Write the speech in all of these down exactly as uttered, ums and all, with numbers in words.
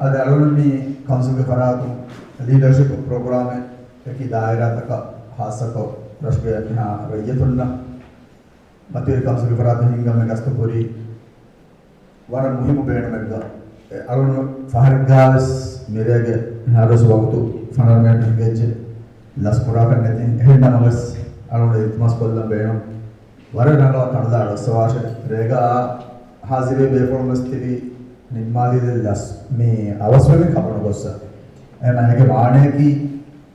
އަދި އަޅުގަނޑު މި ކައުންސިލްގެ ފަރާތުން ލީޑަރޝިޕް ޕްރޮގްރާމެއް އެކި ދާއިރާތަކަށް ޚާއްޞަކޮށް ރަށުގެ މިހާ ރައްޔިތުންނަށް މަތިވެރި ކައުންސިލްގެ ފަރާތުން ހިންގަމުގެ ގަސްތު ކުރީ ވަރަށް މުހިއްމު ބޭނުމެއްގަ. އެ އަޅުގަނޑު ފަހަރެއްގާވެސް މިރޭގެ މިހާރުވެސް ވަގުތު ފަނަރަ މިނެޓް ހިނގައްޖެ. ލަސްކުރާކަށް ނެތި. އެހެން ނަމަވެސް އަޅުގަނޑު އިލްތިމާސް ކޮށްލަން ބޭނުން. ވަރަށް ރަނގަޅަށް ކަނުލާ އަޑުއައްސަވާށެ. ރޭގަ ހާޒިރުވި ބޭފުޅުން ވެސް ތިބީ ނިންމާލީ ދެން ލަސް މި އަވަސްވެގެން ކަމުނު ގޮއްސަ. އެހެން އޭގެ މާނަޔަކީ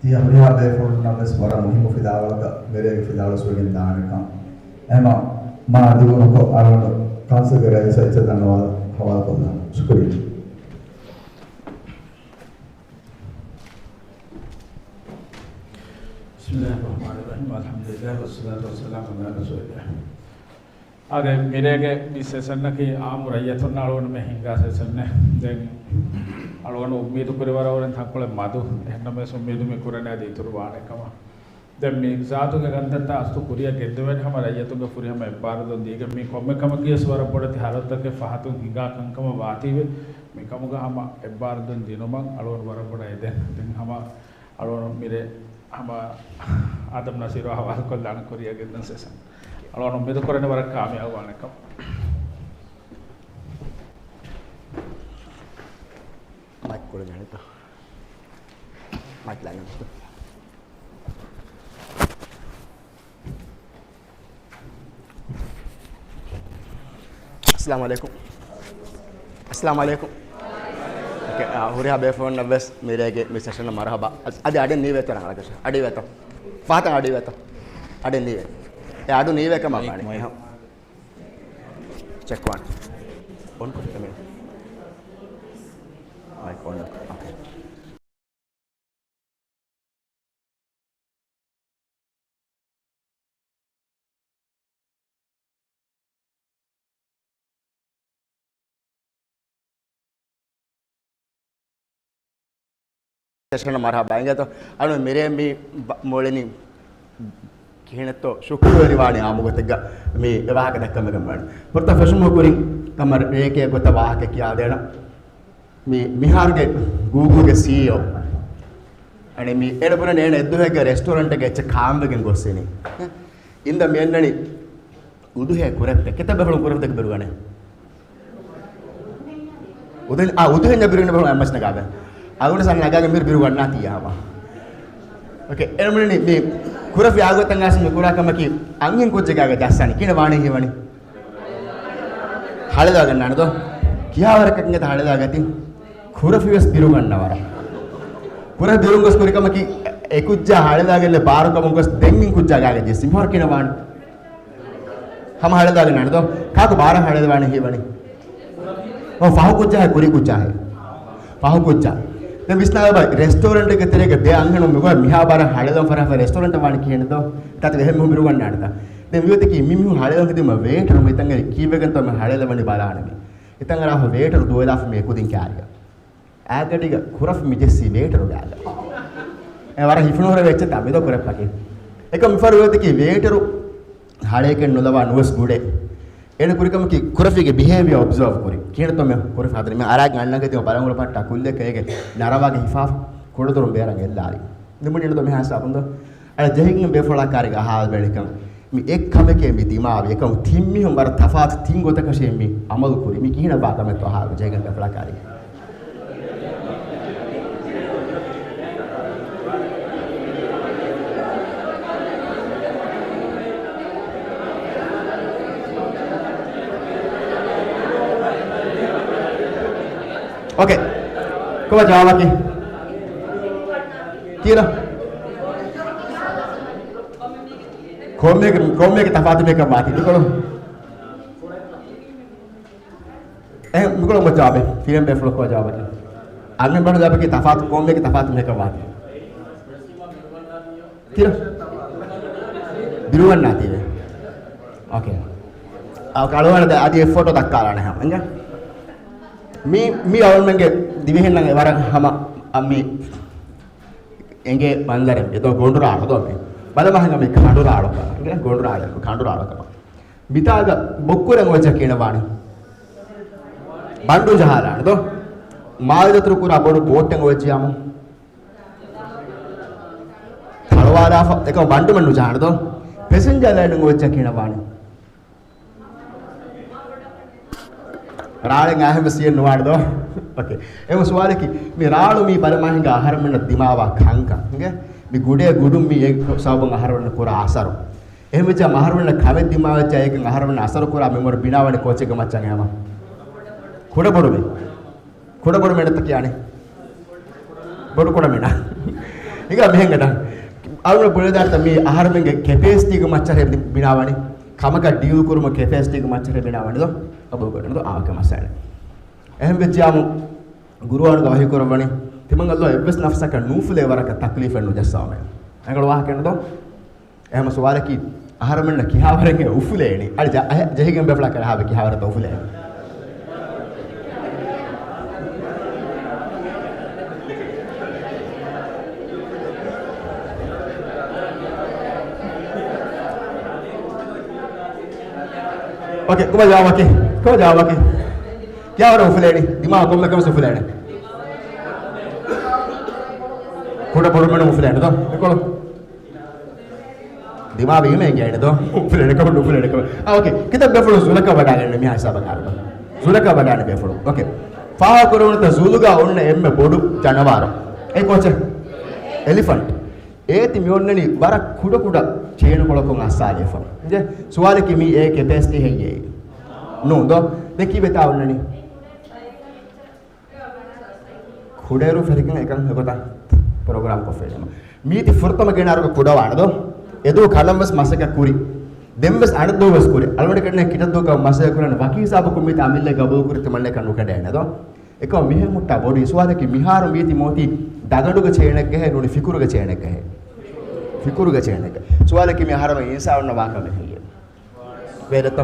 ތިޔަ ހުރިހާ ބޭފުޅުންނަށް ވެސް ވަރަށް މުހިއްމު ފިލާވަޅަކަށް މިރޭގެ ފިލާވަޅުސްވެގެން ދާނެކަން. އެހެން މާ ދިގުނުކޮށް އަޅުގަނޑު ކައުންސިލްގެ ރައީސަށް އެއްޗެއް ދަންނަވާލަން ހަވާލުކޮށްލާނަން. ޝުކުރިއްޔާ. بسم الله الرحمن الرحيم. الحمد لله والصلاة والسلام على رسول الله. އާދެ، މިރޭގެ މި ސެޝަންއަކީ އާއްމު ރައްޔިތުންނަށް އަޅުގަނޑުމެން ހިންގާ ސެޝަންއެއް. ދެން އަޅުގަނޑު އުއްމީދު ކުރި ވަރަށް ވަރަށް ތަންކޮޅެއް މަދު. އެހެންނަމަވެސް އުއްމީދު މި ކުރަނީ އަދި އިތުރު ވާނެ ކަމަށް. ދެން މި ޒާތުގެ ކަންތައްތައް އަސްތު ކުރިއަށް ގެންދެވޭނެ ހަމަ ރައްޔިތުންގެ ފުރިހަމަ އެއްބާރުލުން ދީގެން މި ކޮންމެ ކަމަކީވެސް ވަރަށް ބޮޑެތި ހަރަދުތަކެއް ފަހަތުން ހިނގާ ކަންކަމަށް ވާތީވެ، މިކަމުގަ ހަމަ އެއްބާރުލުން ދިނުމަށް އަޅުގަނޑު ވަރަށް ބޮޑަށް އެދެން. ދެން ހަމަ އަޅުގަނޑު މިރޭ ހަމަ އާދަމް ނަސީރު ހަވާލުކޮށްލާނަން ކުރިއަށް ގެންދަން ސެޝަން. އަޅުގަނޑު އުއްމީދު ކުރަނީ ވަރަށް ކާމިޔާބު ވާނެ ކަމަށް. މައިކް ކުޅެން ޖެހޭތަ؟ މައިކް ލާން. އައްސަލާމު ޢަލައިކުމް. އައްސަލާމު ޢަލައިކުމް. އޯކޭ، އާ، ހުރިހާ ބޭފުޅުންނަށް ވެސް މިރޭގެ މި ސެޝަނަށް މަރުޙަބާ. އަދި އަޑެއް ނީވޭތޯ ރަނގަޅަކަށް. އަޑި ވޭތޯ. ފަހަތަށް އަޑި ވޭތޯ. އަޑެއް ނީވޭ. އެ އަޑު ނީވޭ ކަމަށް ވާނެ. މައިކް. ޗެކް ވާން. އޮން ކޮށް މި. މައިކް އޮން. އޯކޭ. ސެޝަނަށް މަރުޙަބާ އިނގޭތޯ. އަޅު މިރޭ މި ބަ-، މޮޅިނި ކިހިނެއްތޯ ޝުކުރުވެރިވާނެ އާއްމު ގޮތެއްގަ މި އެ ވާހަކަ ދައްކަމެގެން ވާނެ. ފުރަތަމަ ފެށުމުގެ ކުރިން ކަމަށް ރެއެކޭ ގޮތަށް ވާހަކަ ކިޔާދޭނަން. މި މިހާރުގެ ގޫގުލްގެ ސީއީއޯ. އަނެ މި އޭނަ ބުނަނީ އޭނަ އެއްދުވަހެއްގެ ރެސްޓޯރެންޓެއްގަ އެއްޗެއް ކާންވެގެން ގޮއްސިނީ. އިންދަ މި އަންނަނީ އުދުހޭ ކުރެއްޕެ. ކެތައް ބޭފުޅުން ކުރެއްޕެ ބިރުގަނެ؟ އުދުހެ-، އާ، އުދުހެންޏާ ބިރުގަނެ ބޭފުޅުން އެއްމަސް ނަގާބެ. އަޅުގަނޑު ސަން ނަގާގެން މިރު ބިރުގަންނާތީ ހަމަ. އޯކޭ، އޭނަ ބުނަނީ މި ކުރެފި އާގޮތަށް އައިސް މި ކުރާ ކަމަކީ އަންހެން ކުއްޖެއްގެ ޖައްސާނީ. ކިހިނެއް ވާނީ ހީވަނީ؟ ހަޅޭލާގަންނާނެ ދޯ؟ ކިހާވަރަކަށް އިނގޭތަ ހަޅޭލާގަތީ؟ ކުރެފިވެސް ބިރުގަންނަވަރަށް. ކުރެފި ބިރުން ގޮސް ކުރި ކަމަކީ އެ ކުއްޖާ ހަޅޭލާގެން ބާރު ކަމުން ގޮސް ދެން މި ކުއްޖާ ގާގަ ޖެއްސި. މިހާރު ކިހިނެއް ވާނީ؟ ހަމަ ހަޅޭލާގަންނާނެ ދޯ؟ ކާކު ބާރަށް ހަޅޭލެވާނީ ހީވަނީ؟ އޯ، ފަހު ކުއްޖާހޭ ކުރީ ކުއްޖާހޭ. ފަހު ކުއްޖާ. ދެން ވިސްނާލަބަ، ރެސްޓޯރެންޓެއްގެ ތެރޭގަ ދެ އަންހެނުން މިގޮތަށް މިހާ ބާރަށް ހަޅޭލަން ފަރާފަ ރެސްޓޯރެންޓަށް ވާނީ ކިހިނެއް ދޯ؟ ތާތި އެހެން މީހުން ބިރުގަންނާނެތަ؟ ދެން މިގޮތަކީ މި މީހުން ހަޅޭލަން ހެދީމަ ވޭޓަރު މިތަން އެރި ކީއްވެގެންތޯ މި ހަޅޭލަވަނީ ބަލާނަމޭ. އެތަން އަރާފަ ވޭޓަރު ދުވެލާފަ މި އެކުދިން ކާރިއަށް. އާގަޑިގަ ކުރަފި މި ޖެއްސީ ވޭޓަރު ގާގަ. އެ ވަރަށް ހިފުނުހުރެ ވެއްޗެއް ތާ މިދޯ ކުރެއްޕަކީ. އެކަމް މިފަރު ވޭތަކީ ވޭޓަރު ހަޅޭކެއް ނުލަވާ ނުވެސް ގުޑޭ. އޭނަ ކުރި ކަމަކީ ކުރަފީގެ ބިހޭވިއާ އޮބްޒާވް ކުރި. ކިހިނެއްތޯ މި ކުރަފި ހަދަނީ؟ މި އަރާގެ އަންނަން ގެ ތިމަ ބަލަނގުޅު ޕައްޓާ ކުއްލެއް ކައިގެ ނަރަވާގެ ހިފާފަ ކުޑަދޮރުން ބޭރަށް އެއްލާލި. ނިމުނީ ނުދޯ މިހާ ހިސާބުން ދޯ؟ އަޅަ ޖެހިގެން ބޭފުޅާ ކާރިގެ އަހާލި ބެޅިކަން. މި އެއް ކަމެކޭ މި ދިމާވި. އެކަމު ތިން މީހުން ވަރަށް ތަފާތު ތިން ގޮތަކަށޭ މި އަމަލު ކުރި. މި ކިހިނެއް ވާ ކަމެއްތޯ އަހާލި ޖެހިގެން ބޭފުޅާ ކާރި. އޯކޭ. ކޮބާ ޖަވާބަކީ؟ ކީއްވެ؟ ކޮންމެއަކަށް، ކޮންމެއަކަށް ތަފާތު މިކަން ވާތީ. މިކޮޅު. އެ، މިކޮޅު ކޮބާ ޖަވާބެއް؟ ފިރިހެން ބޭފުޅަކު ކޮބާ ޖަވާބަކީ؟ އަންހެން ބަނޑު ޖަވާބަކީ ތަފާތު، ކޮންމެއަކަށް ތަފާތު މިކަން ވާތީ. ކިރަ؟ ބިރުގަންނާތީވެ. އޯކޭ. އަ، އަޅުގަނޑަށް އަދި އެ ފޮޓޯ ދައްކާލާނެ ހަމަ. އިނގޭ؟ މި، މި އަޅުގަނޑުގެ ދިވެހިންނަށް ވަރަށް ހަމަ، އަ، މި އެނގޭ މަންޒަރެއް. އެ ދޯ ގޮނޑުރާޅު ދޯ މި. ބަލަމާ ހަނގަ މި ކަނޑުރާޅު. އިނގޭ؟ ގޮނޑުރާޅު، ކަނޑުރާޅު ކަމަށް. މިތާގަ ބޮއްކުރަން އޮވެއްޖެ ކިހިނެއް ވާނީ؟ ބަނޑު ޖަހާލާނެ ދޯ؟ މާލެ ދަތުރު ކުރާ ބޮޑު ބޯޓެއް އޮވެއްޖިޔާމު ތަޅުވާލާފަ އެކަމަ ބަނޑުމެއް ނުޖަހާނެ ދޯ. ޕެސެންޖަރ ލައިނުން އޮވެއްޖާ ކިހިނެއް ވާނީ؟ ރާޅެއް އާހެން ވެސް ސިއެއް ނުވާނެ ދޯ. އޯކޭ. އެހެން ސުވާލަކީ، މި ރާޅު މީ ބަލަމާ ހިނގާ އަހަރެމެންނަށް ދިމާވާ ކަންކަން. އިނގޭ؟ މި ގުޑޭ ގުޑުން މި އެ ސަބަބުން އަހަރެމެންނަށް ކުރާ އަސަރު. އެހެންވެއްޖާ އަހަރެމެންނަށް ކަމެއް ދިމާވެއްޖާ އޭގެން އަހަރެމެންނަށް އަސަރު ކުރާ މި މޮޅު ބިނާވަނީ ކޯޗެއްގެ މައްޗަށް ހަމަ. ކުޑަބޮޑުމި. ކުޑަބޮޑު މޭނަތަ ކިޔާނެ؟ ބޮޑު ކުޑަ މޭނަ. އިނގޭ މިހެން ގަދަ. އަޅުގަނޑު ބުނެދާނެތަ މީ އަހަރެމެންގެ ކެޕޭސިޓީގެ މައްޗަށް ބިނާވަނީ. ކަމަކަށް ޑީލް ކުރުމުގެ ކެޕޭސިޓީގެ މައްޗަށް ބިނާވަނީ ދޯ. ޤަބޫލު ކުރަން ދޯ. އާ، އޯކޭ މައްސަލަ. އެހެން ވެއްޖިޔާމު ޤުރުއާނުގަ ވަޙީ ކުރައްވަނީ. ތިމަން ﷲ އެއްވެސް ނަފްސަކަށް ނޫފުލޭ ވަރަކަށް ތަކްލީފެއް ނުޖައްސާމޭ. އެނގަޅު ވާހަކަ ނުދޯ؟ އެހެން ސުވާލަކީ، އަހަރެމެންނަށް ކިހާވަރެއް އުފުލޭނީ؟ އަދި ޖަ-، އަހެ-، ޖެހިގެން ބޭފުޅާ ކަލޭ ހާވެ ކިހާވަރެއްތަ އުފުލޭނީ؟ އޯކޭ، ކޮބާ ޖަވާބަކީ؟ ކޮބާ ޖަވާބަކީ؟ ކިހާވަރެއް އުފުލޭނީ؟ ދިމާވާ ކޮންމެ ކަމެއް އުފުލޭނެ. ކުޑަ ބޮޑުމެން އުފުލޭނެ ދޯ. އެކޮޅު. ދިމާވީމަ އެނގޭނެ ދޯ. އުފުލޭނެ ކަމެއް ނުފުލޭނެ ކަމެއް. އާ، އޯކޭ. ކިތައް ބޭފުޅުން ޒުލަކަށް ވަޑާގެން މިހާ ހިސާބަށް އަރުބަ. ޒުލަކަށް ވަޑާނެ ބޭފުޅުން. އޯކޭ. ފާހަގަ ކުރެވުނުތަ ޒުލުގަ އޮންނަ އެންމެ ބޮޑު ޖަނަވާރު. އެ ކޯޗެއް؟ އެލިފަންޓް. އޭތި މި އޮންނަނީ ވަރަށް ކުޑަ ކުޑަ ޗޭނުކޮޅަކުން އައްސާލިފަ. އިނގޭ؟ ސުވާލަކީ މީ އޭ ކެޕޭސިޓީ ހެއްޔޭ؟ ނޫން ދޯ. ދެން ކީއްވެތާ އޮންނަނީ؟ ކުޑައިރު ފެރިކަން އެކަން އެގޮތަށް ޕްރޮގްރާމް ކޮށްފައިވީމަ. މީތި ފުރަތަމަ ގެނައިރުގަ ކުޑަވާނެ ދޯ. އެދުވަހު ކަލަން ވެސް މަސައްކަތް ކުރި. ދެން ވެސް އަނެއް ދުވަހު ވެސް ކުރި. އަޅުގަނޑު ކަންނޭނގެ ކިތައް ދުވަހަކަށް މަސައްކަތް ކުރަން ވަކި ހިސާބަކުން މީތި އަމިއްލަ ގަބޫލު ކުރި ތިމަންނައަކަށް ނުކެނޑޭނެ ދޯ. އެކަމަ މިހެން ހުއްޓާ ބޮޑު ސުވާލަކީ މިހާރު މީތި މޯތީ ދަގަނޑުގެ ޗޭނެއްގަހޭ ނޫނީ ފިކުރުގެ ޗޭނެއްގަހޭ. ފިކުރުގެ ޗޭނެއްގަ. ސުވާލަކީ މި އަހަރަމެން އިންސާނުންނަށް ވާކަމެއް ހެއްޔޭ؟ ވޭދަތަ؟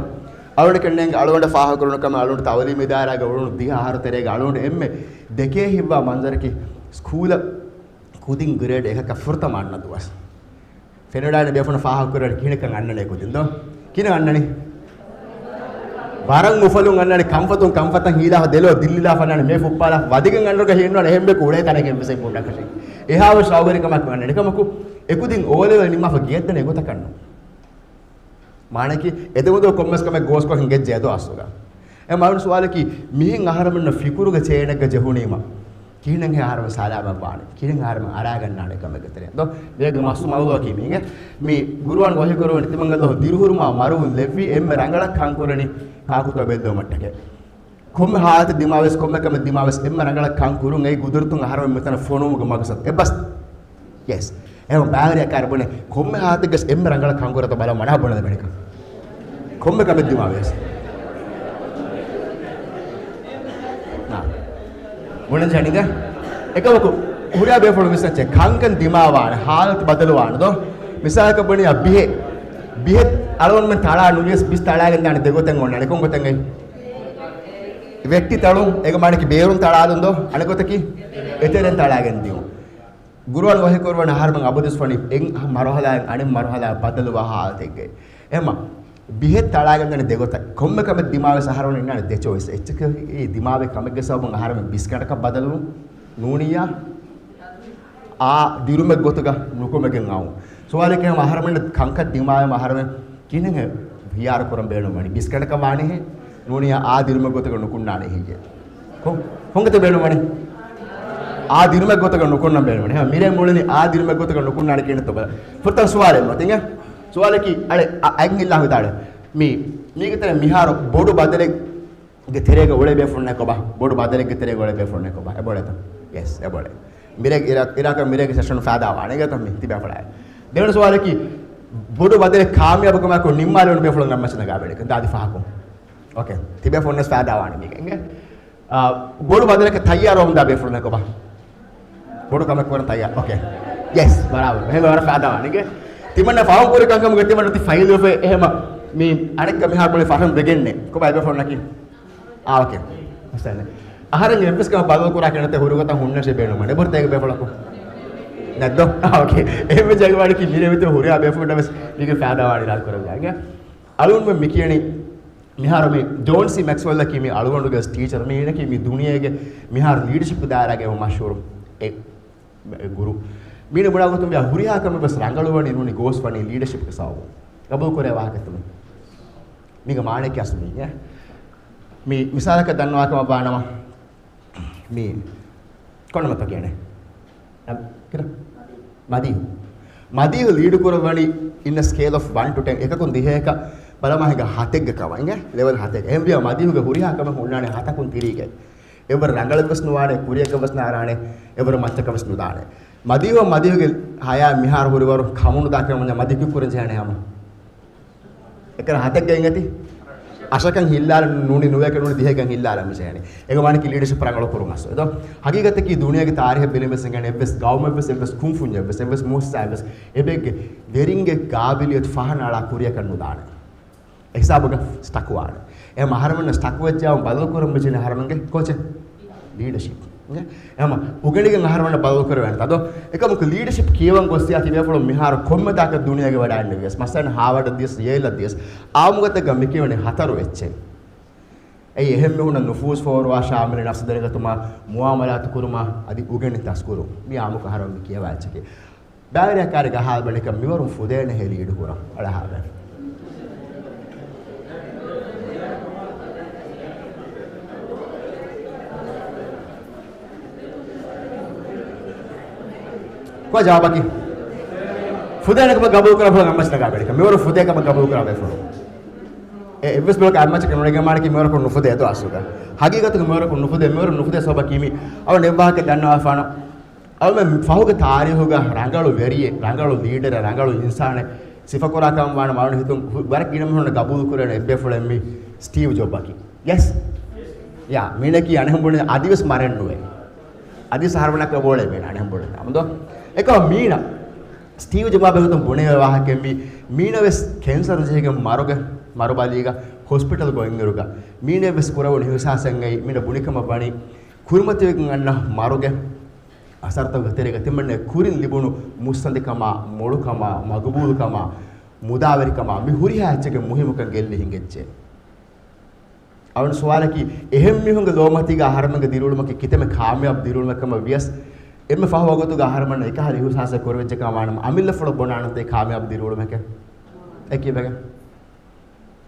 އަޅުގަނޑު ކަންނޭނގެ އަޅުގަނޑަށް ފާހަގަ ކުރުނު ކަމަށް އަޅުގަނޑު ތައުލީމީ ދާއިރާގަ އުޅުނު ދިހަ އަހަރު ތެރޭގަ އަޅުގަނޑު އެންމެ ދެކޭ ހިތްވާ މަންޒަރަކީ ސްކޫލަށް ކުދިން ގްރޭޑް އެކަކަށް ފުރަތަމަ އަންނަ ދުވަސް. ފެނުނާނެ ބޭފުޅުން ފާހަގަ ކުރަން ކިހިނެއްކަން އަންނަނީ ކުދިން ދޯ؟ ކިހިނެއް އަންނަނީ؟ ވަރަށް އުފަލުން އަންނަނީ ކަންފަތުން ކަންފަތަށް ހީލާފަ ދެލޯ ދިއްލިލާފަ އަންނަނީ މޭ ފުއްޕާލާ ވަދެގެން އަންނަ ހީންނާނެ އެހެން ބޭކު އުޅޭ ތަނެއް އެއްވެސް ބުންނަކަށެއް. އެހާވެސް ޝައުގުވެރިކަމަކު އަންނަނީ ކަމަކު އެކުދިން އޯލެވެލް ނިންމާފަ ގެޔަށްދަނީ އެގޮތަކަށްނު. މާނައަކީ، އެދެމުދު ކޮންމެސް ކަމެއް ގޯސްކޮށް ހިނގައްޖެ އެދޯ އަސްލުގަ. އެ މައުން ސުވާލަކީ، މިހެން އަހަރަމެންނަށް ފިކުރުގެ ޗޭނެއްގަ ޖެހުނީމަ، ކިހިނެއްހޭ އަހަރަމެން ސަލާމަތްވާނެ؟ ކިހިނެއް އަހަރަމެން އަރާގަންނާނެ ކަމެއްގެ ތެރެއިން ދޯ؟ މިއަދު މައުޟޫޢަކީ މީގެ. މި ޤުރުއާން ވަޙީ ކުރައްވަނީ ތިމަން ﷲ ދިރިހުރުމާ މަރުވުން ލެއްވި އެންމެ ރަނގަޅަށް ކަންކުރަނީ ކާކުތޯ ބެއްލެވުމަށްޓަކައި. ކޮންމެ ހާލަތެއް ދިމާވެސް، ކޮންމެ ކަމެއް ދިމާވެސް، އެންމެ ރަނގަޅަށް ކަން ކުރުން އެއީ ގުދުރަތުން އަހަރެމެން މިތަނަށް ފޮނުވުމުގެ މަގްސަދު. އެއްބަސް. ޔެސް. އެހެން ބާވަރިއަކާރި ބުނެ، ކޮންމެ ހާލަތެއްގަސް އެންމެ ރަނގަޅަށް ކަން ކުރަތަ ބަލަ މަނާ ބުނެލެވޭނެކަން. ކޮންމެ ކަމެއް ދިމާވެސް. ނާ. ބުނެ ޖަނިގަ. އެކަމަކު، ހުރިހާ ބޭފުޅުން ވިސްނައްޗޭ، ކަންކަން ދިމާވާނެ، ހާލަތު ބަދަލުވާނެ ދޯ؟ މިސާލަކަށް ބުނިޔާ ބިހެއް. ބިހެއް އަޅުގަނޑުމެން ތަޅާ ނުލިޔަސް ބިސް ތަޅާގެން ދާނެ ދެގޮތެއް އޮންނާނެ. ކޮން ގޮތެއް އެއް؟ ވެއްޓި ތަޅުން، އޭގެ މާނައަކީ ބޭރުން ތަޅާލުން ދޯ؟ އަނެއް ގޮތަކީ އެތެރެން ތަޅާގެން ދިޔުން. ޤުރުއާން ވަޙީ ކުރުވަނީ އަހަރެމެން އަބަދުވެސް ވަނީ އެއް މަރުހަލާއިން އަނެއް މަރުހަލާއަށް ބަދަލުވާ ހާލަތެއްގައި. އެހެންމަ ބިހެއް ތަޅާގެން ދާނެ ދެގޮތަށް. ކޮންމެ ކަމެއް ދިމާވެސް އަހަރެމެން އިންނާނެ ދެ ޗޮއިސް. އެއްޗަކީ ދިމާވި ކަމެއްގެ ސަބަބުން އަހަރެމެން ބިސްގަނޑަކަށް ބަދަލުވުން ނޫނިއްޔާ އާ ދިރުމެއް ގޮތުގަ ނުކުމެގެން އައުން. ސުވާލަކީ އަހަރެމެން ކަންކަން ދިމާވީމަ އަހަރެމެން ކިހިނެއް ހިޔާރު ކުރަން ބޭނުންވަނީ؟ ބިސްގަނޑަކަށް ވާނީހޭ ނޫނިއްޔާ އާ ދިރުމެއް ގޮތުގަ ނުކުންނާނީ ހެއްޔޭ؟ ކޮ-، ކޮންގޮތެއް ބޭނުންވަނީ؟ އާ ދިރުމެއް ގޮތުގަ ނުކުންނަން ބޭނުންވަނީ. ހަމަ މިރޭ މުޅިނީ އާ ދިރުމެއް ގޮތުގަ ނުކުންނާނެ ކިހިނެއްތޯ ބަލަ. ފުރަތަމަ ސުވާލެއް މަތިން. ސުވާލަކީ އަޅެ އަ-، އަތް އިއްލާ ވިދާޅު. މީ، މީގެ ތެރޭ މިހާރު ބޮޑު ބަދަލެއް ގެ ތެރޭގަ އުޅޭ ބޭފުޅުންނެއް ކޮބާ؟ ބޮޑު ބަދަލެއްގެ ތެރޭގަ އުޅޭ ބޭފުޅުންނެއް ކޮބާ؟ އެބައުޅޭތަ؟ ޔެސް، އެބައުޅޭ. މިރޭ އިރާ-، އިރާކަށް މިރޭގެ ސެޝަން ފައިދާވާނެ ގެތަ މި ތިބޭފުޅާއި. ދެވަނަ ސުވާލަކީ، ބޮޑު ބަދަލެއް ކާމިޔާބުކަމާކު ނިންމާލެވުނު ބޭފުޅުން އައްމަސިނަ ގާބެޑެކަ ދާދި ފަހަކު. އޯކޭ. ތިބޭފުޅުންނަސް ފައިދާވާނެ މީގެ. އިނގޭ. އާ، ބޮޑު ބަދަލަކަށް ތައްޔާރުވަމުންދާ ބޭފުޅުންނެއް ކޮބާ؟ ބޮޑު ކަމެއް ކުރަން ތައްޔާރު. އޯކޭ. ޔެސް، ބަރާބަރު. އެހެން ވަރަށް ފައިދާވާނެ އިނގޭ. ތިމަންނަ ފަހުން ކުރި ކަންކަމުގެ ތިމަންނަ ތި ފައިލް ވެފަ އެހެމަ މި އަނެއްކަ މިހާރު ބޮޅި ފަށަން ވެގެންނެ. ކޮބާ އެބޭފުޅުންނަކީ؟ އާ، އޯކޭ. މައްސަލަ. އަހަރެން އެއްވެސް ކަމެއް ބަދަލު ކުރާ ކަންތައް ހުރި ގޮތަށް ހުންނަށޭ ބޭނުމަށް. އެބަހުރިތަ އޭގެ ބޭފުޅަކު؟ ނައްދޯ؟ އާ، އޯކޭ. އެހެންވެ ޖަގަވާނެކީ މިރޭ ވިތުރު ހުރިހާ ބޭފުޅުންނަށް ވެސް މީގެ ފައިދާވާނެ އިރާދަ ކުރައްވާ. އަޅުގަނޑުމެން މި ކިޔަނީ މިހާރު މި ޖޯން ސީ މެކްސްވެލްއަކީ މި އަޅުގަނޑުގެ ޓީޗަރ، މީނަކީ މި ދުނިޔޭގެ މިހާރު ލީޑަޝިޕް ދާއިރާގެ މަޝްހޫރު އެ ގުރޫ. މީނަ ބުނާ ގޮތުން ވިޔާ ހުރިހާ ކަމެއް ވެސް ރަނގަޅުވަނީ ނޫނީ ގޯސް ވަނީ ލީޑަޝިޕްގެ ސަބަބުން. ގަބޫލު ކުރޭ ވާހަކަތައް މީ. މީގެ މާނައަކީ އަސްލު މީ. މި މިސާލަކަށް ދަންނަވާ ކަމަށް ވާނަމަ، މީ ކޮން ނަމަތަކެއް އަނެއް؟ ކިރަ؟ މަދީހު. މަދީހު ލީޑު ކުރައްވަނީ in a scale of one to ten. އެކަކުން ދިހައަކަށް ބަލަމާ ހިނގާ ހަތެއްގެ ކަމަށް. އިނގޭ؟ ލެވެލް ހަތެއް. އެހެންވިޔާ މަދީހުގެ ހުރިހާ ކަމެއް ހުންނާނެ ހަތަކުން ތިރީގައި. އެވަރު ރަނގަޅަށްވެސް ނުވާނެ، ކުރިއަކަށްވެސް ނާރާނެ، އެވަރު މައްޗަކަށްވެސް ނުދާނެ. މަދީހު މަދީހުގެ ހަޔާތް މިހާރު ހުރިވަރު ކަމުނުދާ ކަމަށް މަދީހު ކުރަން ޖެހޭނެ ހަމަ. އެކަން ހަތެއްގައި އިނގޭތީ؟ އަށަކަށް ހިއްލާލަން ނޫނީ ނުވައަކަށް ނޫނީ ދިހައަކަށް ހިއްލާލަން މި ޖެހޭނީ. އެގޮތަކީ ލީޑަޝިޕް ރަނގަޅު ކުރުމަށް. އެދޯ؟ ހަގީގަތަކީ ދުނިޔޭގެ ތާރީހަށް ބެލުމަށް އިނގޭނެ އެއްވެސް ގައުމެއްވެސް، އެއްވެސް ކުންފުންޏެއްވެސް، އެއްވެސް މުއައްސަސާއެއްވެސް އެބައެއްގެ ވެރިންގެ ގާބިލިއްޔަތު ފަހަނައަޅާ ކުރިއަކަށް ނުދާނެ. އެ ހިސާބުގަ ސްޓަކުވާނެ. އެހެން އަހަރެމެންނަށް ސްޓަކުވެއްޖެޔާ ބަދަލު ކުރަން މި ޖެހޭނީ އަހަރެމެންގެ ކޯޗެއް؟ ލީޑަޝިޕް. އެހެން އުގެނިގެން އަހަރެމެންނަށް ބަދަލު ކުރެވޭނެ. އަދޯ އެކަމަކު ލީޑަޝިޕް ކިޔަވަން ގޮއްސިޔާ ތިބޭފުޅުން މިހާރު ކޮންމެ ތާކަށް ދުނިޔޭގެ ވަޑައިންނެވިޔަސް. މަސަލަން ހާވާޑަށް ދިޔަސް، ޔޭލްއަށް ދިޔަސް، އާއްމުގަތަކަށް މި ކިޔަވަނީ ހަތަރު އެއްޗެއް. އެއީ އެހެން މީހުންނަށް ނުފޫޒު ފޯރުވާ، ޝާމިލު ނަފްސު ދަރިގަތުމާ، މުއާމަލާތު ކުރުމާ، އަދި އުގެނި ތަސްކުރު. މީ އާއްމުކޮށް އަހަރެމެން މި ކިޔަވާ އެއްޗެކޭ. ބައިވެރިޔާ ކާރި ގަހާލަބަނިކަން މިވަރުން ފުދޭނެހޭ ލީޑު ކުރަން. އަޅަހާބެ. ކޮ ޖަވާބަކީ؟ ފުދޭނެ ކަމަށް ގަބޫލު ކުރާ ފުޅަށް އައްމަޗި ނަގާ ބެނިކަން. މިވަރު ފުދޭ ކަމަށް ގަބޫލު ކުރާ ބޭފުޅު. އެ އެއްވެސް ބަޔަކަށް އައްމަޗަކަށް ނުނެގެން މާނަކީ މިވަރަކުން ނުފުދޭ ދޯ އަސްލުގަ. ހަގީގަތުގަ މިވަރަކުން ނުފުދޭ، މިވަރު ނުފުދޭ ސަބަބަކީ މި. އަވަން އެއްވާހަކަ ދަންނަވާފާނަ. އަޅުމެން ފަހުގެ ތާރީހުގަ ރަނގަޅު ވެރިއެއް، ރަނގަޅު ލީޑަރެއް، ރަނގަޅު އިންސާނެއް ސިފަކުރާ ކަމަށް ވާނަމަ އަޅުގަނޑު ހިތުން ހު-، ވަރަށް ގިނަ މީހުންނަށް ގަބޫލު ކުރެވޭނެ އެއްބޭފުޅެއް މި ސްޓީވް ޖޮބްސް އަކީ. ޔެސް. ޔާ، މީނަކީ އަނެއްހެން ބުނި އަދިވެސް މަރެއް ނުވޭ. އަދިވެސް އަހަރުމެންނަކަށް ބޯޅަ ބޭނަ އަނެއްހެން ބުނި. އަމުދޯ. އެކަމަ މީނަ ސްޓީވް ޖޮބްސް ބެހުތުން ބުނެވޭ ވާހަކައެއް މީ. މީނަ ވެސް ކެންސަރު ޖެހިގެން މަރުގެ، މަރުބަލީގަ ހޮސްޕިޓަލް ގޮތްއިރުގަ މީނަ ވެސް ކުރެވުނު އިހުސާސެއްގައި މީނަ ބުނި ކަމަށް ވަނީ ކުރިމަތިވެގެން އަންނަ މަރުގެ އަސަރުތަކުގެ ތެރޭގަ ތިމަންނަ ކުރިން ލިބުނު މުއްސަނދިކަމާ، މޮޅުކަމާ، މަގުބޫލުކަމާ، މުދާވެރިކަމާ، މި ހުރިހާ އެއްޗެއްގެ މުހިއްމުކަން ގެއްލި ހިނގައްޖެ. އަވަން ސުވާލަކީ، އެހެން މީހުންގެ ލޯމަތީގަ އަހަރެމެންގެ ދިރިއުޅުމަކީ ކިތަންމެ ކާމިޔާބު ދިރިއުޅުމެއް ކަމަށް ވިޔަސް، އެންމެ ފަހު ވަގުތުގަ އަހަރެމެންނަށް އެކަހަލަ އިހުސާސެއް ކުރެވިއްޖެ ކަމަށް ވާނަމަ، އަމިއްލަފުޅަށް ބުނާނަންތަ ކާމިޔާބު ދިރިއުޅުމެކޭ؟ އެ ކީއްވެގެން؟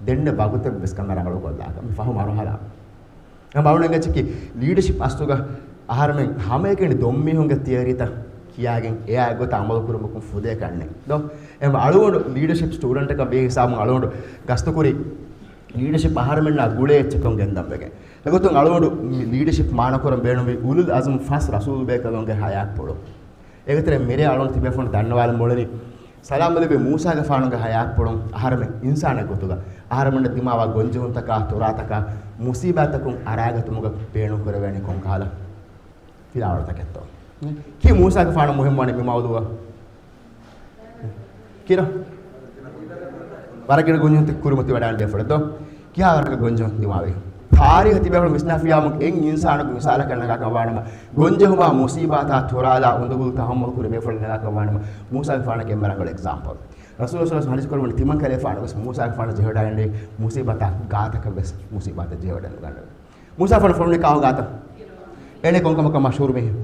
ދެންނެ ވަގުތެއް ވެސް ކަމެއް ރަނގަޅު ކޮށްލާކަށް މި ފަހު މަރުހަލާ. އެ ބައުނެން އެއްޗަކީ ލީޑަޝިޕް އަސްލުގަ އަހަރެމެން ހަމައެކަނި ދޮންމީހުންގެ ތިއަރީތައް ކިޔާގެން އެއާ އެއްގޮތަށް އަމަލު ކުރުމަކުން ފުދޭ ކަންނެ. ދޯ؟ އެ އަޅުގަނޑު ލީޑަޝިޕް ސްޓޫޑެންޓަކަށް ވީ ހިސާބުން އަޅުގަނޑު ގަސްތުކުރި ލީޑަޝިޕް އަހަރެމެންނާ ގުޅޭ އެއްޗަކުން ގެންދަން ވެގެން. އެގޮތުން އަޅުގަނޑު މި ލީޑަޝިޕް މާނަކުރަން ބޭނުންވީ އުލުލް އަޒުމް ފަސް ރަސޫލުބޭކަލުންގެ ހަޔާތްޕުޅު. އޭގެތެރޭ މިރޭ އަޅުން ތިބޭފުޅުން ދަންނަވާލަން މޮޅެނީ، ސަލާމް ލިބި މޫސާގެފާނުގެ ހަޔާތްޕުޅުން އަހަރެމެން އިންސާނެއް ގޮތުގަ އަހަރެމެންނަށް ދިމާވާ ގޮންޖެހުންތަކާ، ތުރާތަކާ، މުސީބާތަކުން އަރާގަތުމުގަ ބޭނުންކުރެވޭނީ ކޮންކަހަލަ ފިލާވަޅުތަކެއްތޯ؟ ކީ މޫސާގެފާނު މުހިންމުވަނީ މި މައުޟޫއަށް؟ ކިރަ؟ ވަރަށް ގިނަ ގޮންޖެހުންތައް ކުރިމަތިވެވަޑައިގެން ދިޔަފުޅެއް ދޯ؟ ކިހާ ވަރަކަށް ގޮންޖެހުން ދިމާވީ؟ ތާރީހަށް ތިބޭފުޅުން ވިސްނާފިޔާމު އެއް އިންސާނަކު މިސާލަކަށް ނަގާކަށް ވާނަމަ، ގޮންޖެހުމާ، މުސީބާތާ، ތުރާލާ އުނދަގުލު ތަހައްމަލު ކުރި ބޭފުޅެއް ނަގާކަށް ވާނަމަ، މޫސާގެފާނަކީ އެންމެ ރަނގަޅު އެގްޒާމްޕަލް. ރަސޫލު ޞައްލަﷲު ޢަލައިހި ވަސައްލަމަ ޙަދީޘް ކުރައްވަނީ ތިމަން ކަލޭފާނު ވެސް މޫސާގެފާނަށް ޖެހިވަޑައިގަންނަވީ މުސީބާތާ ގާތަކަށް ވެސް މުސީބާތަށް ޖެހިވަޑައިގަންނަވީ. މޫސާގެފާނު ފޮނުވަނީ ކާކު ގާތަށް؟ އޭނަ ކޮންކަމަކަށް މަޝްހޫރު މީހެއް؟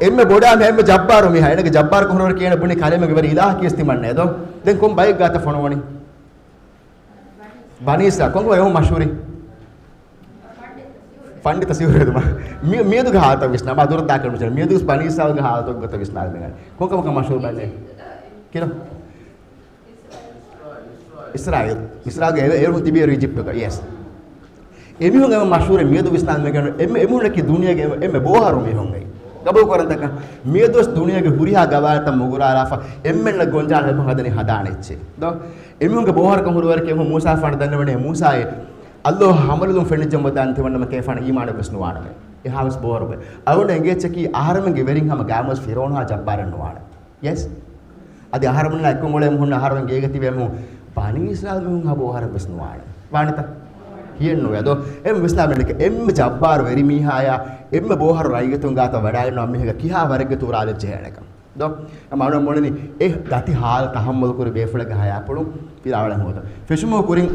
އެންމެ ބޮޑާ މީހާ، އެންމެ ޖައްބާރު މީހާ. އޭނަގެ ޖައްބާރުކަން ހުރި ކިޔޭނެ ބުނި ކަލޭމެންގެ ވެރި އިލާހަކީ ވެސް ތިމަންނޭ ދޯ؟ ދެން ކޮން ބައެއް ގާތަށް ފޮނުވަނީ؟ ބަނީ އިސްރާއީލް. ކޮންކަމަށް އެހެން މަޝްހޫރީ؟ ފަންޑިތަ ސިހުރު ހެދުމާ. މި-، މިއަދުގެ ހާލަތަށް ވިސްނާ. މާ ދުރަށް ދާކަށް މި-، މިއަދު ވެސް ބަނީ އިސްރާއީލްގެ ހާލަތުގެ ގޮތަށް ވިސްނާލަމާ. ކޮންކަމަކަށް މަޝްހޫރު ބަނީ؟ ކިރަ؟ އިސްރާއީލް. އިސްރާއީލް އޭރުން ތިބިއިރު އިޖިޕްޓުގަ. ޔެސް. އެމީހުން އެންމެ މަޝްހޫރު މިއަދު ވިސްނާލަމާ. އެންމެ، އެމީހުންނަކީ ދުނިޔޭގެ އެންމެ ބޯހަރު މީހުން. ގަބޫލު ކުރަންތަކާ؟ މިއަދުވެސް ދުނިޔޭގެ ހުރިހާ ގަވާއިދުތައް މުގުރާލާފަ އެންމެންނަށް ގޮންޖާލަ ހަދަނީ ހަދާނެ އެއްޗެއް. ދޯ؟ އެމީހުންގެ ބޯހަރުކަން ހުރިވަރަކަށް އެމީހުން މޫސާފާނަށް ދަންނަވަނީ، މޫސާއޭ، ﷲ ހަމަލުލުން ފެނިއްޖެ މޮދާން ތިމަންނަމަ ކޭފާނަށް އީމާނެއްވެސް ނުވާނަމޭ. އެހާވެސް ބޯހަރުވޭ. އަޅުގަނޑަށް އެނގޭ އެއްޗަކީ އަހަރެމެންގެ ވެރިން ހަމަ ގާމުސް ފިރޯނުހާ ޖައްބާރެއް ނުވާނެ. ޔެސް. އަދި އަހަރެމެންނާ އެއްކޮށް އުޅޭ މީހުން އަހަރެމެން ގޭގަ ތިބޭ މީހުން ބަނީ އިސްރާއީލް މީހުންހާ ބޯހަރެއްވެސް ނުވާނެ. ވާނެތަ؟ ހިޔެއްނުވޭ. އަދޯ އެންމެ ވިސްނާބަލަ އެންމެ ޖައްބާރު ވެރިމީހާޔާ އެންމެ ބޯހަރު ރައްޔިތުން ގާތަށް ވަޑައިގަންނަވާ މީހަކަށް ކިހާ ވަރެއްގެ ތުރާލެއް ޖެހޭނެކަން. ދޯ؟ އެ މަނު މޮޅިނި އެ ދަތި ހާލު ތަހައްމަލު ކުރި ބޭފުޅެއްގެ ހަޔާތްޕުޅު ފިލާވަޅެއް ހޯދަން. ފެށުމުގެ ކުރިން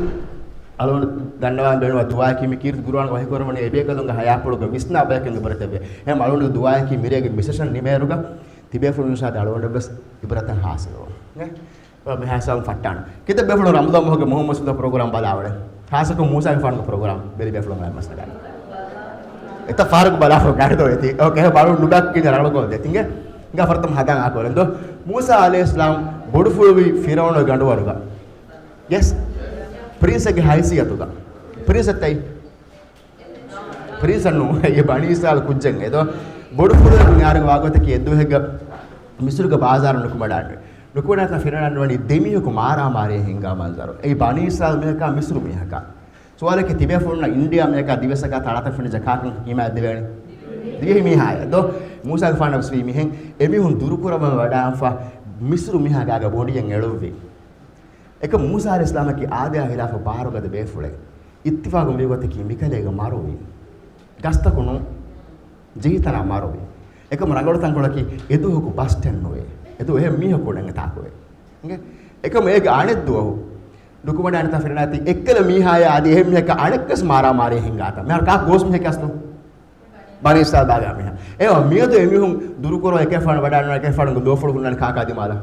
އަޅުގަނޑު ދަންނަވާން ބޭނުންވާ ދުޢާއަކީ މި ކީރިތި ޤުރުއާން ވަޙީކުރައްވަނީ އެބޭކަލުންގެ ހަޔާތްޕުޅުގަ ވިސްނާ ބަޔަކު އެނގި ބުރަތެވެ. އެހެން އަޅުގަނޑުގެ ދުޢާއަކީ މިރޭގެ މި ސެޝަން ނިމޭއިރުގަ ތިބޭފުޅުން އިންޝާ އަޅުގަނޑަށް ވެސް އިބްރަތަށް ހާސިލުވުން. އެ؟ މި ހާސިލު ފައްޓާނަ. ކިތައް ބޭފުޅުން ރަމަޟާން މަހުގެ މުހައްމަދު ރަސޫލާ ޕްރޮގްރާމް ބަލާވަޅެ. ޚާއްޞަކޮށް މޫސާގެފާނުގެ ޕްރޮގްރާމް ބެލި ބޭފުޅުން އައި މަސަލަ. އެތައް ފަހަރަކު ބަލާފަ ގާތޯ އެތި. އޯކޭ، ބަލު ނުބައްކިން ރަނގަޅުކޮށް ދެތިނގެ. އިނގާ ފަރަތަމަ ހަދާން އާކޮޅެން ދޯ. މޫސާ ޢަލައިހިއްސަލާމް ބޮޑުފުޅުވި ފިރުޢައުނުގެ ގަނޑުވަރުގަ. ޔެސް. ޕްރިންސެއްގެ ހައިސިއްޔަތުގަ. ޕްރިންސެއް ތައް. ޕްރިންސަށް ނޫން، އެ ބަނީ އިސްރާއީލް ކުއްޖެއް އެދޯ. ބޮޑުފުޅުވި އަހަރުގެ ވާގޮތަކީ އެއްދުވަހެއްގަ މިސްރުގެ ބާޒާރަށް ނުކުމެ ވަޑައިގެން. ނުކުމެ ވަޑައިގެން ފިރިހެނުން ވަނީ ދެމީހަކު މާރާމާރީ ހިނގާ މަންޒަރު. އެއީ ބަނީ އިސްރާއީލް މީހަކާ މިސްރު މީހަކާ. ސުވާލަކީ ތިބޭފުޅުންނަށް އިންޑިއާ މީހަކާ ދިވެއްސަކާ ތަޅަތައް ފެނިއްޖެ ކާކަށް ހިމާޔަތް ދެވޭނެ؟ ދިވެހި މީހާޔަށް ދޯ؟ މޫސާގެފާނަށް ވެސް ވީ މިހެން. އެމީހުން ދުރުކުރައްވަން ވަޑައިގެންފަ މިސްރު މީހާ ގާގަ ބޮނޑިއެއް އެޅުއްވި. އެކަމް މޫސާ ޢަލައިހިއްސަލާމަކީ އާދަޔާ ޚިލާފަށް ބާރުގަދަ ބޭފުޅެއް. އިއްތިފާގުން ވީ ގޮތަކީ މިކަލޭގެ މަރުވީ. ގަސްތަކުނު ޖެހިތަނާ މަރުވީ. އެކަމް ރަނގަޅު ތަންކޮޅަކީ އެދުވަހަކު ބަސްޓެއް ނުވޭ. އެދުވަހު އެހެން މީހަކު ނެތް އެތާކުވެ. އިނގޭ؟ އެކަމް އޭގެ އަނެއްދުވަހު ނުކުމެ ވަޑައިގެން ފިރިހެނާ އެއްކަލަ މީހާޔާ އަދި އެހެން މީހަކާ އަނެއްކަސް މާރާމާރީ ހިނގާތަން. މިހާރު ކާކު ގޯސް މީހެއް އަސްލު؟ ބަނީ އިސްރާއީލް ބާގާ މީހާ. އޭ މިއަދު އެމީހުން ދުރުކުރައްވަން އެކަލޭގެފާނު ވަޑައިގެން އެކަލޭގެފާނުގެ ލޯފުޅު ހުންނާނީ ކާކާ ދިމާލަށް؟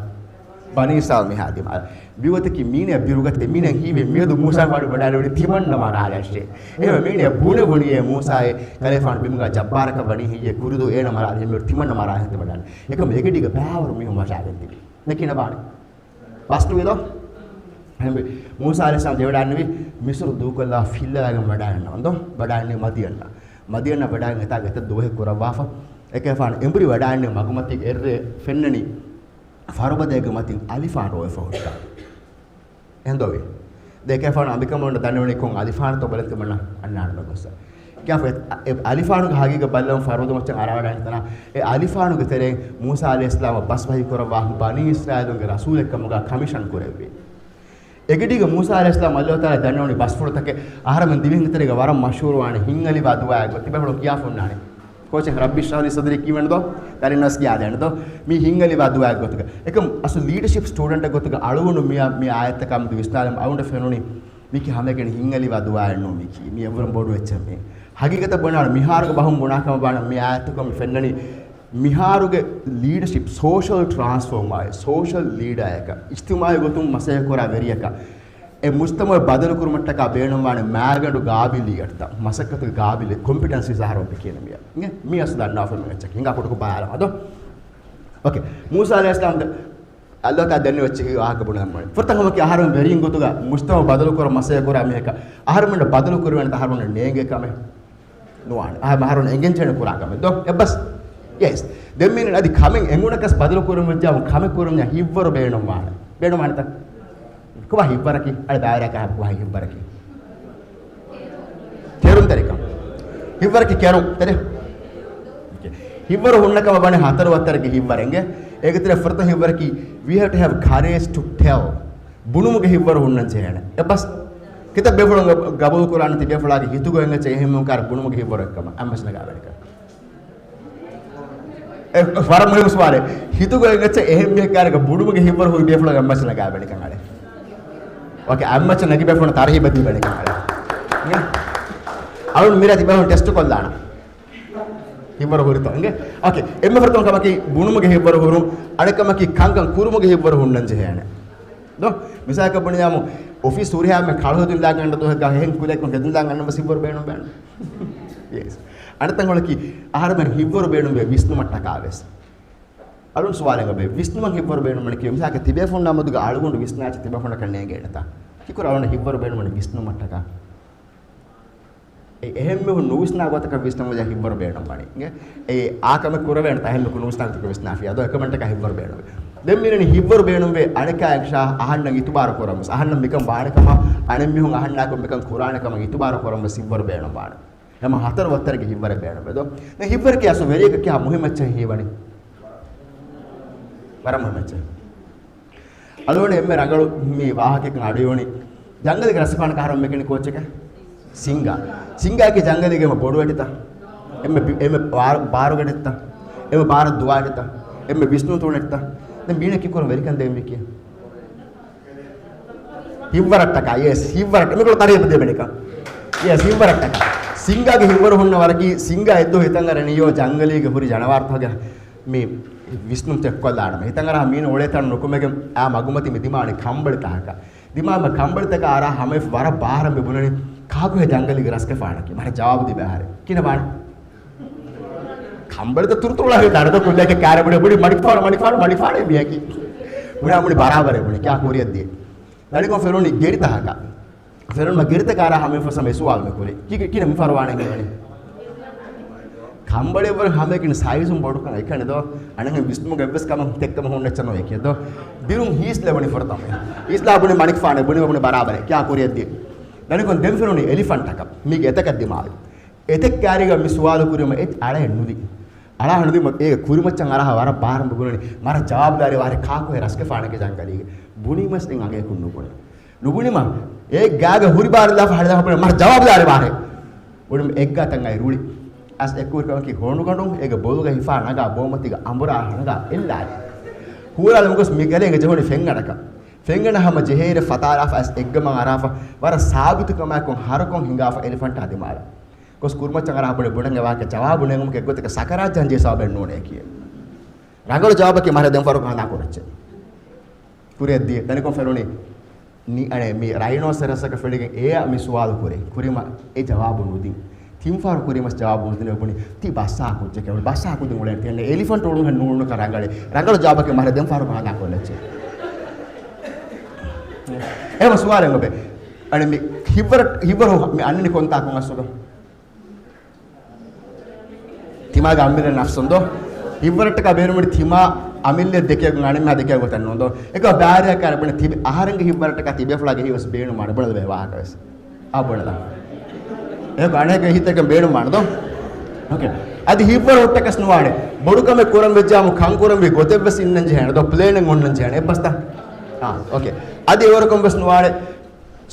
ބަނީ އިސްރާއީލް މީހާ ދިމާލަށް. މިގޮތަކީ މީނަޔަށް ބިރުގަތެއް. މީނަޔަށް ހީވޭ މިއަދު މޫސާގެފާނު ވަޑައިގެން ތިމަންނަ މަރާލަށޭ. އެހެންވެ މީނަޔަށް ބުނެވުނީ އޭ މޫސާއޭ، ކަލޭގެފާނު ބިމުގަ ޖައްބާރަކަށް ވަނީ ހެއްޔޭ، ކުރިދޫ އޭނަ މަރާލި ހެންވެ ތިމަންނަ މަރާ ހެން ތިމަންނަ. އެކަމް އެގަޑީގަ ބައިވަރު މީހުން ވަށާގެން ތިބި. ނެކިނަ ބާނެ. ބަސް ނުވިދޯ؟ ހެންވެ މޫސާ ޢަލައިހިއްސަލާމް ދެވަޑައިންނެވި މިސްރު ދޫކޮށްލާ ފިއްލަވައިގެން ވަޑައިގަންނަވަން ދޯ؟ ވަޑައިންނެވި މަދިޔަންނަށް. މަދިޔަންނަށް ވަޑައިގެން އެތާ އެތައް ދުވަހެއް ކުރައްވާފަ. އެކަލޭގެފާނު އެނބުރި ވަޑައިންނެވި މަގުމަތީގެ އެއްރޭ ފެންނަނީ ފަރުބަދައިގެ މަތިން އަލިފާން ރޯވެފަ ހުއްޓާ. އެހެންދޯވީ؟ ދެ އެކަލޭގެފާނު އަނބިކަނބަލުންނަށް ދަންނަވަނީ ކޮން އަލިފާންތޯ ބަލަން ތިމަންނަ އަންނާނެ ގޮސް. ކިޔާފަ އެ އަލިފާނުގެ ހަގީގަތް ބައްލަވަން ފަރުބަދަ މައްޗަށް އަރާވަޑައިގެން ތަނާ އެ އަލިފާނުގެ ތެރެއިން މޫސާ ޢަލައިހިއްސަލާމަށް ބަސް ވަޙީ ކުރައްވާ ބަނީ އިސްރާއީލުންގެ ރަސޫލެއް ކަމުގަ ކަމިޝަން ކުރެއްވި. އެގަޑީގަ މޫސާ ޢަލައިހިއްސަލާމް އައްލާހު ތަޢާލާ ދަންނަވަނީ ބަސްފުޅުތަކެއް. އަހަރެމެން ދިވެހިންގެ ތެރޭގަ ވަރަށް މަޝްހޫރުވާނެ ހިތްއަލިވާ ދުޢާއެއް ގޮތަށް ތިބޭފުޅުން ކިޔާފަ ހުންނާނެ. ކޯޗެއް ރައްބި އިޝްރަޙް ލީ ޞަދްރީ ކީވެން ދޯ؟ ދަނީ ނަސް ކިޔާދޭނެ ދޯ؟ މީ ހިތްއަލިވާ ދުޢާއެއް ގޮތުގަ. އެކަމް އަސްލު ލީޑަޝިޕް ސްޓޫޑެންޓެއް ގޮތުގަ އަޅުގަނޑު މި، މި އާޔަތްތައް ކަމުދު ވިސްނާލަމް އަޅުގަނޑަށް ފެނުނީ މީކީ ހަމައެކަނި ހިތްއަލިވާ ދުޢާއެއް ނޫން މީކީ. މީ އެއްވަރު ބޮޑު އެއްޗެއް މީ. ހަގީގަތަށް ބުނާ މިހާރުގެ ބަހުން ބުނާ ކަމަށް ބާނަ މި އާޔަތުގަ މި ފެންނަނީ މިހާރުގެ ލީޑަޝިޕް، ސޯޝަލް ޓްރާންސްފޯމާއެއް، ސޯޝަލް ލީޑާއަކަށް، އިޖްތިމާޢީ ގޮތުން މަސައްކަތް ކުރާ ވެރިޔަކަށް، އެ މުޖްތަމަޢު ބަދަލު ކުރުމަށްޓަކާ ބޭނުންވާނެ މާގަނޑު ގާބިލިއްޔަތުތައް، މަސައްކަތުގެ ގާބިލި، ކޮމްޕިޓެންސީ އަހަރު އޮތް ކިޔަނީ މިއަށް. މި އަސްލު ދަންނާފަ މި އެއްޗަކީ. ހިނގާ ކުޑަކޮށް ބަލާލަމާ ދޯ؟ އޯކޭ. މޫސާ ޢަލައިހިއްސަލާމް އައްލާހު ތަޢާލާ ދެންނެވި އެއްޗެއް ވާހަކަ ބުނަން މަނި. ފުރަތަމަ ކަމަކީ އަހަރުމެން ވެރިން ގޮތުގަ މުޖްތަމަޢު ބަދަލު ކުރަން މަސައްކަތް ކުރާ މީހަކަށް އަހަރުމެންނަށް ބަދަލު ކުރެވޭނެތަ އަހަރުމެންނަށް ނޭނގޭ ކަމެއް؟ ނުވާނެ. އަހަރު، އަހަރުމެން އެނގެން ޖެހޭނެ ކުރާ ކަމެއް ދޯ؟ އެއްބަސް. ޔެސް. ދެން މީނަ އަދި ކަމެއް އެނގުނަކަސް ބަދަލު ކުރަން ވެއްޖާމު ކަމެއް ކުރަންޏާ ހިތްވަރު ބޭނުންވާނެ. ބޭނުންވާނެތަ؟ ކޮބާ ހިތްވަރަކީ؟ އަޅެ ބާވަރާ ކާ ކޮބާ ހިތްވަރަކީ؟ ކެރުންތެރިކަން. ހިތްވަރަކީ ކެރުން. ތެރެ. ހިތްވަރު ހުންނަ ކަމަށް ވަނީ ހަތަރު ވައްތަރެއްގެ ހިތްވަރެއް އިނގޭ. އޭގެ ތެރޭ ފުރަތަމަ ހިތްވަރަކީ، we have to have courage to tell. ބުނުމުގެ ހިތްވަރު ހުންނަން ޖެހޭނެ. އެއްބަސް. ކިތައް ބޭފުޅުން ގަ-، ގަބޫލު ކުރާނެ ތިބޭފުޅާގެ ހިތުގަ އެނގޭ އެހެން ކަހަލަ ބުނުމުގެ ހިތްވަރު އެއްކަމަށް. އައްމަސް ނަގާ ވެރިކަން. އެ، ވަރަށް މުހިއްމު ސުވާލެއް. ހިތުގަ އެނގޭ އެހެން ކަހަލަ ބުނުމުގެ ހިތްވަރު ހުރި ބޭފުޅާގެ އައްމަސް ނަގާ ވެރިކަން އަޅެ. އޯކޭ، އައްމަސް ނަގި ބޭފުޅުން ތަރުހީބަށް ދީ ވެރިކަން އަޅެ. އަޅުން މިރޭ ތިބޭފުޅުން ޓެސްޓް ކޮށްލާނަ. ހިތްވަރު ހުރިތޯ އިނގޭ؟ އޯކޭ. އެންމެ ފުރަތަމަ ކަމަކީ ބުނުމުގެ ހިތްވަރު ހުރުން، އަނެއް ކަމަކީ ކަންކަން ކުރުމުގެ ހިތްވަރު ހުންނަން ޖެހޭނެ. ދޯ؟ މިސާލަކަށް ބުނިޔާމު، އޮފީސް ހުރިހާ މެ ކަޅު ހެދުން ދާގަންނަ ދުވަހެއްގަ އެހެން ކުލައެއް ހެދުން ދާގަންނަ ވެސް ހިތްވަރު ބޭނުން ވޭނެ. ޔެސް. އަނެއް ތަންކޮޅަކީ އަހަރުމެން ހިތްވަރު ބޭނުންވޭ ވިސްނުމަށްޓަކާ ވެސް. އަޅުން ސުވާލެއް އެބަ ވިސްނުމަށް ހިތްވަރު ބޭނުންވަނީ ކީއްވެ؟ މިސާލަކަށް ތިބޭފުޅުންނާ މެދުގަ އަޅުގަނޑު ވިސްނާއްޗެއް ތިބޭފުޅުންނަކަށް ނޭނގޭނެތާ؟ ކީއްކުރަން އަޅުގަނޑަށް ހިތްވަރު ބޭނުންވަނީ ވިސްނުމަށްޓަކާ؟ އެ އެހެން މީހުން ނުވިސްނާ ގޮތަކަށް ވިސްނަމުން ހިތްވަރު ބޭނުންވަނީ. އެ، އެ އާ ކަމެއް ކުރެވޭނެތާ އެހެން މީހަކު ނުވިސްނާ ގޮތަކަށް ވިސްނާފި. އަދޯ އެކަމަށްޓަކާ ހިތްވަރު ބޭނުންވޭ. ދެން މިއިރަނީ ހިތްވަރު ބޭނުންވޭ އަނެކާ އެކަށާ އަހަންނަށް އިތުބާރު ކުރަން ވެސް. އަހަންނަށް މިކަން ވާނެ ކަމަށް، އަނެއް މީހުން އަހަންނާކު މިކަން ކުރާނެ ކަމަށް އިތުބާރު ކުރަން ވެސް ހިތްވަރު ބޭނުންވާނެ. ހަމަ ހަތަރު ވައްތަރެއްގެ ހިތްވަރެއް ބޭނުންވޭ ދޯ. ދެން ހިތްވަރަކީ އަސްލު ވެރިޔަކަށް ކިހާ މުހިއްމު އެއްޗެއް ހީވަނީ؟ ވަރަށް މުހިއްމު އެއްޗެއް. އަޅުގަނޑު އެންމެ ރަނގަޅު މި ވާހަކައަކަށް އަޑުއިވުނީ، ޖަންގަލެއްގެ ރަސްގެފާނަކަށް އަހަރުމެން މި ކިޔަނީ ކޯއްޗެއް؟ ސިނގާ. ސިނގާއަކީ ޖަންގަލެއްގެ އެންމެ ބޮޑު އަޑިތައް؟ އެންމެ ބި-، އެންމެ ބާރު، ބާރުގެ އަޑިތައް؟ އެންމެ ބާރަށް ދުވާ އަޑިތައް؟ އެންމެ ވިސްނުންތެރި ނެތްތަ؟ ދެން މީނަ ކީއްކުރަން ވެރިކަން ދޭންވީ ކިޔޭ؟ ހިތްވަރަށްޓަކާ، ޔެސް، ހިތްވަރަށްޓަ-، މިކޮޅު ތަރީފު ދޭބަނިކަން. ޔެސް، ހިތްވަރަށްޓަކާ. ސިންގާގެ ހިތްވަރު ހުންނަ ވަރަކީ، ސިންގާ އެއްދުވަހު ހިތަށް އަރަނީޔޯ ޖަންގަލީގެ ހުރި ޖަނަވާރުތަކަށް މި ވިސްނުން ޗެކްކޮށްލާނަމޭ. ހިތަށް އަރާ މީނަ އުޅޭތަން ނުކުމެގެން އާ މަގުމަތި މި ދިމާވަނީ ކަނބަޅި ތަކަކަށް. ދިމާވެ ކަނބަޅިތަކާ އަރާ ހަމަ ވަރަށް ބާރަށް މި ބުނަނީ، ކާކުހޭ ޖަންގަލީގެ ރަސްގެފާނަކީ؟ މަރ ޖަވާބު ދިބަ އަހަރެ. ކިނަ ވާނެ؟ ކަނބަޅިތައް ތުރުތުރުޅާ ހިތާ ދޯ ކުއްލިއަކަށް ކާރެ ބުނެ ބުނި މަނިކުފާނު، މަނިކުފާނު، މަނިކުފާނު މީހަކީ. ބުނާ ބުނި ބަރާބަރެއް ބުނި ކިޔާ ކުރިއަށް ދިޔަ. ދަނިކޮށް ފެނުނީ ގެރިތަކަކަށް. ފެނުނުމަ ގެރިތަކާ އަރާ ހަމަ ފަސް ހަމަ ސުވާލު މި ކުރި. ކި-، ކި-، ކިނަ މި ފަރުވާނެ ހެން ވަނީ؟ ކަނބަޅި ވަރަށް ހަމައެކަނި ސައިޒުން ބޮޑުކަން އެކަނި ދޯ. އަނެއްހެން ވިސްނުމުގެ އެއްވެސް ކަމެއް ތެއްކަމަ ހުންނައްޗަ ނޯ އެކި ދޯ. ބިރުން ހީސް ލެވުނީ ފުރަތަމަ. ހީސް ލާ ބުނި މަނިކުފާނެ ބުނި ބުނި ބަރާބަރެ. ކިޔާ ކުރިއަށް ދިޔަ. ދަނިކޮށް ދެން ފެނުނީ އެލިފަންޓަކަށް. މީގެ އެތަކަށް ދިމާވި. އެތެއް ކާރީގަ މި ސުވާލު ކުރީމަ އެއް އަޅައެއް ނުލި. އަޅާ ނުލި އޭގެ ކުރިމައްޗަށް އަރާ ވަރަށް ބާރަށް ބުނަނީ. މަރ ޖަވާބުދާރީ ވާހަރެ ކާކު ހޭ ރަސްގެފާނެކޭ ޖަންގަލީގެ. ބުނީމަސް އެން އަގޭކުން ނުބުނެ. ނުބުނީމަ އޭ ގާގަ ހުރި ބާރެއްލާފަ ހަޅިދާފަ ބުނެ މަރ ޖަވާބުދާރީ ވާހަރެ. ބުނީމަ އެއްގާތަން އައި ރުޅި. އަސް އެއްކުރިކަމަކީ ހޮނޑުގަނޑުން އޭގެ ބޮލުގަ ހިފާ ނަގާ ބޯމަތީގަ އަނބުރާ ހަނަގާ އެއްލާލި. ހޫރާލަމުގަސް މި ގަލޭގެ ޖެހުނީ ފެންގަނޑަކަށް. ފެންގަނޑަ ހަމަ ޖެހޭއިރެއް ފަތާލާފަ އަސް އެއްގަމަށް އަރާފަ ވަރަށް ސާބިތުކަމާއެކު ހަރުކޮށް ހިނގާފަ އެލިފަންޓާ ދިމާލަށް. ގޮސް ކުރިމައްޗަށް އަރާ ބުނެ ބުނަން އެ ވާހަކަ ޖަވާބު ނޭނގުމަކީ އެއްގޮތަކަށް ސަކަރާތް ޖަހަން ޖެހޭ ސަބަބެއް ނޫނޭ ކިޔޭ. ރަނގަޅު ޖަވާބަކީ މަރ ދެން ފަރުކަ ހަނދާ ކުރައްޗެ. ކުރިއަށް ދިޔަ. ދަނިކޮށް ފެނުނީ ނި-، އަނެ، މި ރައިނޯސެރަސަކަށް ފެޅިގެން އެއަށް މި ސުވާލު ކުރޭ. ކުރިމަ އެ ޖަވާބު ނުދިން. ތިން ފަހަރު ކުރީމަސް ޖަވާބު ނުދިނެ ބުނި. ތި ބައްސާ ކުއްޖެކޭ. ބައްސާ ކުދިން އުޅެން ތިހެން އެލިފަންޓު އުޅުން ހެން ނޫނުކަ ރަނގަޅެ. ރަނގަޅު ޖަވާބަކީ މަރ ދެން ފަހަރު ހަނދާ ކޮށްލައްޗޭ. އެހެމަ ސުވާލެއް އޮބެ. އަނެ މި ހިއްވަރަ-، ހިއްވަރު މި އަންނަނީ ކޮންތާކުން އަސްލުގަ؟ ތިމާގެ އަނބިރެއް ނަފްސުން ދޯ؟ ހިއްވަރަށްޓަކާ ބޭނުމުން ތިމާ އަމިއްލަ ދެކޭގޮތް އަނެއްމާ ދެކޭގޮތެއް ނޫން ދޯ؟ އެކަ ބާރެއް ކާރެ ބުނެ ތިބި އަހަރެންގެ ހިއްވަރަށްޓަކާ ތިބޭފުޅާގެ ހިތްވެސް ބޭނުމާނެ ބުނެލަ ވާހަކަވެސް. އާ ބުނެލަ. އެކަ އަނެކެ ހިތެއްގެ ބޭނުމާނެ ދޯ؟ އޯކޭ. އަދި ހިއްވަރު ހުއްޓަކަސް ނުވާނެ. ބޮޑުކަމެއް ކުރަން ވެއްޖާމު ކަން ކުރަންވީ ގޮތެއްވެސް އިންނަން ޖެހޭނެ ދޯ؟ ޕްލޭނެއް އޮންނަން ޖެހޭނެ. އެއްބަސްތަ؟ އާ، އޯކޭ. އަދި އެވަރަކުން ވެސް ނުވާނެ.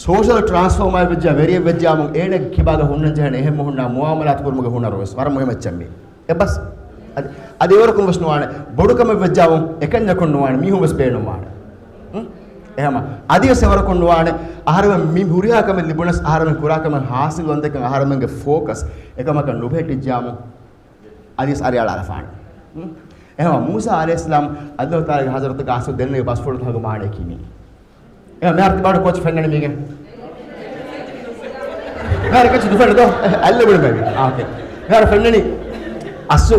ސޯޝަލް ޓްރާންސްފޯމާ ވެއްޖާ ވެރިއެއް ވެއްޖާމު އޭނަގެ ކިބާގަ ހުންނަން ޖެހޭނެ އެހެން މީހުންނާ މުއާމަލާތު ކުރުމުގެ ހުނަރު ވެސް ވަރަށް މުހިމް އެއްޗެއް މީ. އެއްބަސް. އަދި، އަދި އެވަރަކުން ވެސް ނުވާނެ. ބޮޑުކަމެއް ވެއްޖާމު އެކަންޏަކުން ނުވާނެ. މީހުން ވެސް ބޭނުންވާނެ. ހުން؟ އެހެމަ. އަދިވެސް އެވަރަކުން ނުވާނެ. އަހަރެމެން މި ހުރިހާ ކަމެއް ލިބުނަސް އަހަރެމެން ކުރާ ކަމެއް ހާސިލް ވަންދެކަން އަހަރެމެންގެ ފޯކަސް އެކަމަކަށް ނުބެހެއްޓިއްޖާމު. އަދިވެސް އަރިއަޅާލަފާނެ. ހުން؟ އެހެމަ މޫސާ އަލައިހިއްސަލާމް އައްލާހު ތަޢާލާގެ ޙަޟްރަތުގަ އަސްލު ދެންނެވި ބަސްފުޅުތަކުގެ މާނަޔަކީ މީ. އެ މިހާރު ތިބާޑު ކޯޗް ފެންނަނީ މީގެ؟ މިހާރު ކޯޗް ދުފެންނަ ދޯ؟ އެ، އައްލެ ބުނި ބައި. އާ، އޯކޭ. މިހާރު ފެންނަނީ އަސްލު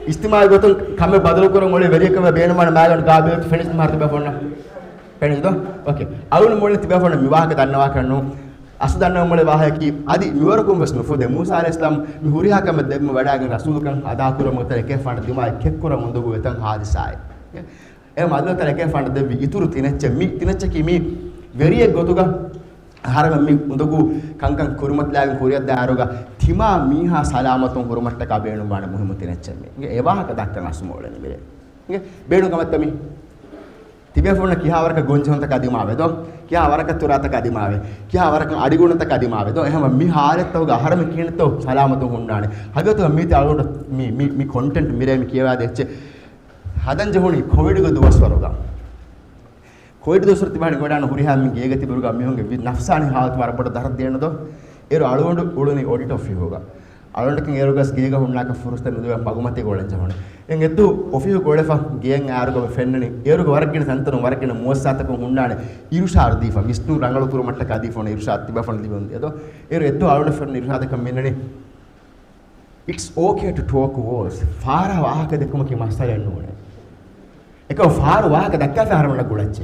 އިޖްތިމާޢީ ގޮތުން ކަމެއް ބަދަލު ކުރަން އުޅޭ ވެރިއެއް ކަމެއް ބޭނުންވާނެ މާގަނޑު ގާބިލް ފެނިސް މިހާރު ތިބާ ފޯންނަ. ފެނިސް ދޯ؟ އޯކޭ. އަޅުން މުޅި ތިބާ ފޯން މި ވާހަކަ ދަންނަވާކަށް ނޫން. އަސްލު ދަންނަވަން އުޅޭ ވާހަކައަކީ އަދި މިވަރަކުން ވެސް ނުފުދޭ. މޫސާ އަލައިހިއްސަލާމް މި ހުރިހާ ކަމެއް ދެއްމަ ވަޑައިގެން ރަސޫލުކަން އަދާކުރަމުގެ ތެރޭ އެކޭ ފާނަށް ދިމާއަށް ކެއްކުރަމުން އުނދަގޫ އެތަން ހާދިސާއެއް. އެ މަދުނަތަ އެކޭ ފާނަށް ދެއްވި އިތުރު ތިނެއްޗެއް މި ތިނެއްޗަކީ މި ވެރިއެއް ގޮތުގަ އަހަރެމެން މި އުނދަގޫ ކަންކަން ކުރިމަތިލާގެން ކުރިއަށްދާއިރުގަ ތިމާ މީހާ ސަލާމަތުން ހުރުމަށްޓަކާ ބޭނުންވާނެ މުހިއްމު ތިނެއްޗެއް މި. އެ ވާހަކަ ދައްކަން އަސްލު މި އުޅެނީ މިރޭ. ބޭނުން ކަމެއްތަ މި؟ ތިބޭފުޅުންނަށް ކިހާ ވަރަކަށް ގޮންޖެހުންތަކާ ދިމާވޭ ދޯ؟ ކިހާ ވަރަކަށް ތުރާތަކާ ދިމާވޭ؟ ކިހާ ވަރަކަށް އަޑިގުނަތަކާ ދިމާވޭ ދޯ؟ އެހެންވީމަ މި ހާލަތްތަކުގަ އަހަރެމެން ކިހިނެއްތޯ ސަލާމަތުން ހުންނާނެ؟ ހަގީގަތުގަ މީތި އަޅުގަނޑު މި، މި، މި ކޮންޓެންޓް މިރޭ މި ކިޔަވާދޭ އެއްޗެއް ހަދަން ޖެހުނީ ކޮވިޑްގެ ދުވަސްވަރުގަ. ކޮވިޑް ދުވަސްވަރު ތިބާ ނިގޮޑާން ހުރިހާ މި ގޭގަ ތިބި ހުރި މީހުންގެ ވި-، ނަފްސާނީ ހާލަތު ވަރަށް ބޮޑަށް ދަރަދު ދޭނެ ދޯ؟ އޭރު އަޅުގަނޑު އުޅުނީ އޮޑިޓް އޮފީހުގަ. އަޅުގަނޑަކަށް އޭރުގަސް ގޭގަ ހުންނާކަށް ފުރުސަތެއް ނުލިބޭ މަގުމަތީގަ އުޅެން ޖެހުނު. އެން އެއްދު އޮފީހުގަ އުޅެފަ ގެޔަށް އައިއިރުގަ ފެންނަނީ އޭރުގެ ވަރަށް ގިނަ ތަންތަނުން ވަރަށް ގިނަ މުއައްސަސާތަކުން ހުންނާނެ އިރުޝާދު ދީފަ، ވިސްނުން ރަނގަޅު ކުރުމަށްޓަކާ ދީފަ އޮންނަ އިރުޝާދު ތިބޭފުޅުން ލިބި އޮންދިޔަ ދޯ؟ އޭރު އެއްދު އަޅުގަނޑަށް ފެންނަ އިރުޝާދަކަށް މިންނަނީ It's okay to talk words. ފާރާ ވާހަކަ ދެއްކުމަކީ މައްސަލައެއް ނޫނޭ. އެކަމް ފާރު ވާހަކަ ދައްކާފަ އަހަރެމެންނަށް ގުޅައްޗޭ.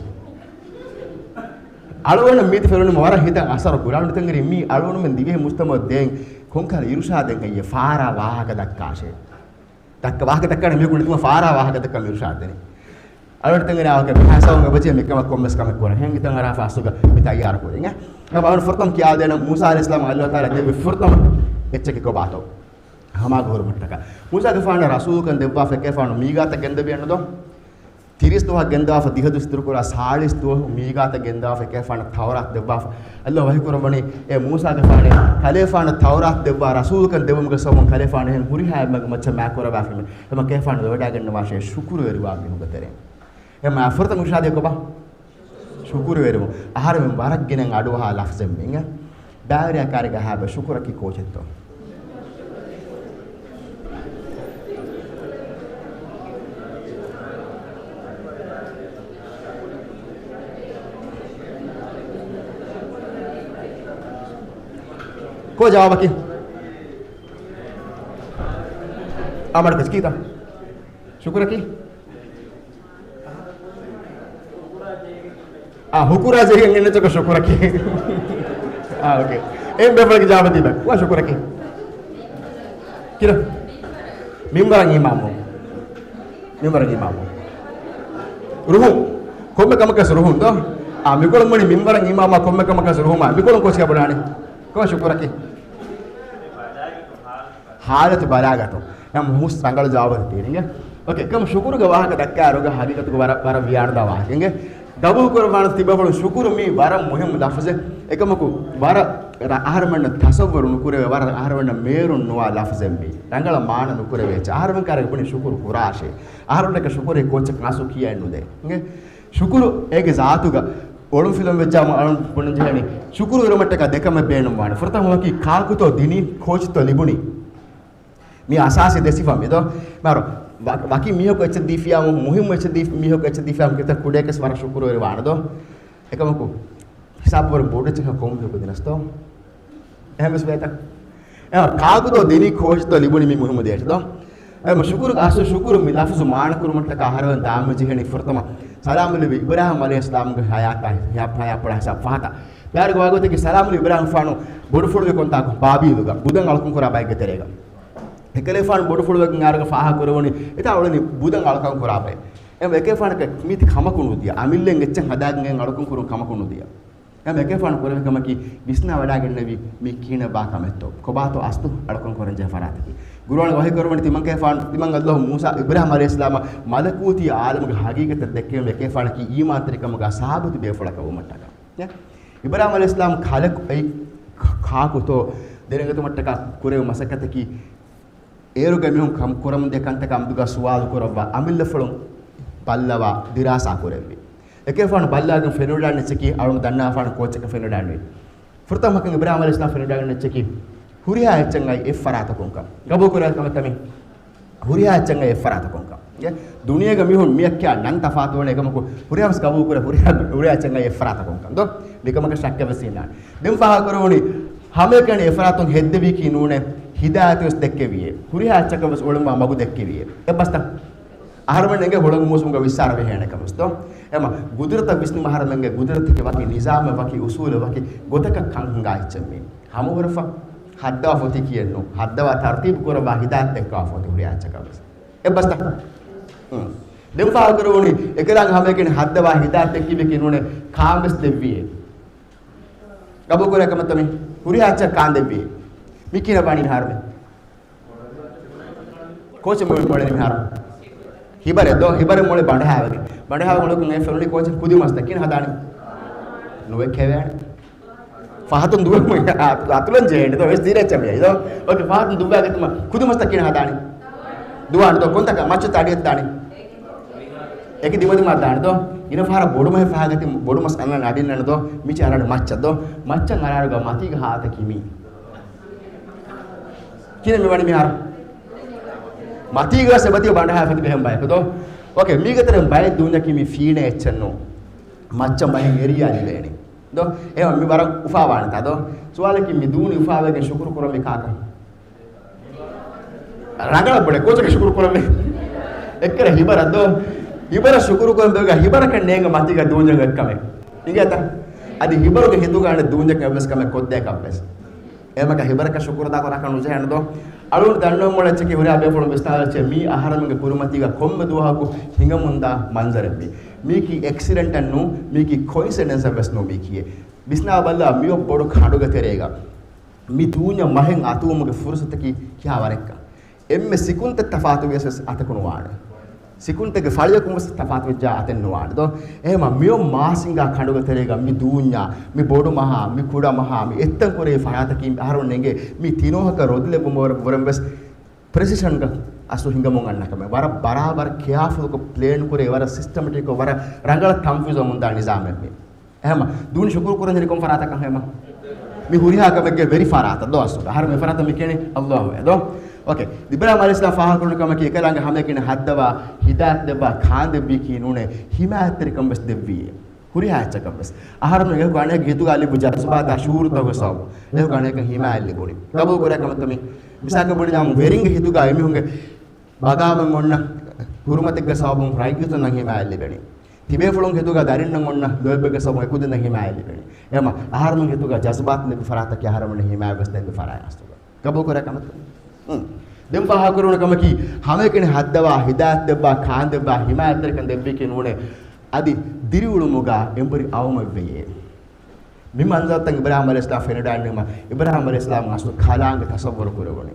އަޅުގަނޑަށް މީތި ފެނުނީމަ ވަރަށް ހިތަށް އަސަރު ކުރާނެ. ތަންގެރި މީ އަޅުގަނޑުމެން ދިވެހި މުޖްތަމަޢަށް ދޭން ކޮންކަހަލަ އިރުޝާދެއް ހެއްޔޭ ފާރާ ވާހަކަ ދައްކާށޭ. ދައްކަ ވާހަކަ ދައްކާނެ މީހަކު ނެތުމަ ފާރާ ވާހަކަ ދައްކަން އިރުޝާދު ދެނީ. އަޅުގަނޑު ތަންގެރި އާކެ ހަސަވަން އެބަޖެ މިކަމަށް ކޮންމެސް ކަމެއް ކުރަން. ހެން ތަން އަރާ ފާސުގަ މި ތައްޔާރު ކުރިން. އެ އަބަ އަޅު ފުރަތަމަ ކިޔާދޭނަ މޫސާ އަލައިހިއްސަލާމް އައްލާހު ތަޢާލާ ދެއްވި ފުރަތަމަ އެއްޗަކީ ކޮބާތޯ؟ ހަމާގެ ހުރުމަށްޓަކާ. މޫސާގެފާނަށް ރަސޫލުކަން ދެއްވާފަ އެކޭފާނު މީގާތަށް ގެންދެވި އެއްނުދޯ؟ ތިރީސް ދުވަހަށް ގެންދާފަ، ދިހަ ދުވަސް ދުރުކުރާ ސާޅީސް ދުވަހު މީގާތަށް ގެންދާފަ، އެކަލޭފާނަށް ތައުރާތު ދެއްވާފަ. އައްލާހު ވަޙީ ކުރައްވަނީ، އޭ މޫސާގެފާނޭ، ކަލޭފާނަށް ތައުރާތު ދެއްވާ ރަސޫލުކަން ދެއްވުމުގެ ސަބަބުން ކަލޭފާނު އެހެން ހުރިހާ އެއްމެގެ މައްޗަށް މާ ކުރައްވާފައި. އެމަ ކަލޭފާނު ވެވަޑައިގަންނަވާށޭ ޝުކުރުވެރިވާ މީހުންގެ ތެރެއިން. އެމަ ފުރަތަމަ އިރުޝާދެއް ކޮބާ؟ ޝުކުރުވެރިވުން. އަހަރެމެން ވަރަށް ގިނައިން އަޑުއަހާ ލަފްޒެއް މި އިނގޭ. ބައިވެރިޔާ ކާރިގަ ހާބެ ޝުކުރަކީ ކޯޗެއްތޯ؟ ކޯ ޖަވާބަކީ؟ އާ މަޑުކަސް ކީތަ؟ ޝުކުރަކީ؟ އާ، ހުކުރާ ޖެހިގެން އެންނެތަކަ ޝުކުރަކީ. އާ، އޯކޭ. އެން ބޭފުޅަކީ ޖާބަދީބެ. ކުއާ ޝުކުރަކީ. ކިރަ؟ މިންވަރަށް އީމާންވުން. މިންވަރަށް އީމާންވުން. ރުހުން. ކޮންމެ ކަމަކަސް ރުހުން ދޯ؟ އާ، މިކޮޅުން މުޅި މިންވަރަށް އީމާންވާ ކޮންމެ ކަމަކަސް ރުހުމާ. މިކޮޅުން ކޯޗިކަ ބުނާނެ. ކޮން ޝުކުރަކީ؟ ހާލަތު ބަލާގަތު. އެމަ ހުސް ރަނގަޅު ޖަވާބު ދޭނެ. އޯކޭ، ކަމަ ޝުކުރުގެ ވާހަކަ ދައްކާ އިރުގަ ހަގީގަތުގަ ވަރަށް، ވަރަށް ވިޔާނުދާ ވާހަކަ އިނގޭ. ގަބޫލު ކުރައްވާނެ ތިބޭފުޅުން ޝުކުރު މީ ވަރަށް މުހިއްމު ލަފްޒެއް. އެކަމަކު ވަރަށް ރަ-، އަހަރުމެންނަށް ތަޞައްވަރު ނުކުރެވޭ، ވަރަށް އަހަރުމެންނަށް މޭރުން ނުވާ ލަފްޒެއް މީ. ރަނގަޅަށް މާނަ ނުކުރެވޭ. އަހަރުމެން ކާރިގަ ބުނި ޝުކުރު ކުރާށޭ. އަހަރުމެންނަކަށް ޝުކުރެއް ކޯޗަކަށް އަސްލު ކިޔައެއް ނުދޭ. އިނގޭ؟ ޝުކުރު އޭގެ ޒާތުގަ އޮޅުންފިލުން ވެއްޖާމަ އަޅުން ބުނަން ޖެހޭނީ، ޝުކުރު އިރުމަށްޓަކާ ދެކަމެއް ބޭނުންވާނެ. ފުރަތަމަ ވަކި ކާކުތޯ ދިނީ، ކޯޗުތޯ ލިބުނީ. މީ އަސާސީ ދެ ސިފަ މި ދޯ. މާރު ވަ-، ވަކި މީހަކު އެއްޗެއް ދީފިޔާމު، މުހިއްމު އެއްޗެއް ދީ-، މީހަކު އެއްޗެއް ދީފިޔާމު ކިތައް ކުޑައަކަސް ވަރަށް ޝުކުރުވެރި ވާނެ ދޯ. އެކަމަކު ހިސާބުވަރު ބޮޑު އެއްޗަކަށް ކޮން މީހަކު ދިނަސްތޯ؟ އެހެންވެސް ވޭތަ؟ އެ ކާކުތޯ ދިނީ ކޯޗުތޯ ލިބުނީ މި މުހިއްމު ދޭއްޗެއް ދޯ؟ އެ ޝުކުރު އަސްލު ޝުކުރު މި ލަފުޒު މާނަ ކުރުމަށްޓަކާ އަހަރެމެން ދާމު ޖެހެނީ ފުރަތަމަ ސަލާމު ލިބި އިބްރާހީމް ޢަލައިހިއްސަލާމްގެ ޙަޔާތާ، ޙަޔާ-، ޙަޔާތްޕުޅާ ހިސާބު ފަހަތަށް. ބާރުގަ ވާގޮތަކީ ސަލާމު ލިބި އިބްރާހީމްފާނު ބޮޑުފުޅުވި ކޮންތާކު ބާބީލުގަ ބުދަން އަޅުކަން ކުރާ ބައެއްގެ ތެރޭގަ. އެކަލޭފާނު ބޮޑުފުޅުވެގެން އާރުގަ ފާހަގަ ކުރެވުނީ އެތާ އުޅެނީ ބުދަން އަޅުކަން ކުރާ ބައެއް. އެ އެކޭފާނަކަށް މީތި ކަމަކު ނުދިޔަ. އަމިއްލައިން އެއްޗެއް ހަދާގެން އަޅުކަން ކުރުން ކަމަކު ނުދިޔަ. އެމަ އެކޭފާނު ކުރެވި ކަމަކީ ވިސްނާ ވަޑާގެންނެވި މީ ކިހިނެއް ވާ ކަމެއްތޯ؟ ކޮބާތޯ އަސްލު އަޅުކަން ކުރަންޖެހޭ ފަރާތަކީ؟ ގުރުއާން ވަޙީ ކުރައްވަނީ ތިމަން ކޭފާނު، ތިމަން އައްލާހު މޫސާ އިބްރާހީމް ޢަލައިހިއްސަލާމަށް މަލަކޫތީ ޢާލަމުގެ ހަގީގަތެއް ދެއްކެވީމަ އެކޭފާނަކީ އީމާންތެރިކަމުގަ ސާބިތު ބޭފުޅަކަށް ވުމަށްޓަކާ. އެ އިބްރާހީމް ޢަލައިހިއްސަލާމް ކަލަކު އެއީ ކާކުތޯ ދެރަނގަތުމަށްޓަކާ ކުރެވި މަސައްކަތަކީ އޭރުގެ މީހުން ކަމް ކުރަމުންދިޔަ ކަންތަކާ މެދުގަ ސުވާލު ކުރައްވާ އަމިއްލަފުޅުން ބައްލަވާ ދިރާސާ ކުރެއްވި. އެކޭފާނު ބައްލަވާގެން ފެނިވަޑާން އެއްޗަކީ އަޅުން ދަންނާފާނު ކޯޗަކަށް ފެނިވަޑާންވީ. ފުރަތަމަކަން އިބްރާހީމް ޢަލައިހިއްސަލާމް ފެނިވަޑާގެން އެއްޗަކީ ހުރިހާ އެއްޗަށް އައި އެއްފަރާތަކުންކަން. ގަބޫލު ކުރެވޭ ކަމެއްތަ މީ؟ ހުރިހާ އެއްޗަށް އައި އެއްފަރާތަކުންކަން. އެ ދުނިޔޭގަ މީހުން މިއަށްކިޔާ ނަން ތަފާތުވަނީ އެކަމަކު ހުރިހާވެސް ގަބޫލު ކުރޭ ހުރިހާ، ހުރިހާ އެއްޗަށް އައި އެއްފަރާތަކުންކަން. ދޯ؟ މިކަމަކަށް ޝައްކެއްވެސް އިންނާނެ. ދެން ފާހަގަކުރެވުނީ ހަމައެކަނި އެފަރާތުން ހެއްދެވީކީ ނޫނޭ، ހިދާޔަތުވެސް ދެއްކެވިއޭ. ހުރިހާ އެއްޗަކަށްވެސް އުޅުންވާ މަގު ދެއްކެވިއޭ. އެއްބަސްތަ؟ އަހަރުމެން އެނގޭ ހުޅަނގު މޫސުމުގަ ވިއްސާރަ ވެހޭނެ ކަމަސްތޯ. އެމަ ގުދުރަތަށް ވިސްނުމަށް އަހަރުމެންގެ ގުދުރަތަކީ ވަކި ނިޒާމެއް، ވަކި އުސޫލެއް، ވަކި ގޮތަކަށް ކަން ހިނގާ އެއްޗެއް މީ. ހަމަ ހުރެފަ ހައްދަވާ ފޮތި ކިޔެއްނު. ހައްދަވާ ތަރުތީބު ކުރައްވާ ހިދާޔަތް ދެއްކާ ފޮތި ހުރިހާ އެއްޗަކަށްވެސް. އެއްބަސްތަ؟ ހުން. ދެން ފާހަގަކުރެވުނީ އެކަލާނގެ ހަމައެކަނި ހައްދަވާ ހިދާޔަތް ދެއްކިވެކި ނޫނޭ ކާންވެސް ދެއްވިއޭ. ގަބޫލު ކުރޭ ކަމަށްތަ މީ؟ ހުރިހާ އެއްޗަށް ކާން ދެއްވިއޭ. މި ކިހިނެއް ވާނީ މިހާރު މީ؟ ކޯޗެއް މޮޅެ، މޮޅެނީ މިހާރު؟ ހިބަރެއް ދޯ، ހިބަރެއް މޮޅެ ބަނޑަހާވެގެން. ބަނޑަހާވެ މޮޅަކުން އެ ފެނުނީ ކޯޗެއް ކުދި މަސްތައް ކިހިނެއް ހަދާނީ؟ ނުވެ ކެވޭނެ. ފަހަތުން ދުވެ އަތުލަން ޖެހޭނެ ދޯ، ވެސް ދީރައްޗަ މިއައި ދޯ. އޯކޭ، ފަހަތުން ދުއްވާގަތުމަ ކުދި މަސްތައް ކިހިނެއް ހަދާނީ؟ ދުވާނެ ދޯ، ކޮންތަކަށް މައްޗަށް އަޑިއަށް ދާނީ؟ އެކި ދިމަދިމާ ދާނެ ދޯ. ގިނަ ފަހަރަށް ބޮޑު މަހެއް ފަހަގަތި ބޮޑު މަސް އަންނަން އަޑިންނަން ދޯ. މިޗި އަރާނެ މައްޗަށް ދޯ. މައްޗަށް އަރާރުގަ މަތީގަ ހާލަތަކީ މީ. ކިހިނެއް މިވަނީ މިހާރު؟ މަތީގަ ސެބަތި ބަނޑަހާ ފަތި ބެހެން ބަޔަކު ދޯ. އޯކޭ، މީގަ ތެރެން ބައެއް ދޫންޏަކީ މި ފީނޭ އެއްޗެއް ނޫ. މައްޗަށް ބަހެއް އެރިޔާ ލިބޭނެ. ދޯ، އެހެން މި ވަރަށް އުފާވާނެތާ ދޯ. ސުވާލަކީ މި ދޫނި އުފާވެގެން ޝުކުރު ކުރަން މި ކާކަށް؟ ރަނގަޅަށް ބުނޭ، ކޯޗަކަށް ޝުކުރު ކުރަން މި. އެއްކަރަ ހިބަރަށް ދޯ. ހިބަރަށް ޝުކުރު ކުރަން ބޭގަ ހިބަރަކަށް ނޭނގެ މަތީގަ ދޫންޏަކަށް އެއްކަމެއް. އިނގޭތަ؟ އަދި ހިބަރުގެ ހިތުގަ އަނެއް ދޫންޏަކަށް އެއްވެސް ކަމެއް ކޮށްދޭ ކަށްވެސް. އެމަގަ ހިބަރަކަށް ޝުކުރު ދާކޮށް ރަކަށް ނުޖެހޭނެ ދޯ. އަޅުން ދަންނަވަން އުޅޭ އެއްޗަކީ ހުރިހާ ބޭފުޅުން ވިސްނާލައްޗޭ މީ އަހަރެމެންގެ ކުރިމަތީގަ ކޮންމެ ދުވަހަކު ހިނގަމުންދާ މަންޒަރެއް މީ. މީކީ އެކްސިޑެންޓެއް ނޫ، މީކީ ކޮއިންސިޑެންސެއް ވެސް ނޫ މީކީއެއް. ވިސްނާ ބައްލާ މިއޮއް ބޮޑު ކަނޑުގެ ތެރޭގަ މި ދޫންޏަށް މަހެއް އަތުވުމުގެ ފުރުސަތަކީ ކިހާ ވަރެއްކަން. އެންމެ ސިކުންތެއް ތަފާތު ވިޔަސް ވެސް އަތަކު ނުވާނެ. ސިކުންތެއްގެ ފަޅިއަކުން ވެސް ތަފާތު ވެއްޖާ އަތެއް ނުވާނެ ދޯ. އެހެމަ މިއޮއް މާސިނގާ ކަނޑުގެ ތެރޭގަ މި ދޫންޏާ، މި ބޮޑު މަހާ، މި ކުޑަ މަހާ، މި އެއްތަން ކުރެވި ފަރާތަކީ އަހަރުން އެނގޭ މި ތިނޯހަކަށް ރޮދިލެއްވުމަށް ވުރެން ވެސް ޕްރެސިޝަންގަ އަސްލު ހިނގަމުން އަންނަ ކަމެއް. ވަރަށް ބަރާބަރަށް ކެއާފުލްކޮށް ޕްލޭން ކުރޭ، ވަރަށް ސިސްޓަމެޓިކްކޮށް، ވަރަށް ރަނގަޅަށް ތަންފީޒުވަމުންދާ ނިޒާމެއް މީ. އެހެމަ ދޫން ޝުކުރު ކުރަން ޖެހެނީ ކޮން ފަރާތަކަށް ހެމަ؟ މި ހުރިހާ ކަމެއްގެ ވެރި ފަރާތަށް ދޯ އަސްލު. އަހަރު މި ފަރާތަށް މި ކިޔަނީ އައްލާހު އޭ ދޯ. އޯކޭ. އިބްރާހިމް ޢަލައިހިއްސަލާމް ފާހަގަކުރަން ކަމަކީ އެކަލާނގެ ހަމައެކަނި ހައްދަވާ، ހިދާޔަތް ދެއްވާ، ކާން ދެއްވީކީ ނޫނޭ، ހިމާޔަތްތެރިކަން ވެސް ދެއްވީ. ހުރިހާ އެއްޗަކަށް ވެސް. އަހަރުމެން އެކު އަނެކަ ހިތުގަ ލިބު ޖަޒުބާތާ ޝުޢޫރުތަކުގެ ސަބަބު. އެކު އަނެކަ ހިމާޔަތް ލިބުނީ. ގަބޫލު ކުރޭ ކަމެއްތަ މީ؟ މިސާލަކަށް ބުނި ނަމަ ވެރިންގެ ހިތުގަ އެމީހުންގެ ބަޣާވަތް އޮންނަ ހުރުމަތެއްގެ ސަބަބުން ރައްޔިތުންނަށް ހިމާޔަތް ލިބެނީ. ތިބޭފުޅުން ހިތުގަ ދަރިންނަށް އޮންނަ ލޯތްބެއްގެ ސަބަބުން އެކުދިންނަށް ހިމާޔަތް ލިބެނީ. އެހެމަ އަހަރުމެން ހިތުގަ ޖަޒުބާތު ލިބި ފަރާތަކީ އަހަރުމެންނަށް ހިމާޔަތް ވެސް ލިބި ފަރާތް އަސްލުގަ. ގަބޫލު ކުރޭ ކަމެއް. ހުން. ދެން ފާހަގަކުރެވުނު ކަމަކީ، ހަމައެކަނި ހައްދަވާ، ހިދާޔަތް ދެއްވާ، ކާން ދެއްވާ، ހިމާޔަތްތެރިކަން ދެއްވީކީ ނޫނޭ، އަދި ދިރިއުޅުމުގަ އެނބުރި އައުމެއް ވެޔޭ. މި މަންޒަރުތައް އިބްރާހިމް ޢަލައިހިއްސަލާމް ފެނިވަޑައިގެންނަމަ، އިބްރާހިމް ޢަލައިހިއްސަލާމް އަސްލު ކަލާނގެ ތަޞައްވުރު ކުރެވުނީ.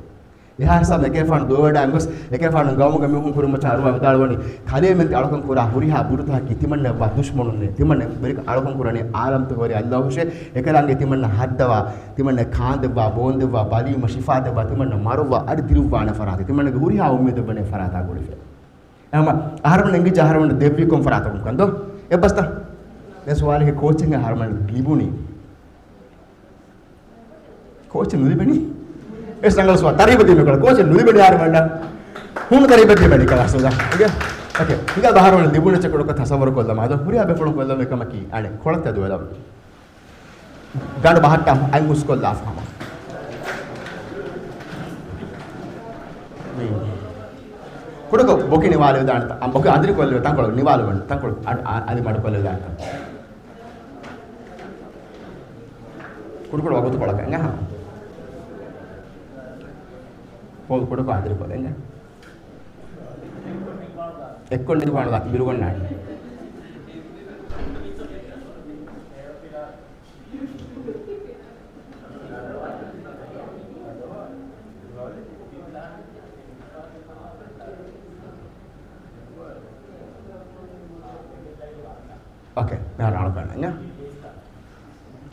އެހާ ހިސާބުން އެކަލޭފާނު ދުވެވަޑައިގެން ގޮސް، އެކަލޭފާނު ގައުމުގެ މީހުން ކުރިމައްޗަށް އަރުވާ ވިދާޅުވަނީ، ކަލޭމެން އަޅުކަން ކުރާ ހުރިހާ ބުރުތަކަކީ ތިމަންނައަށްވާ ދުޝްމަނުންނޭ، ތިމަންނަ ވެރިކަން އަޅުކަން ކުރަނީ އާލަމްތަކަށް ވެރި އައްލާހުށޭ. އެކަލާނގެ ތިމަންނަ ހައްދަވާ، ތިމަންނަ ކާން ދެއްވާ، ބޯން ދެއްވާ، ބަލީމަ ޝިފާ ދެއްވާ، ތިމަންނަ މަރުވާ، އަދި ދިރުއްވާނެ ފަރާތެއް، ތިމަންނަގެ ހުރިހާ އުއްމީދެއް ވަނީ ފަރާތާ ގުޅިފަ. އެހެމަ އަހަރުމެން އެނގިއްޖެ އަހަރުމެން ދެއްވީ ކޮން ފަރާތަކުން ކަން ދޯ؟ އެއްބަސްތަ؟ ދެން ސުވާލެއް ކޯޗެއް އަހަރުމެން ލިބުނީ؟ ކޯޗެއް ނުލިބެނީ؟ އެ ރަނގަޅު ސުވާލު. ތަރީބަ ދީމެ ކޮޅަ. ކޯޗެއް ނުލިބެނީ އަހަރުމެންނަށް. ހޫނު ތަރީބަ ދީމެ ކަލާ ސުދާ. އިނގޭ؟ އޯކޭ. ހިނގާ އަހަރުމެން ލިބުނެއްޗެއް ކޮޅަކަށް ތަޞައްވުރު ކޮށްލަމާ ދޯ. ހުރިހާ ބޭފުޅުން ކޮށްލަމޭ ކަމަކީ އަނެއް ކޮޅަށް ތެދުވެލަމުން. ގަނޑު ބަހައްޓާ އަތް ހުސްކޮށްލާފަ ހަމަ. ކުޑަކޮށް ބޮކި ނިވާލެވިދާނެތަ؟ އަ، ބޮކި އަނދިރި ކޮށްލެވި ތަންކޮޅު ނިވާލުވަން ތަންކޮޅު އަ، އަ، އަލި މަޑު ކޮށްލެވިދާނެތަ؟ ކުޑަކުޑަ ވަގުތުކޮޅަކަށް އެނގޭ ހަމަ. ކުޑަކޮށް އަނދިރި ކޮށްލެވި އެނގޭ. އެއްކޮށް ނިރުވާނުލާ ބިރުގަންނާނެ. އޯކޭ، މިހާރު އަޅުގަނޑަށް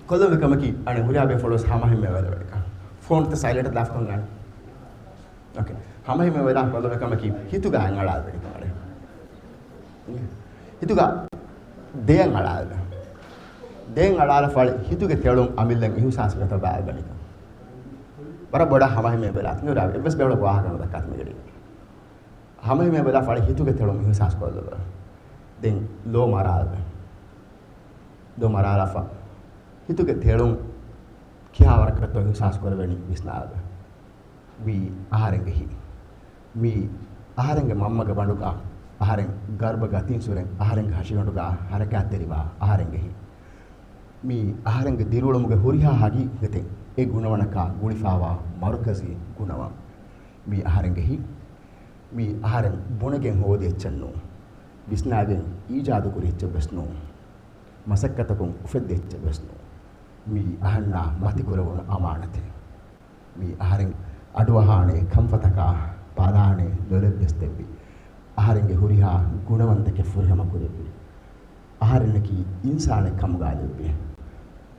ކޮށްލެވޭ ކަމަކީ، އަނެއް ހުރިހާ ބޭފުޅުވެސް ހަމަހިމޭ ވެލެވެނިކަން. ފޯނުތައް ސައިލެންޓަށް ދާފަ ކޮންގާނެ. އޯކޭ. ހަމަހިމޭ ވެލާ ކޮށްލެވޭ ކަމަކީ ހިތުގަ އަން އަޅާލެވެނިކަން އަޅެ. ހިތުގަ ދެއަން އަޅާލެވޭ. ދެއަން އަޅާލާފަ އަޅެ ހިތުގެ ތެޅުން އަމިއްލައަށް އިހުސާސް ވެތަ ބަލާލެވެނިކަން. ވަރަށް ބޮޑަށް ހަމަހިމޭ ވެލާ. ތިން އެއްވެސް ބޭފުޅަކު ވާހަކަ ނުދައްކާތި މިގަޑީ. ހަމަހިމޭ ވެލާފަ އަޅެ ހިތުގެ ތެޅުން އިހުސާސް ކޮށްލެވޭ. ދެން ލޯ މަރާލެވޭ. ލޯ މަރާލާފަ ހިތުގެ ތެޅުން ކިހާވަރަކަށްތޯ އިހުސާސް ކުރެވެނީ ވިސްނާލެވޭ. މީ އަހަރެންގެ ހިތް. މީ އަހަރެންގެ މަންމަގެ ބަނޑުގަ އަހަރެން ގަރުބަ ގަތީން ސުރެން އަހަރެންގެ ހަށިގަނޑުގަ ހަރަކާތްތެރިވާ އަހަރެންގެ ހިތް. މީ އަހަރެންގެ ދިރިއުޅުމުގެ ހުރިހާ ހަގީގަތެއް އެ ގުނަވަނަކާ ގުޅިފާވާ މަރުކަޒީ ގުނަވަން. މީ އަހަރެންގެ ހިތް. މީ އަހަރެން ބުނެގެން ހޯދި އެއްޗެއް ނޫން. ވިސްނާގެން އީޖާދުކުރި އެއްޗެއް ވެސް ނޫން. މަސައްކަތަކުން އުފެއްދި އެއްޗެއް ވެސް ނޫން. މީ އަހަންނާ މަތިކުރެވުނު އަމާނަތެއް. މީ އަހަރެން އަޑުއަހާނެ ކަންފަތަކާ ބަލާނެ ލޮލެއްވެސް ދެއްވި. އަހަރެންގެ ހުރިހާ ގުނަވަންތަކެއް ފުރިހަމަ ކުރެއްވި. އަހަރެންނަކީ އިންސާނެއް ކަމުގަ ލެއްވި.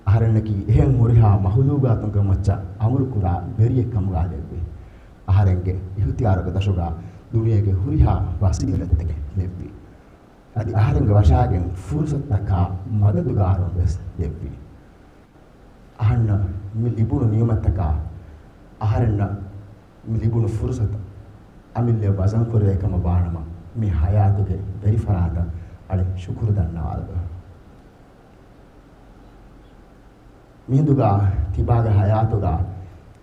އަހަރެންނަކީ އެހެން ހުރިހާ މަހުލޫގާތުންގެ މައްޗަށް އަމުރުކުރާ ވެރިއެއް ކަމުގަ ލެއްވި. އަހަރެންގެ އިހުތިޔާރުގެ ދަށުގަ ދުނިޔޭގެ ހުރިހާ ވަސީލަތްތަކެއް ލެއްވި. އަދި އަހަރެންގެ ވަށާގެން ފުރުސަތުތަކާ މަދަދުގާރުން ވެސް ލެއްވި. އަހަންނަށް މި ލިބުނު ނިޢުމަތްތަކާ އަހަރެންނަށް މި ލިބުނު ފުރުސަތު އަމިއްލައަށް ވަޒަންކުރެވޭ ކަމަށް ވާނަމަ، މި ޙަޔާތުގެ ވެރިފަރާތަށް އަޅެ ޝުކުރު ދަންނަވާލަބަ. މިހިނދުގަ ތިބާގެ ޙަޔާތުގަ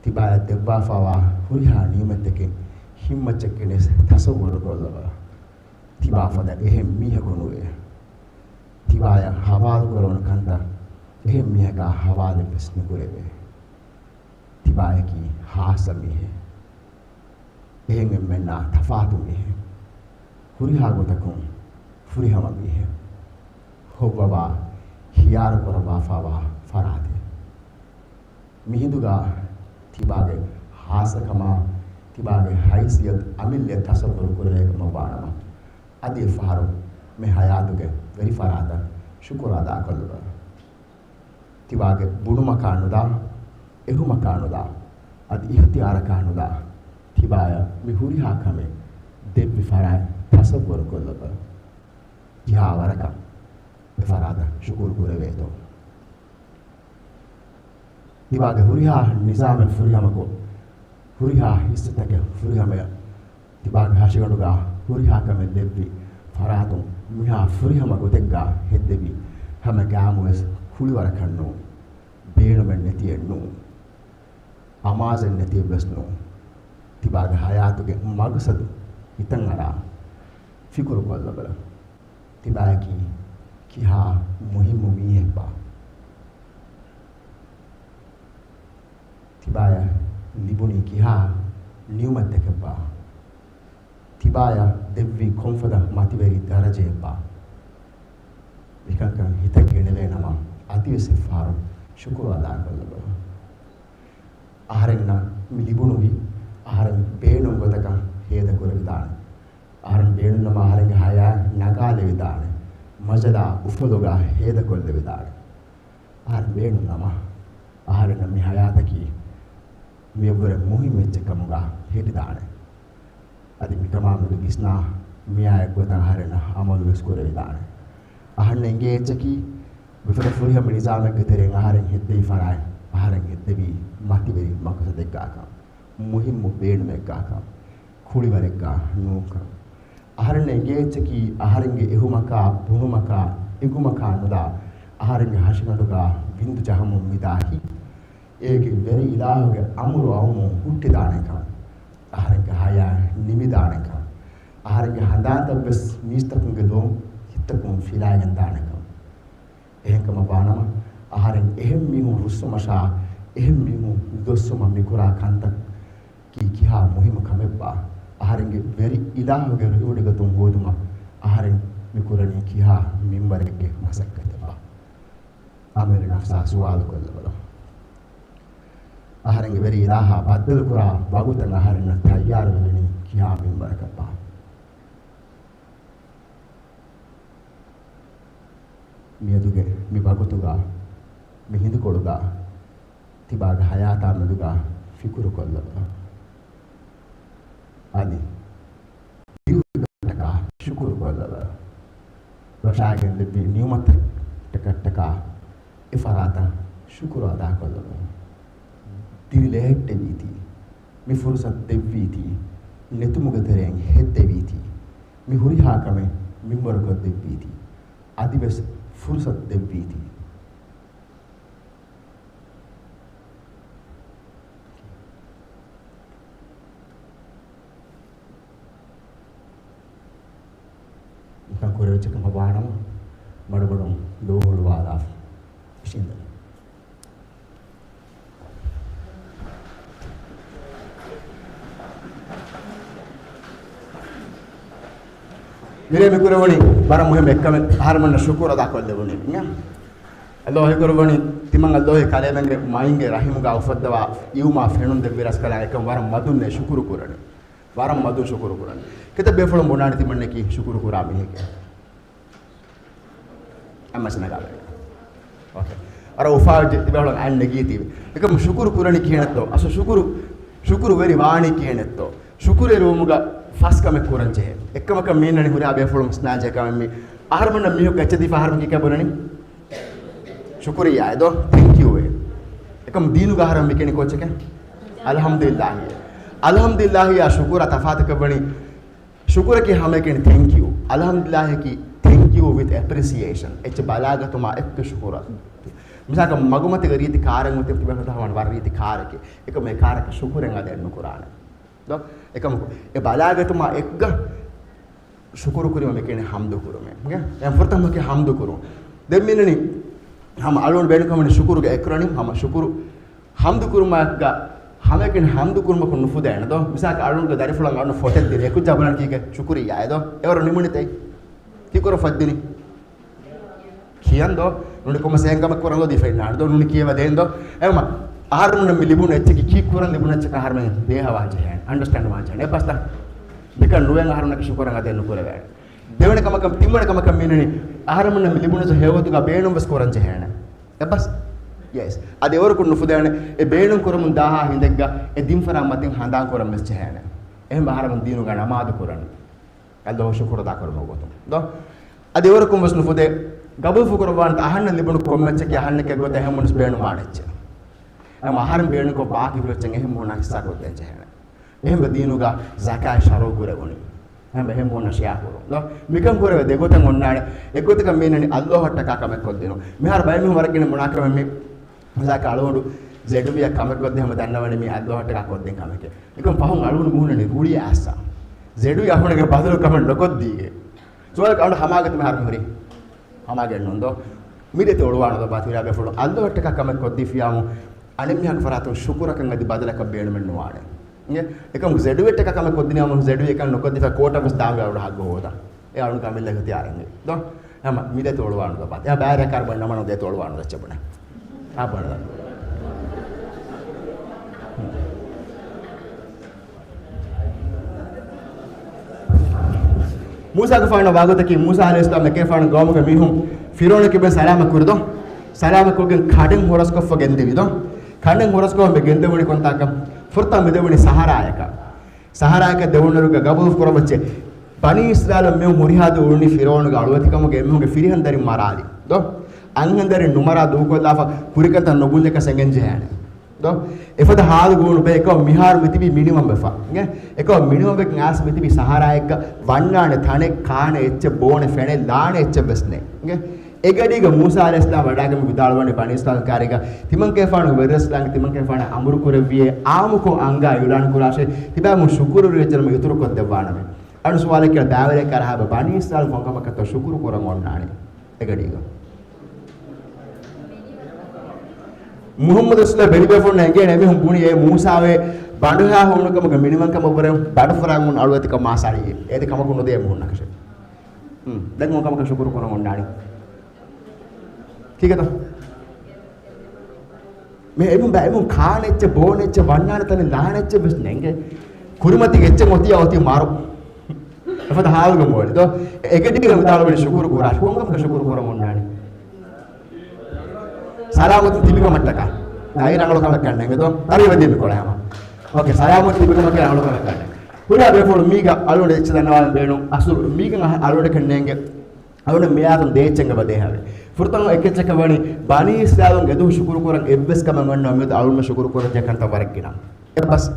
ތިބާޔަށް ދެއްވާފާވާ ހުރިހާ ނިޢުމަތްތަކެއް ހިތްމައްޗަށް ގެނެސް ތަޞައްވުރު ކޮށްލަބަ. ތިބާ ފަދަ އެހެން މީހަކު ނުވޭ. ތިބާޔަށް ޙަވާލު ކުރެވުނު ކަންތައް އެހެން މީހަކާ ޙަވާލެއް ވެސް ނުކުރެވޭ. ތިބާޔަކީ ޚާއްޞަ މީހެއް. އެހެން އެންމެންނާ ތަފާތު މީހެއް. ހުރިހާ ގޮތަކުން ފުރިހަމަ މީހެއް. ހޮއްވަވާ ޚިޔާރު ކުރައްވާފާވާ ފަރާތެއް. މިހިނދުގަ ތިބާގެ ޚާއްޞަކަމާ، ތިބާގެ ހައިސިއްޔަތު އަމިއްލައަށް ތަޞައްވުރު ކުރެވޭ ކަމަށް ވާނަމަ، އަދި އެއްފަހަރު މި ހަޔާތުގެ ވެރި ފަރާތަށް ޝުކުރު އަދާކޮށްލަބަ. ތިބާގެ ބުނުމަކާ ނުލާ، އެހުމަކާ ނުލާ، އަދި އިހްތިޔާރަކާ ނުލާ، ތިބާޔަށް މި ހުރިހާ ކަމެއް ދެއްވި ފަރާތް ތަސައްވަރުކޮށްލަބަ. ކިހާ ވަރަކަށް އެ ފަރާތަށް ޝުކުރު ކުރެވޭތޯ؟ ތިބާގެ ހުރިހާ ނިޒާމެއް ފުރިހަމަކޮށް، ހުރިހާ ހިއްސުތަކެއް ފުރިހަމަޔަށް، ތިބާގެ ހަށިގަނޑުގަ ހުރިހާ ކަމެއް ލެއްވި ފަރާތުން މިހާ ފުރިހަމަ ގޮތެއްގަ ހެއްދެވި ހަމަ ގައިމުވެސް ކުޅިވަރަކަށް ނޫން، ބޭނުމެއް ނެތިއެއް ނޫން، އަމާޒެއް ނެތިއެއްވެސް ނޫން. ތިބާގެ ހަޔާތުގެ މަގުސަދު ހިތަށް އަރާ ފިކުރު ކޮށްލަބަލަ. ތިބާޔަކީ ކިހާ މުހިއްމު މީހެއްބާ؟ ތިބާޔަށް ލިބުނީ ކިހާ ނިޢުމަތްތަކެއްބާ؟ ތިބާޔަށް ދެއްވީ ކޮންފަދަ މަތިވެރި ދަރަޖައެއްބާ؟ މިކަންކަން ހިތަށް ގެނެވޭނަމަ، އަދިވެސް އެއްފަހަރު ޝުކުރު އަދާކޮށްލަބަ. އަހަރެންނަށް މި ލިބުނުހިތް އަހަރެން ބޭނުން ގޮތަކަށް ހޭދަކުރެވިދާނެ. އަހަރެން ބޭނުންނަމަ އަހަރެންގެ ހަޔާތް ނަގާލެވިދާނެ. މަޖަލާ އުފަލުގަ ހޭދަކޮށްލެވިދާނެ. އަހަރެން ބޭނުންނަމަ އަހަރެންނަށް މި ހަޔާތަކީ މިއަށްވުރެ މުހިއްމު އެއްޗެއް ކަމުގަ ހެދިދާނެ. އަދި މިކަމާމެދު ވިސްނާ، މިއާއެއްގޮތަށް އަހަރެންނަށް އަމަލުވެސް ކުރެވިދާނެ. އަހަންނަށް އެނގޭ އެއްޗަކީ، މިފަދަ ފުރިހަމަ ނިޒާމެއްގެ ތެރެއިން އަހަރެން ހެއްދެވި ފަރާތް، އަހަރެން ހެއްދެވީ މަތިވެރި މަގުސަދެއްގާކަން، މުހިއްމު ބޭނުމެއްގާކަން، ކުޅިވަރެއްގާ ނޫންކަން. އަހަރެންނަށް އެނގޭ އެއްޗަކީ، އަހަރެންގެ އެހުމަކާ، ބުނުމަކާ، އެނގުމަކާ ނުލާ، އަހަރެންގެ ހަށިގަނޑުގާ ވިންދު ޖަހަމުން މިދާ ހިތް، އޭގެ ވެރި އިލާހުގެ އަމުރު އައުމުން ހުއްޓިދާނެކަން، އަހަރެންގެ ހަޔާތް ނިމިދާނެކަން، އަހަރެންގެ ހަނދާންތައްވެސް މީސްތަކުންގެ ލޮން ހިތްތަކުން ފިލާގެން ދާނެކަން. އެހެންކަމަށް ވާނަމަ، އަހަރެން އެހެން މީހުން ރުއްސުމަށާ، އެހެން މީހުން ދޮއްސުމަށް މިކުރާ ކަންތައް ކީ ކިހާ މުހިއްމު ކަމެއްބާ؟ އަހަރެންގެ ވެރި އިލާހުގެ ރުހިވޮޑިގަތުން ހޯދުމަށް އަހަރެން މިކުރަނީ ކިހާ މިންވަރެއްގެ މަސައްކަތެއްބާ؟ އަމިއްލަ ނަފްސާ ސުވާލު ކޮށްލަބަލަ. އަހަރެންގެ ވެރި އިލާހާ ބައްދަލުކުރާ ވަގުތަށް އަހަރެންނަށް ތައްޔާރުވެވެނީ ކިހާ މިންވަރަކަށްބާ؟ މިއަދުގެ މި ވަގުތުގަ، މި ހިނދުކޮޅުގަ، ތިބާގެ ހަޔާތާ މެދުގަ ފިކުރު ކޮށްލަބަ. އަދި ދިރިއުޅުމަށްޓަކާ ޝުކުރު ކޮށްލަބަ. ރަށާގެން ލިބި ނިޢުމަތަށްޓަކަށްޓަކާ އެ ފަރާތަށް ޝުކުރު އަދާކޮށްލަބަ. ދިރި ލެހެއްޓެވީތީ، މި ފުރުސަތު ދެއްވީތީ، ނެތުމުގެ ތެރެއިން ހެއްދެވީތީ، މި ހުރިހާ ކަމެއް މިންވަރުކޮށްދެއްވީތީ، އަދިވެސް ފުރުސަތު ދެއްވީތީ. މިކަން ކުރެވިއްޖެ ކަމަށް ވާނަމަ، މަޑުމަޑުން ލޯ ހުޅުވާލާފަ އިށީނދަން. މިރޭ މި ކުރެވުނީ ވަރަށް މުހިއްމު އެއްކަމެއް، އަހަރުމެންނަށް ޝުކުރު އަދާކޮށްލެވުނީ. އައްލާހު ކުރެވުނީ ތިމަން އައްލާހު ކަލޭމެންގެ މައިންގެ ރަހިމުގަ އުފައްދަވާ އިވުމާ ފެނުން ދެއްވި ރަސްކަލާ އެކަން ވަރަށް މަދުން ޝުކުރު ކުރަނީ. ވަރަށް މަދުން ޝުކުރު ކުރަނީ. ކިތައް ބޭފުޅުން ބުނާނެ ތިމަންނަކީ ޝުކުރު ކުރާ މީހެކޭ. އައްމަސް ނަގާބަލަ. އޯކޭ. އަރަ އުފާވެއްޖެ ތިބޭފުޅުން އައިން ނެގީތީވެ. އެކަމް ޝުކުރު ކުރަނީ ކިހިނެއްތޯ؟ އަސް ޝުކުރު، ޝުކުރު ވެރި ވާނީ ކިހިނެއްތޯ؟ ޝުކުރެއް ރޫމުގަ ފަސް ކަމެއް ކުރަން ޖެހޭ. އެއްކަމަކަށް މީންނަނީ ހުރިހާ ބޭފުޅުން ސްނާޖެ ކަމެއް މީ. އަހަރުމެންނަށް މީހަކު އެއްޗެއް ދީފަ އަހަރުމެން ކީކޭ ބުނަނީ؟ ޝުކުރިއްޔާ އެދޯ؟ ތެންކް ޔޫ އޭ. އެކަމް ދީނުގަ އަހަރެން މި ކިޔަނީ ކޯއްޗެކޭ؟ އަލްޙަމްދުލިއްލާހި. އަލްޙަމްދުލިއްލާހިއާ ޝުކުރާ ތަފާތަކަށް ވަނީ، ޝުކުރަކީ ހަމައެކަނި ތެންކް ޔޫ. އަލްޙަމްދުލިއްލާހަކީ ތެންކް ޔޫ ވިތް އެޕްރިސިއޭޝަން. އެއްޗެއް ބަލާގަތުމާ އެއްކަ ޝުކުރަށް. މިސާލަކަށް މަގުމަތީގަ ރީތި ކާރެއް އޮތީ ތިބޭފުޅުން ވަރަށް ރީތި ކާރެކޭ. އެކަމް އެ ކާރަކަށް ޝުކުރެއް އަދައެއް ނުކުރާނެ. ދޯ؟ އެކަމަކު އެ ބަލާގަތުމާ އެއްގަ ޝުކުރު ކުރީމަ މިކިޔަނީ ހަމްދު ކުރުމޭ. އެ ފުރަތަމަ ކިޔަނީ ހަމްދު ކުރުން. ދެން މިނަނީ ހަމަ އަޅުގަނޑު ބޭނުން ކަމަނީ ޝުކުރުގެ އެކްރޮނިމް ހަމަ ޝުކުރު ހަމްދު ކުރުމާއެކުގަ ހަމައެކަނި ހަމްދު ކުރުމަކުން ނުފުދޭނެ ދޯ؟ މިސާލަކަށް އަޅުގަނޑުގެ ދަރިފުޅަށް އަޅުގަނޑު ފޮތެއް ދިން އެކުއްޖާ ބުނަން ކީކޭ؟ ޝުކުރިއްޔާ އެދޯ؟ އެވަރު ނިމުނިތޭ. ތި ކުރަ ފޮތް ދިނީ. ކިޔަން ދޯ؟ ނުނި ކޮމަސް އެހެން ކަމެއް ކުރަން ދޯ ދީފައިންނާނެ ދޯ؟ ނުނި ކިޔަވަދޭން ދޯ؟ އެހެންމަ އަހަރުމެންނަށް މި ލިބުނު އެއްޗަކީ ކީއްކުރަން ލިބުނު އެއްޗަކަށް އަހަރުމެން ދޭހަވާން ޖެހޭނެ. އަންޑަސްޓޭންޑް ވާން ޖެހޭނެ. އެއްބަސްތަ؟ މިކަން ނުވެން އަހަރުންނަކީ ޝުކުރަށް އަދައެއް ނުކުރެވޭނެ. ދެވަނަ ކަމަކަށް، ތިންވަނަ ކަމަކަށް މީނަނީ، އަހަރެމެންނަށް މި ލިބުނު ހެޔޮ ގޮތުގަ ބޭނުން ވެސް ކުރަން ޖެހޭނެ. އެއްބަސް؟ ޔެސް. އަދި އެވަރަކުން ނުފުދޭނެ، އެ ބޭނުން ކުރަމުން ދާހާ ހިނދެއްގަ އެ ދިންފަރާ މަތިން ހަނދާން ކުރަން ވެސް ޖެހޭނެ. އެހެން އަހަރެމެން ދީނުގަ ނަމާދު ކުރަނީ. އައްލާހަށް ޝުކުރު އަދާކުރުމުގެ ގޮތުން. ދޯ؟ އަދި އެވަރަކުން ވެސް ނުފުދޭ، ގަބޫލު ކުރައްވާނެތަ އަހަންނަށް ލިބުނު ކޮންމެ އެއްޗަކީ އަހަންނަކަށް ގޮތަށް އެހެން މީހުން ބޭނުންވާނެ އެއްޗެއް. އެހެން އަހަރެން ބޭނުންކޮށް ބާކީ ހުރި އެއްޗެއް އެހެން މީހުންނަށް ހިއްސާ ކޮށްދޭން ޖެހޭނެ. އެހެންވެ ދީނުގަ ޒަކާތް ޝަރުޢު ކުރެވުނީ. އެހެންވެ އެހެން މީހުންނަށް ޝެއާ ކުރުން. ދޯ؟ މިކަން ކުރެވޭ ދެގޮތަށް އޮންނާނެ. އެއްގޮތަކަށް މީނަނީ އައްލާހަށްޓަކާ ކަމެއް ކޮށްދިނުން. މިހާރު ބައެއް މީހުން ވަރަށް ގިނަ ބުނާ ކަމެއް މީ. މިސާލަކަށް އަޅުގަނޑު ޒެޑުވީއަށް ކަމެއް ކޮށްދޭ ހަމަ ދަންނަވަނީ މީ އައްލާހަށްޓަކާ ކޮށްދޭން ކަމެކޭ. އެކަމް ފަހުން އަޅުގަނޑު މީހުންނަށް ރުޅި އައްސާ. ޒެޑުވީ އަހުނެގެ ބަދަލު ކަމެއް ނުކޮށްދީގެ. ސުވާލަކަށް އަޅުގަނޑު ހަމާގަތު މިހާރު މިހުރީ. ހަމާގެން ނޫން ދޯ؟ މި ދޭތެ އޮޅުވާނުދޯ ބާ ތިހުރާ ބޭފުޅުން އައްލާހަށްޓަކާ ކަމެއް ކޮށްދީފިޔާމު އަނެއް މީހަކު ފަރާތުން ޝުކުރަކަށް އަދި ބަދަލަކަށް ބޭނުމެއް ނުވާނެ. އިނގޭ؟ އެކަމަކު ޒެޑުވީއަށްޓަކާ ކަމެއް ކޮށްދިނިޔާމު ޒެޑުވީ އެކަން ނުކޮށްދީފަ ކޯޓަށް ވެސް ދާންވެ އަޅުގަނޑު ހައްގު ހޯދާ. އެ އަޅުގަނޑު ކަމެއްލަ އިޚްތިޔާރެއް ނެތް. ދޯ؟ ހަމަ މި ދޭތެ އޮޅުވާނުދޯ ބާ. އެ ބާރަ ކާރު ބަންނަ މަނު ދޭތެ އޮޅުވާނުދޯ އެއްޗެއް ބުނެ. އާ ބުނެ ދާ. މޫސާގެފާނު ވާގޮތަކީ މޫސާ ޢަލައިހިއްސަލާމް އެކޭފާނު ގައުމުގެ މީހުން ފިރުޢައުނަކީ ބެ ސަލާމަތް ކުރިދޯ. ސަލާމަތް ކޮށްގެން ކަނޑެއް ހުރަސްކޮށްފަ ގެންދެވިދޯ. ކަނޑެއް ހުރަސްކޮށް މި ގެންދެވުނީ ކޮންތާކަށް؟ ފުރަތަމަ މި ދެވުނީ ސަހަރާއަކަށް. ސަހަރާއަކަށް ދެވުނުއިރުގަ ގަބޫލު ކުރައްވައްޗޭ. ބަނީ އިސްރާއީލުން މި ހުރިހާ ދުވަހު އުޅުނީ ފިރުޢައުނުގެ އަޅުވެތިކަމުގެ އެމީހުންގެ ފިރިހެން ދަރިން މަރާލި. ދޯ؟ އަންހެން ދަރިން ނުމަރާ ދޫކޮށްލާފަ ކުރިކަންތައް ނުބުންޏަކަށް އެނގެން ޖެހޭނެ. ދޯ؟ އެފަދަ ހާލު ގުޅުނު ބޭކަށް މިހާރު މިތިބީ މިނިވަން ވެފަ. އިނގޭ؟ އެކަމަކު މިނިވަން ވެގެން އާސް މިތިބީ ސަހަރާއެއްގަ ވަންނާނެ ތަނެއް ކާނެ އެއްޗެއް ބޯނެ ފެނެއް ލާނެ އެއްޗެއް ވެސް ނެތް. އިނގޭ؟ އެގަޑީގަ މޫސާ ޢަލައިހިއްސަލާމް ވަޑާގެން ވިދާޅުވަނީ ބަނީ އިސްރާއީލުން ކާރިގަ ތިމަން ކޭފާނު ވެރިރަސްލާނގެ ތިމަން ކޭފާނަށް އަމުރު ކުރެއްވިޔޭ އާއްމުކޮށް އަންގާ އިޢުލާން ކުރާށޭ ތިބާމު ޝުކުރު ރިޔަޖަނަމަ އިތުރު ކޮށްދެއްވާނަމޭ. އަން ސުވާލެއް ކިޔާ ބާވެރޭ ކަރަހާބަ ބަނީ އިސްރާއީލުން ކޮންކަމަކަށްތޯ ޝުކުރު ކުރަން އޮންނާނީ؟ އެގަޑީގަ މުޙައްމަދު ރަސޫލާ ބެލިބޭފުޅުން އެނގޭނެ އެމީހުން ބުނި އޭ މޫސާވޭ ބަނޑުހާ ހޫނުކަމުގެ މިނިވަންކަމަށްވުރެ ބަނޑުފުރާން އަޅުވެތިކަން މާސާޅީ އޭދެ ކަމަކު ނުދޭ އެމީހުންނަކަށެ. ހުން، ދެން ކޮންކަމަކަށް ޝުކުރު ކުރަން އޮންނާނީ؟ ކީކޭތޯ؟ މި އެމީހުން ބަ-، އެމީހުން ކާނެ އެއްޗެއް، ބޯނެ އެއްޗެއް، ވަންނާނެ ތަނެއް ލާނެ އެއްޗެއް ވެސް ނެތް އިނގޭ. ކުރިމަތީގެ އެއްޗެއް އޮތިއްޔާ އޮތީ މަރު. އެފަދަ ހާލުގަ މޯޅި ދޯ. އެގަޑީގަ ވިދާޅުވަނީ ޝުކުރު ކުރާށޭ. ކޮންކަމަކަށް ޝުކުރު ކުރަން އޮންނާނީ؟ ސަލާމަތުން ތިބިކަމަށްޓަކާ. ދާއިރާ ރަނގަޅު ކަމެއް ކަންނޭނގެ ދޯ. ތަރި ވެދީ މި ކޮޅެ ހަމަ. އޯކޭ، ސަލާމަތުން ތިބިކަމަށްޓަކާ ރަނގަޅު ކަމެއް ކަންނޭނގެ. ހުރިހާ ބޭފުޅުން މީގަ އަޅުގަނޑު އެއްޗެއް ދަންނަވާލަން ބޭނުން. އަސްލު މީގަ އަހަ-، އަޅުގަނޑަކަށް ނޭނގެ. އަޅުގަނޑު މިއާދުން ދޭއްޗެއް އެބަ ދޭހަވޭ. ފުރަތަމަ އެކެއްޗަކަށް ވަނީ ބަނީ އިސްރާއީލުން އެދުވަހު ޝުކުރު ކުރަން އެއްވެސް ކަމެއް އޮންނަ އުއްމަތު އަޅުގަނޑު ޝުކުރު ކުރަން ޖެހޭ ކަންތައް ވަރަށް ގިނަ. އެއްބަސް.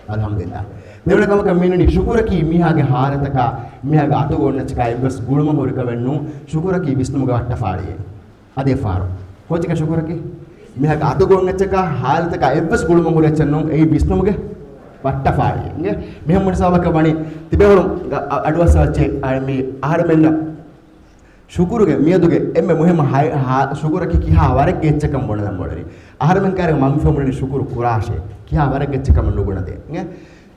އަލްޙަމްދުލިއްލާހް. ދެވަނަ ކަމަކަށް މީނަނީ ޝުކުރަކީ މީހާގެ ހާލަތަކާ، މީހާގެ އަތުގަ އޮންނައްޗަކާ އެއްވެސް ގުޅުމަށް ހުރި ކަމެއް ނޫން، ޝުކުރަކީ ވިސްނުމުގެ ވައްޓަފާޅިއެއް. އަދި އެއް ފަހަރު. ކޯއްޗަކަށް ޝުކުރަކީ؟ މީހާގެ އަތުގަ އޮންނައްޗަކާ ހާލަތަކާ އެއްވެސް ގުޅުމަށް ހުރި އެއްޗެއް ނޫން، އެއީ ވިސްނުމުގެ ވައްޓަފާޅިއެއް. އިނގޭ؟ މިހެން ބުނި ސަބަބަކަށް ވަނީ ތިބޭފުޅުން އަ-، އަ-، އަޑުއައްސަވައްޗޭ، އަ، މި އަހަރެމެންނަށް ޝުކުރުގެ މިއަދުގެ އެންމެ މުހިއްމު ހައި-، ހާ-، ޝުކުރަކީ ކިހާ ވަރެއްގެ އެއްޗެއްކަން ބުނެލަން ބޮޑެރި. އަހަރެމެން ކާރި މަންފަ މުޅިން ޝުކުރު ކުރާށޭ. ކިހާ ވަރެއްގެ އެއްޗެއްކަމަށް ނުބުނެދޭ. އިނގޭ؟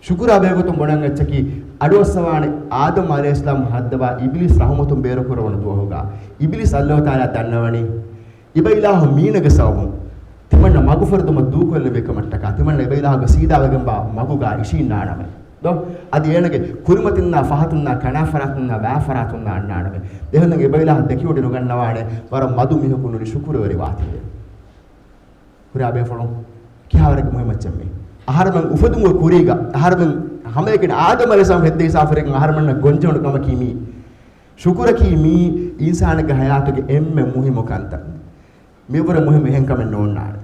ޝުކުރާ ބެހޭގޮތުން ބުނަން އެއްޗަކީ، އަޑުއައްސަވާނެ އާދަމް ޢަލައިހިއްސަލާމް ހައްދަވާ އިބިލީސް ރަޙުމަތުން ބޭރުކުރެވުނު ދުވަހުގަ، އިބިލީސް ﷲ ތަޢާލާ ދަންނަވަނީ، އިބައިލާހު މީނަގެ ސަބަބުން ތިމަންނަ މަގުފުރެދުމަށް ދޫކޮށްލެވި ކަމަށްޓަކާ، ތިމަންނަ އިބައިލާހުގެ ސީދާވެގެންވާ މަގުގަ އިށީންނާނަމޭ. ދޯ؟ އަދި އޭނަގެ ކުރިމަތިންނާ ފަހަތުންނާ ކަނާފަރާތުންނާ ވާފަރާތުންނާ އަންނާނަމޭ. ދެހަނދަން އިބައިލާހަށް ދެކިވޮޑި ނުގަންނަވާނެ ވަރަށް މަދު މީހަކު ނުނި ޝުކުރުވެރި ވާތީވެ. ހުރިހާ ބޭފުޅުން ކިހާވަރެއްގެ މުހިއްމު އެއްޗެއް މީ؟ އަހަރެމެން އުފެދުމުގެ ކުރީގަ، އަހަރެމެން ހަމައެކަނި އާދަމް ޢަލައިހިއްސަލާމް ހެއްދެވި ސާފަރެއްގަ އަހަރެމެންނަށް ގޮންޖެހުނު ކަމަކީ މީ. ޝުކުރަކީ މީ އިންސާނެއްގެ ހަޔާތުގެ އެންމެ މުހިއްމު ކަންތައް. މިވަރަށް މުހިއްމު އެހެން ކަމެއް ނޯންނާނެ.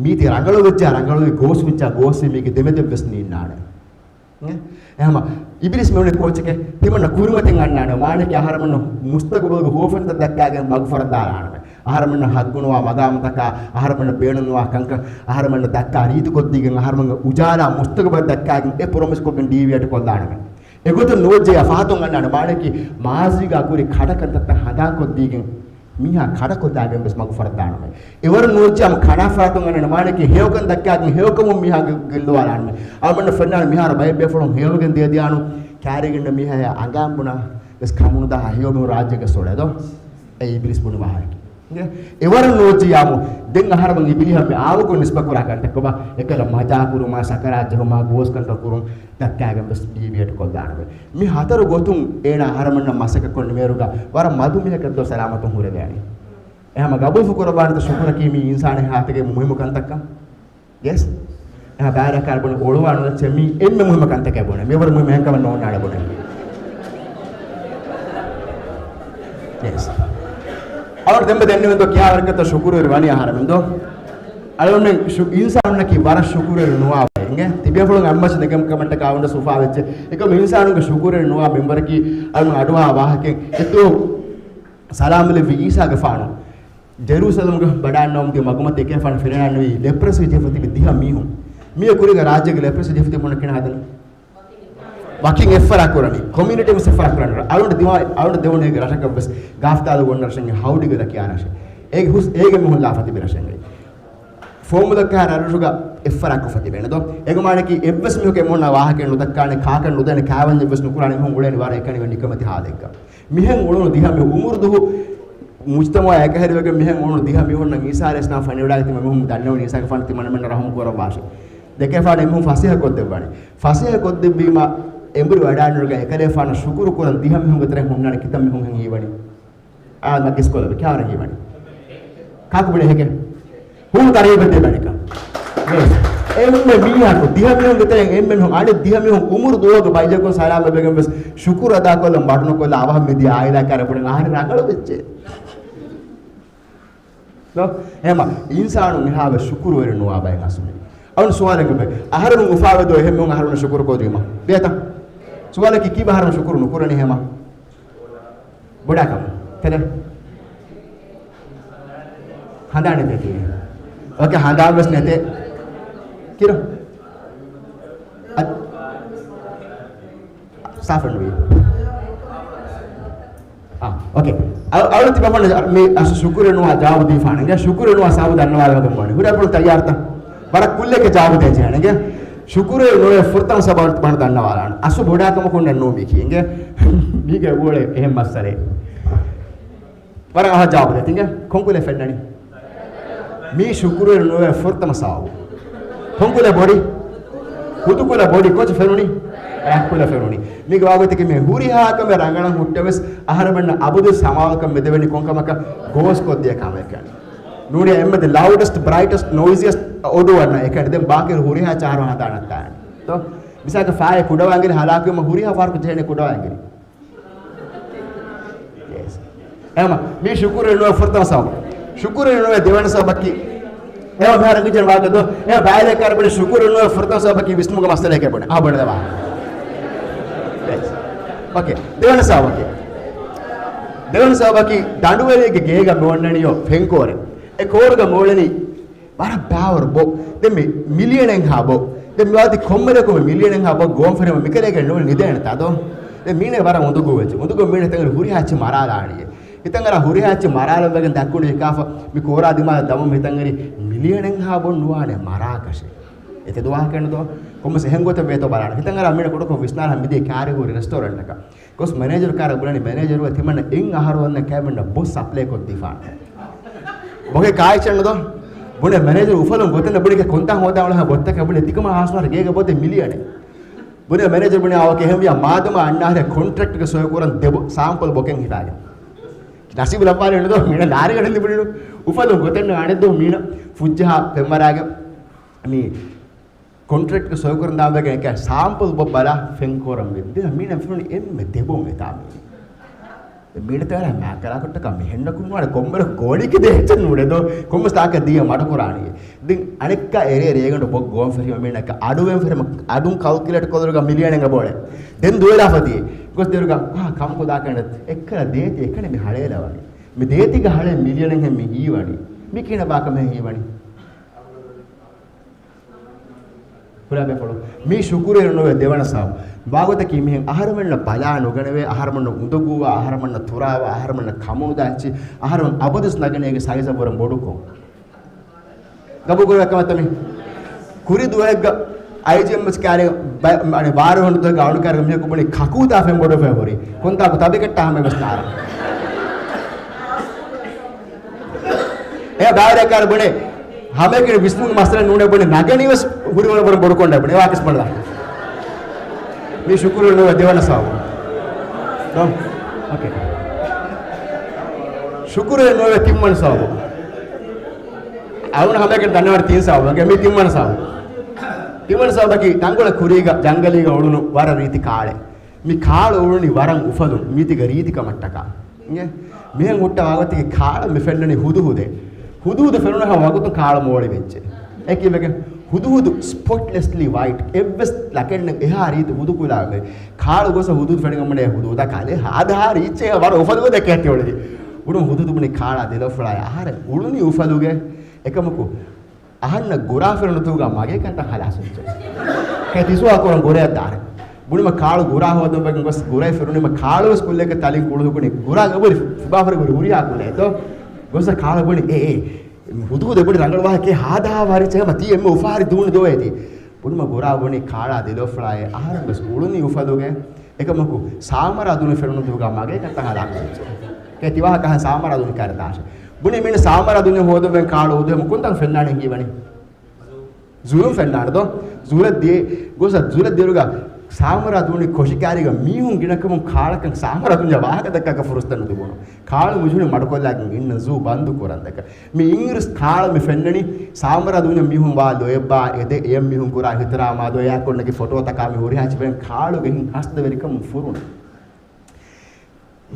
މީތި ރަނގަޅު ވެއްޖާ ރަނގަޅުވި، ގޯސް ވެއްޖާ ގޯސްވި، މީގެ ދެމެދެއްވެސް ނީންނާނެ. އެ؟ އެހަމަ އިބިލީސް މިވަނީ ކޯއްޗެކޭ؟ ތިމަންނަ ކުރިމަތިން އަންނާނެ. މާނައަކީ އަހަރެމެންނަށް މުސްތަގުބަލުގެ ހުވަފެންތައް ދައްކާގެން މަގުފަރަށް ދާންނާނަމޭ. އަހަރެމެންނަށް ހައްގުނުވާ މަގާމުތަކާ، އަހަރެމެންނަށް ބޭނުންވާ ކަންކަން އަހަރެމެންނަށް ދައްކާ ރީތިކޮށްދީގެން، އަހަރެމެންގެ އުޖާލާ މުސްތަގުބަލް ދައްކާގެން އެ ޕްރޮމިސް ކޮށްގެން ޑީވިއޭޓް ކޮށްލާނަމޭ. އެގޮތަށް ނުވެއްޖެޔާ ފަހަތުން އަންނާނެ. މާނައަކީ މާޒީގާ ކުރި ކަޑަކަންތައްތައް ހަނދާންކޮށްދީގެން މީހާ ކަޑަކޮށްލާގެން ވެސް މަގުފަރަށް ދާނަމޭ. އެވަރު ނުވެއްޖެ ހަމަ ކަނާފަރާތުން އަންނާނެ. މާނައަކީ ހެޔޮކަން ދައްކާގެން ހެޔޮކަމުން މީހާ ގެ-، ގެއްލުވާލާނަމޭ. އަޅުމެންނަށް ފެންނާނެ މިހާރު ބައެއް ބޭފުޅުން ހެޔޮވެގެން ދިޔަދިޔާނު ކާރީގެންނަށް މީހާޔާ އަނގައިން ބުނާ ވެސް ކަމުނުދާ ހެޔޮ މިހުރި ރާއްޖޭގެ ސޮޅޭ ދޯ؟ އެ އިބިލީސް ބުނި ވާހަކަ. އެވަރަށް ނޯޖިޔާމު. ދެން އަހަރަމެން އިބިލީހަށް މި އާވަކުން ނިސްބަތްކުރާ ކަންތައްކޮބާ، އެކަލަ މަޖާކުރުމާ، ސަކަރާތް ޖެހުމާ، ގޯސްކަންކަން ކުރުން ދައްކާގެން ވެސް ޑީވިއޭޓް ކޮށްލާނެ. މި ހަތަރު ގޮތުން އޭނާ އަހަރަމެންނަށް މަސައްކަތްކޮށް ނިމޭރުގަ ވަރަށް މަދު މީހަކަށް ދޯ ސަލާމަތުން ހުރެވޭނީ. އެހަމަ ގަބޫލު ކުރައްވާނެތަ ޝުކުރަކީ މީ އިންސާނެއް ހާތަގެ މުހިއްމު ކަންތައްކަން؟ ޔެސް. އެހާ ބާރަކާރ ބުނެ އޮޅުވާ ނުލައްޗެ މީ އެންމެ މުހިއްމު ކަންތަކެއް ބުނެ. މިވަރު މުހިއްމު އެހެންކަމެއް ނޯންނާނެ ބުނެ. ޔެސް. އަޅުގަނޑު ދެންމެ ދެންނެވިދޯ ކިހާވަރަކަށްތޯ ޝުކުރުވެރި ވަނީ އަހަރެމެން ދޯ؟ އަޅުގަނޑު ޝު-، އިންސާނުންނަކީ ވަރަށް ޝުކުރުވެރި ނުވާ ބައެއް އިނގޭ. ތިބޭފުޅުން އަތްމައްޗަށް ނެގެން ކަމަށްޓަކާ އަޅުގަނޑަށް ސުފާވެއްޖެ. އެކަމު އިންސާނުންގެ ޝުކުރުވެރި ނުވާ މިންވަރަކީ އަޅުގަނޑު އަޑުއަހާ ވާހަކައެއް. އެތޯ ސަލާމްލެއްވި އީސާގެފާނު ޖެރޫސަލަމްގަ ވަޑާންނަވަމުންދިޔަ މަގުމަތި އެކޭފާނު ފިރިހެނާންނެވީ ލެޕްރަސީ ޖެހިފަ ތިބި ދިހަ މީހުން. މީގެ ކުރީގަ ރާއްޖޭގެ ލެޕްރަސީ ޖެހިފަ ތިބި ހުންނަ ކިހިނެއް ހަދަނީ؟ ވަކިން އެއްފަރާ ކުރަނީ. ކޮމިއުނިޓީ ވެސް އެއްފަރާ ކުރަނީ. އަޅުގަނޑު ދިމާ-، އަޅުގަނޑު ދެވުނީ ރަށަކަށް ވެސް ގާފްތާލު ގޮންނަ ރަށެއް ހައުޑިގަ ދަކި އާ ރަށެއް. އޭގެ ހުސް-، އޭގެ މީހުން ލާފަ ތިބި ރަށެއްގައި. ފޯމުލައްކަހާ ރަށްރަށުގަ އެއްފަރާ ކޮށްފަ ތިބޭނެ ދޯ؟ އޭގެ މާނައަކީ އެއްވެސް މީހަކު އެމީހުންނާ ވާހަކައެއް ނުދައްކާނެ، ކާކަށް ނުދޭނެ، ކާވެންޏެއް ވެސް ނުކުރާނެ އެމީހުން އުޅޭނީ ވަރަށް އެކަނިވެ ނިކަމެތި ހާލެއްގަ. މިހެން އުޅުނު ދިހަ މީހުން އުމުރު ދުވަހު މުޖްތަމަޢާ އެކަހެރިވެގެން މިހެން އުޅުނު ދިހަ މީހުންނަށް އީސާ ޢަލައިހިއްސަލާމް ފަނިވަޑައިގަތީމަ މީހުން ދަންނަވަނީ އީސާގެފާނު ތިމަންމެންނަށް ރަޙުމް ކުރައްވާށި. ދެކޭފާނު އެމީހުން ފަސޭހަ ކޮށްދެއްވަނީ. ފަސޭހަ ކޮށްދެއްވީމަ އެނބުރި ވަޑާނުގަ އެކަލޭފާނަށް ޝުކުރު ކުރަން ދިހަ މީހުންގެ ތެރެއިން ހުންނާނެ ކިތައް މީހުން ހީވަނީ؟ އާ، މަގިސްކޮލަ ކިހާވަރަށް ހީވަނީ؟ ކާކު ބުނޭ ހެކެ؟ ހޫނު ތަރީބެއް ދޭ ބަނިކަ. އެންމެ މީހަކު، ދިހަ މީހުންގެ ތެރެއިން އެންމެ މީހުން، އަނެއް ދިހަ މީހުން އުމުރު ދުވަހުގެ ބައްޔަކުން ސަލާމަތްވެގެން ވެސް ޝުކުރު އަދާކޮށްލަން ބަޓުނުކޮށްލާ އަވަހަށް މިދިޔަ އާއިލާ ކަރަބުނެ އަހަރެން ރަނގަޅު ވެއްޖެ. ދޯ؟ އެހެމަ އިންސާނުން އެހާވެސް ޝުކުރުވެރި ނުވާ ބައެއް އަސްލު. އަޅުން ސުވާލެއް ކޮށްބެ. އަހަރެމެން އުފާވެދޯ އެހެންމެ އަހަރެމެން ޝުކުރު ކޮށްދީމަ. ދޭތަ؟ ސުވާލަކީ ކީބަ އަހަރެމެން ޝުކުރު ނުކުރަނީ ހެމަ؟ ބޮޑާކަމު. ތެރެ. ހަނދާނެތޭ ކީ. އޯކޭ، ހަނދާން ވެސް ނެތޭ. ކިރު. އަ-، ސާފެއް ނުވި. އާ، އޯކޭ. އަ-، އަޅު ތިބަ ފަންނަ މި އަސް ޝުކުރެއް ނުވާ ޖަވާބު ދީފާނެ. ޝުކުރެއް ނުވާ ސާބު ދަންނަވާލަމުން ވަނީ. ހުރިހާ ޕުޅު ތައްޔާރުތަ؟ ވަރަށް ކުއްލެއްގެ ޖަވާބު ދޭ ޖެހޭނެ. ޝުކުރެއް ނުވޭ ފުރަތަމަ ސަބަބު ބަން ދަންނަވާލާން. އަސްލު ބޮޑާކަމަކުން ނޫން މީކީ. އިނގޭ މީގެ އުޅޭ އެހެން މައްސަލައެއް. ވަރަށް އަހާ ޖަވާބު ދޭ. ތިނގެ ކޮންކުލެ ފެންނަނީ؟ މީ ޝުކުރުވެރި ނުވޭ ފުރަތަމަ ސަބަބު. ކޮންކުލެ ބޮޑި؟ ހުދުކުލަ ބޮޑި. ކޯޗު ފެނުނީ؟ ރައްކުލަ ފެނުނީ. މީގެ ވާގޮތަކީ މި ހުރިހާ ކަމެއް ރަނގަޅަށް ހުއްޓެވެސް އަހަރެމެންނަށް އަބަދު ސަމާލުކަން މިދެވެނީ ކޮންކަމަކަށް؟ ގޯސް ކޮށްދިޔަ ކަމެއް ކަން. ނޫނީ އެންމެ ލައުޑެސްޓް، ބްރައިޓެސްޓް، ނޮއިސިއެސްޓް އޮޑު އަންނަ އެކަނި. ދެން ބާކީ ހުރިހާ ޗާރު ހަނދާނަށް ތާނެ. ތޯ؟ މިސާލަކަށް ފާއެއް ކުޑަވާންގިރި ހަލާކުވީމަ ހުރިހާ ފަހަރަކު ޖެހޭނެ ކުޑަވާންގިރި. އެހެމަ، މީ ޝުކުރެއް ނުވޭ ފުރަތަމަ ސަބަބު. ޝުކުރެއް ނުވޭ ދެވަނަ ސަބަބަކީ. އެހެމަ، މިހާރު އިނގިޒިން ވާގޮތު. އެހެމަ، ބައިލެއް ކާރި ބުނި ޝުކުރެއް ނުވޭ ފުރަތަމަ ސަބަބަކީ ވިސްނުމުގެ މައްސަލައެކޭ ބުނި. އާ، ބުނެދެވާ. އޯކޭ. ދެވަނަ ސަބަބަކީ. ދެވަނަ ސަބަބަކީ ދަނޑުވެރިއެއްގެ ގޭގަ މި އޮންނަނީޔޯ ފެންކޯރެއް. އެ ކޯރުގަ މި އުޅެނީ ވަރަށް ބާވަރު ބޯ. ދެން މި މިލިއަނެއްހާ ބޯ. ދެން މި ވާތީ ކޮންމެރެކު މި މިލިއަނެއްހާ ބޯ ގޮވަން ފެށީމަ މިކަލޭގެ ނޫން ނިދޭނެތާ ދޯ؟ ދެން މީނަ ވަރަށް އުނދަގޫ ވެއްޖެ. އުނދަގޫ މީނަ ހިތަށް ހުރިހާ އެއްޗެއް މަރާލާނީ. ހިތަށް އަރާ ހުރިހާ އެއްޗެއް މަރާލަން ވެގެން ދަތްކުނޑި ހިކާފަ މި ކޯރާ ދިމާލަށް ދަމުން ހިތަށް އެރި މިލިއަނެއްހާ ބޯ ނުވާނެ މަރާކަށެއް. އެތެދު ވާހަކައެއް ނުދޯ؟ ކޮންމެސް އެހެން ގޮތެއް ވޭތޯ ބަލާނަ. ހިތަށް އަރާ މީނަ ކުޑަކޮށް ވިސްނާލާ މިދިޔަ ކާރި ހުރި ރެސްޓޯރެންޓަކަށް. ގޮސް މެނޭޖަރު ކާރަށް ބުނަނީ މެނޭޖަރު ތިމަންނަ އެއް އަހަރު ވަންނަ ކައިމެންނަށް ބޮސް ސަޕްލައި ކޮށްދީފާނެ. ބޮގެ ކާއެއްޗެއް ނުދޯ؟ ބުނެ މެނޭޖަރު އުފަލުން ގޮތެއް ބުނިގެ ކޮންތާ ހޯދާ އުޅެހާ ބޮއްތަކަށް ބުނެ ތިކަމާ ހާސްވާރަ ގޭގެ ބޮއްތެއް މިލިއަނެއް. ބުނެ މެނޭޖަރު ބުނި އާ އޯކޭ އެހެންވިޔާ މާދަމާ އަންނާހެ ކޮންޓްރެކްޓްގެ ސޮއި ކުރަން ދެބު ސާމްޕަލް ބޮކެން ހިފާގެން. ނަސީބު ލައްވާލެއް ނުދޯ؟ މީނަ ލާރިގަނޑެއް ލިބުނީނު. އުފަލުން ގޮތެއް ނު އަނެއް ދޯ މީނަ ފުއްޖަހާ ފެންމަރާގެ މި ކޮންޓްރެކްޓް ސޮއިކުރަން ދާން ވެގެން އެކަ ސާމްޕަލް ބޮ ބަލާ ފެން ކޯރަން ވެ. ދެން މީނަ ފެނުނީ އެންމެ ދެބޯ މެތާ މީނަ. މީނަ ތައް މާކަރާކޮށްޓަކާ މިހެންނަކުން ވާނެ ކޮންމެރަ ގޯނިކި ދޭއްޗެއް ނޫނެ ދޯ. ކޮންމެސް ތާކަށް ދިޔަ މަޑުކުރާނީ. ދެން އަނެއްކާ އެރޭ ރޭގަނޑު ބޮ ގޯން ފެށީމަ މީނަ އަޑުވެން ފެށީމަ އަޑުން ކަލްކިއުލޭޓް ކޮށްލުރުގަ މިލިއަނެއް ބޯޅެ. ދެން ދުވެލާފަ ދިޔަ. ގޮސް ދިޔައިރުގަ ކޮހާ ކަމަކު ދާކަނޑަ އެއްކަލަ ދޭތި އެކަނި މި ހަޅޭލަވަނީ. މި ދޭތިގަ ހަޅޭ މިލިއަނެއްހެން މި ހީވަނީ. މި ކިހިނެއް ބާކަމެއް ހީވަނީ. ހުރާބޭފުޅު. މީ ޝުކުރުވެރި ނުވޭ ދެވަނަ ސަބަބު. ވާގޮތަކީ މިހެން އަހަރުމެންނަށް ބަލާ ނުގަނެވޭ، އަހަރުމެންނަށް އުނދަގޫވާ، އަހަރުމެންނަށް ތުރާވާ، އަހަރުމެންނަށް ކަމުނުދާ އެއްޗެއް، އަހަރުމެން އަބަދުވެސް ނަގަނީ އޭގެ ސައިޒަށް ވަރަށް ބޮޑުކޮށް. ގަބޫލުކުރެވޭ ކަމަށްތަ މީ؟ ކުރި ދުވަހެއްގަ އައިޖީއެމްއެޗް ކާރި ބަ-، އަނެ ބާރު ހަނދުތަކުގަ އަޅުކާރި މީހަކު ބުނި ކަކޫތާ ފެން ބޮޑުވެފަ ހުރި. ކޮންތާކު ތަބިކައްޓާ ހަމަ ވެސް ނާރަ. އެ ބާރަކާރ ބުނެ ހަމައެކަނި ވިސްނުން މައްސަލަ ނޫނެ ބުނެ ނަގަނީވެސް ހުރިވަރަށް ބޮޑު ކޮންޑާ ބުނެ ވާކިސް ބަންދާ. މީ ޝުކުރު ނުވެ ދެވަނަ ސަވަބު. ނޯ؟ އޯކޭ. ޝުކުރު ނުވެ ތިންވަނަ ސަވަބު. އަޅުން ހަމައެކަނި ދަންނަވަން ތިން ސަވަބު. އޭގެ މީ ތިންވަނަ ސަވަބު. ތިންވަނަ ސަބަބަކީ ތަންކޮޅެއް ކުރީގަ ޖަންގަލީގަ އުޅުނު ވަރަށް ރީތި ކާޅެއް. މި ކާޅު އުޅުނީ ވަރަށް އުފަލުން މީތިގެ ރީތިކަމަށްޓަކާ. އިނގޭ؟ މިހެން ހުއްޓަވާ ގޮތެއްގެ ކާޅަށް މި ފެންނަނީ ހުދުހުދެއް. ހުދުހުދު ފެނުނު ހަމަ ވަގުތު ކާޅު މޯޅި ވެއްޖެ. އެކި ވެގެން ހުދުހުދު ސްޕޮޓްލެސްލީ ވައިޓް. އެއްވެސް ލަކެއްނެއް އެހާ ރީތި ހުދު ކުލާގެ ކާޅު ގޮސް ހުދުހުދު ފެނިގެން ބުނޭ ހުދުހުދަކާ އަދަހާ ރީއްޗޭ ވަރަށް އުފަލުގަ ދެކޭ ތިއުޅެދި. ބުނު ހުދުހުދު ބުނި ކާޅާ ދެލޯފުޅާއި އަހަރެން އުޅުނީ އުފަލުގެ. އެކަމަކު އަހަންނަށް ގުރާ ފެނުނުތޫގަ މަގޭ ކަންތައް ހަލާސް ވެއްޖެ. ކެ ތިސުވާ ކުރަން ގުރައަށް ދާރެ. ބުނިމަ ކާޅު ގުރާ ހޯދަން ވެގެން ގޮސް ގުރައެއް ފެނުނީމަ ކާޅުވެސް ކުއްލޭގެ ތަލިން ކުޅުހުކުނި ގުރާ ގަބުރި ފިބާފަރި ގުރި ހުރިހާ ކުލައެއް ދޯ. ގޮސް ކާޅު ބުނި އޭ އޭ. ހުދުހުދެ ބުނި ރަނގަޅު ވާހަކަ ހާދަހާ ވާރި ޗޭމަ ތީ އެންމެ އުފާހަރި ދޫނި ދޯ އޭތި. ބުނިމަ ގުރާ ބުނި ކާޅާ ދެލޯފުޅާއޭ އަހަރެން ވެސް އުޅުނީ އުފަލުގެ. އެކަމަކު ސާމަރާ ދުނި ފެނުނު ދޫގަ މަގޭ ކަންތައް ހަލާކު ވެއްޖެ. ކެ ތިވާހަކަ ހަން ސާމަރާ ދުނި ކައިރި ދާށެ. ބުނި މީނަ ސާމަރާ ދުނި ހޯދަން ވެން ކާޅު އުދުހެމު ކުންތަން ފެންނާނެ ހިނގީ ވަނީ. ޒުލުމް ފެންނާނެ ދޯ. ޒުލަށް ދިޔަ ގޮސް ޒުލަށް ދިޔަރުގަ ސާމަރާ ދުނި ކޮށިކާރީގަ މީހުން ގިނަކަމުން ކާޅަކަށް ސާމަރާ ދުނިޔެ ވާހަކަ ދައްކާކަށް ފުރުސަތެއް ނުލިބުނު. ކާޅު މިޖުހުނި މަޑުކޮށްލާގެން އިންނަ ޒޫ ބަންދު ކުރަން ދައްކަ. މި އިނގިރިސް ކާޅަށް މި ފެންނަނީ ސާމަރާ ދުނިޔެ މީހުން ވާ ލޯތްބާ އެދެ އެޔަށް މީހުން ކުރާ އިޙްތިރާމާ ދޯ އެއާކޮށްނެގި ފޮޓޯތަކާ މި ހުރިހާ އެއްޗެއް ފެން ކާޅުގެ ހިތް ހަސަދަވެރިކަމުން ފުރުނު.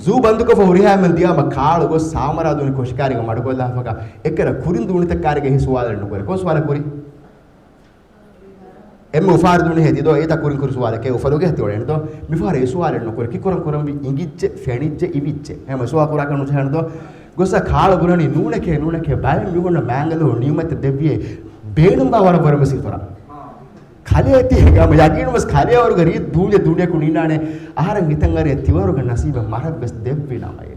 ޒޫ ބަންދުކޮށްފަ ހުރިހާ މެން ދިޔާމަ ކާޅު ގޮސް ސާމަރާ ދުނި ކޮށިކާރީގަ މަޑުކޮށްލާފަކަ އެކަރަ ކުރިން ދޫނިތައް ކާރިގަ ހި ސުވާލެއް ނުކުރޭ. ކޮން ސުވާލެއް ކުރީ؟ އެންމެ އުފާރި ދޫނި ހެދި ދޯ އޭތަ ކުރިން ކުރި ސުވާލެކޭ އުފަލުގެ ހެދި އޮޅޭނެ ދޯ. މިފަހަރަށް އެ ސުވާލެއް ނުކުރޭ. ކިކުރަން ކުރަންވީ އިނގިއްޖެ، ފެނިއްޖެ، އިވިއްޖެ. ހަމަ ސުވާ ކުރާކަށް ނުޖެހޭނެ ދޯ. ގޮސް ކާޅު ބުނަނީ ނޫނެކޭ، ނޫނެކޭ ބައެއް މީހުންނަށް މާނގަލު ނިޢުމަތެއް ދެއްވިއޭ. ބޭނުންބާ ވަރަށް ވަރަށް ވެސް އިތުރަށް. ކަލޭ ތި ހިނގާމަ ޔަގީނުވެސް ކަލޭވަރުގެ ރީތި ދޫންޏެއް ދޫނިޔަކު ނީނާނެ. އަހަރެން ހިތަށް އަރި ތިވަރުގެ ނަސީބެއް މަރަށްވެސް ދެއްވި ނަމައޭ.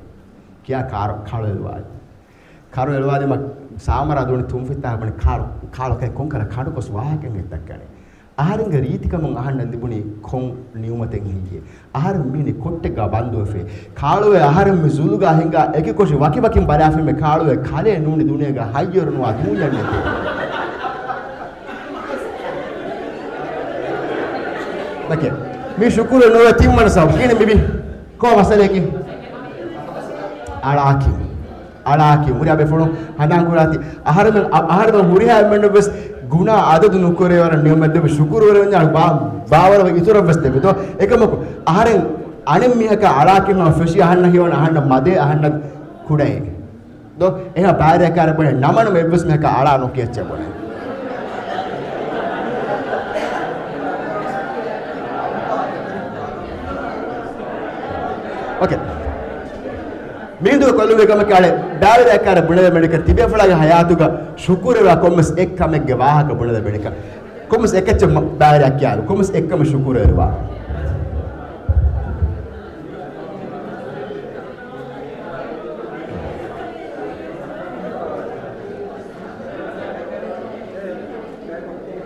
ކިޔާ ކާރު ކާޅު އެޅުވާލި. ކާރު އެޅުވާލީމަ ސާމަރާ ދޫނި ތުންފިތާ ބުނި ކާޅު، ކާޅު ކައި ކޮންކަލަ ކަނޑު ގޮސް ވާހަކައެއް ދައްކަނީ. އަހަރެންގެ ރީތިކަމުން އަހަންނަށް ލިބުނީ ކޮން ނިޢުމަތެއް ހިނގި. އަހަރެން މީނި ކޮއްޓެއްގަ ބަންދުވެފަ. ކާޅުވެ އަހަރެން މި ޒުލުގަ ހިނގާ އެކިކޮށި ވަކިވަކިން ބަލާފަ މި ކާޅުވެ ކަލޭ ނޫނި ދުނިޔޭގަ ހައްޔަރުނުވާ ދޫންޏެއް ނެތޭ. ދެކެ. މީ ޝުކުރު ނުވެ ތިންވަނަ ސަބަބު. ކިހިނެއް މިބީ؟ ކޯ މައްސަލައަކީ؟ އަޅާކި. އަޅާކި ހުރިހާ ބޭފުޅުން ހަނދާން ކުރާތި. އަހަރެމެން، އަ-، އަހަރެމެން ހުރިހާ އެންމެންނަށް ވެސް ގުނާ އަދަދު ނުކުރޭ ވަރަށް ނިޢުމަތް ދެއްވި ޝުކުރުވެރިވެންޏާ ބާ-، ބާވަރަށް ވެ އިތުރަށް ވެސް ދެއްވި ދޯ. އެކަމަކު އަހަރެން އަނެއް މީހަކާ އަޅާކި ހަމަ ފެށި އަހަންނަށް ހީވަން އަހަންނަށް މަދޭ އަހަންނަށް ކުޑައޭ. ދޯ، އެހާ ބާރެއް ކާރެއް ބުނެ ނަމަނަމަ އެއްވެސް މީހަކަށް އަޅާ ނުކިޔައްޗޭ ބުނެ. އޯކޭ. މީދު ކޮލުމެ ކަމަކާޅެ ބާރެއް ކާރެއް ބުނެލެ މެޑިކަ ތިބޭފުޅާގެ ހަޔާތުގަ ޝުކުރުވާ ކޮންމެސް އެއް ކަމެއްގެ ވާހަކަ ބުނެލެ މެޑިކަ. ކޮންމެސް އެކެއްޗެއް މަ-، ބާރެއް ކިޔާލު. ކޮންމެސް އެއް ކަމެއް ޝުކުރުވެރިވާ.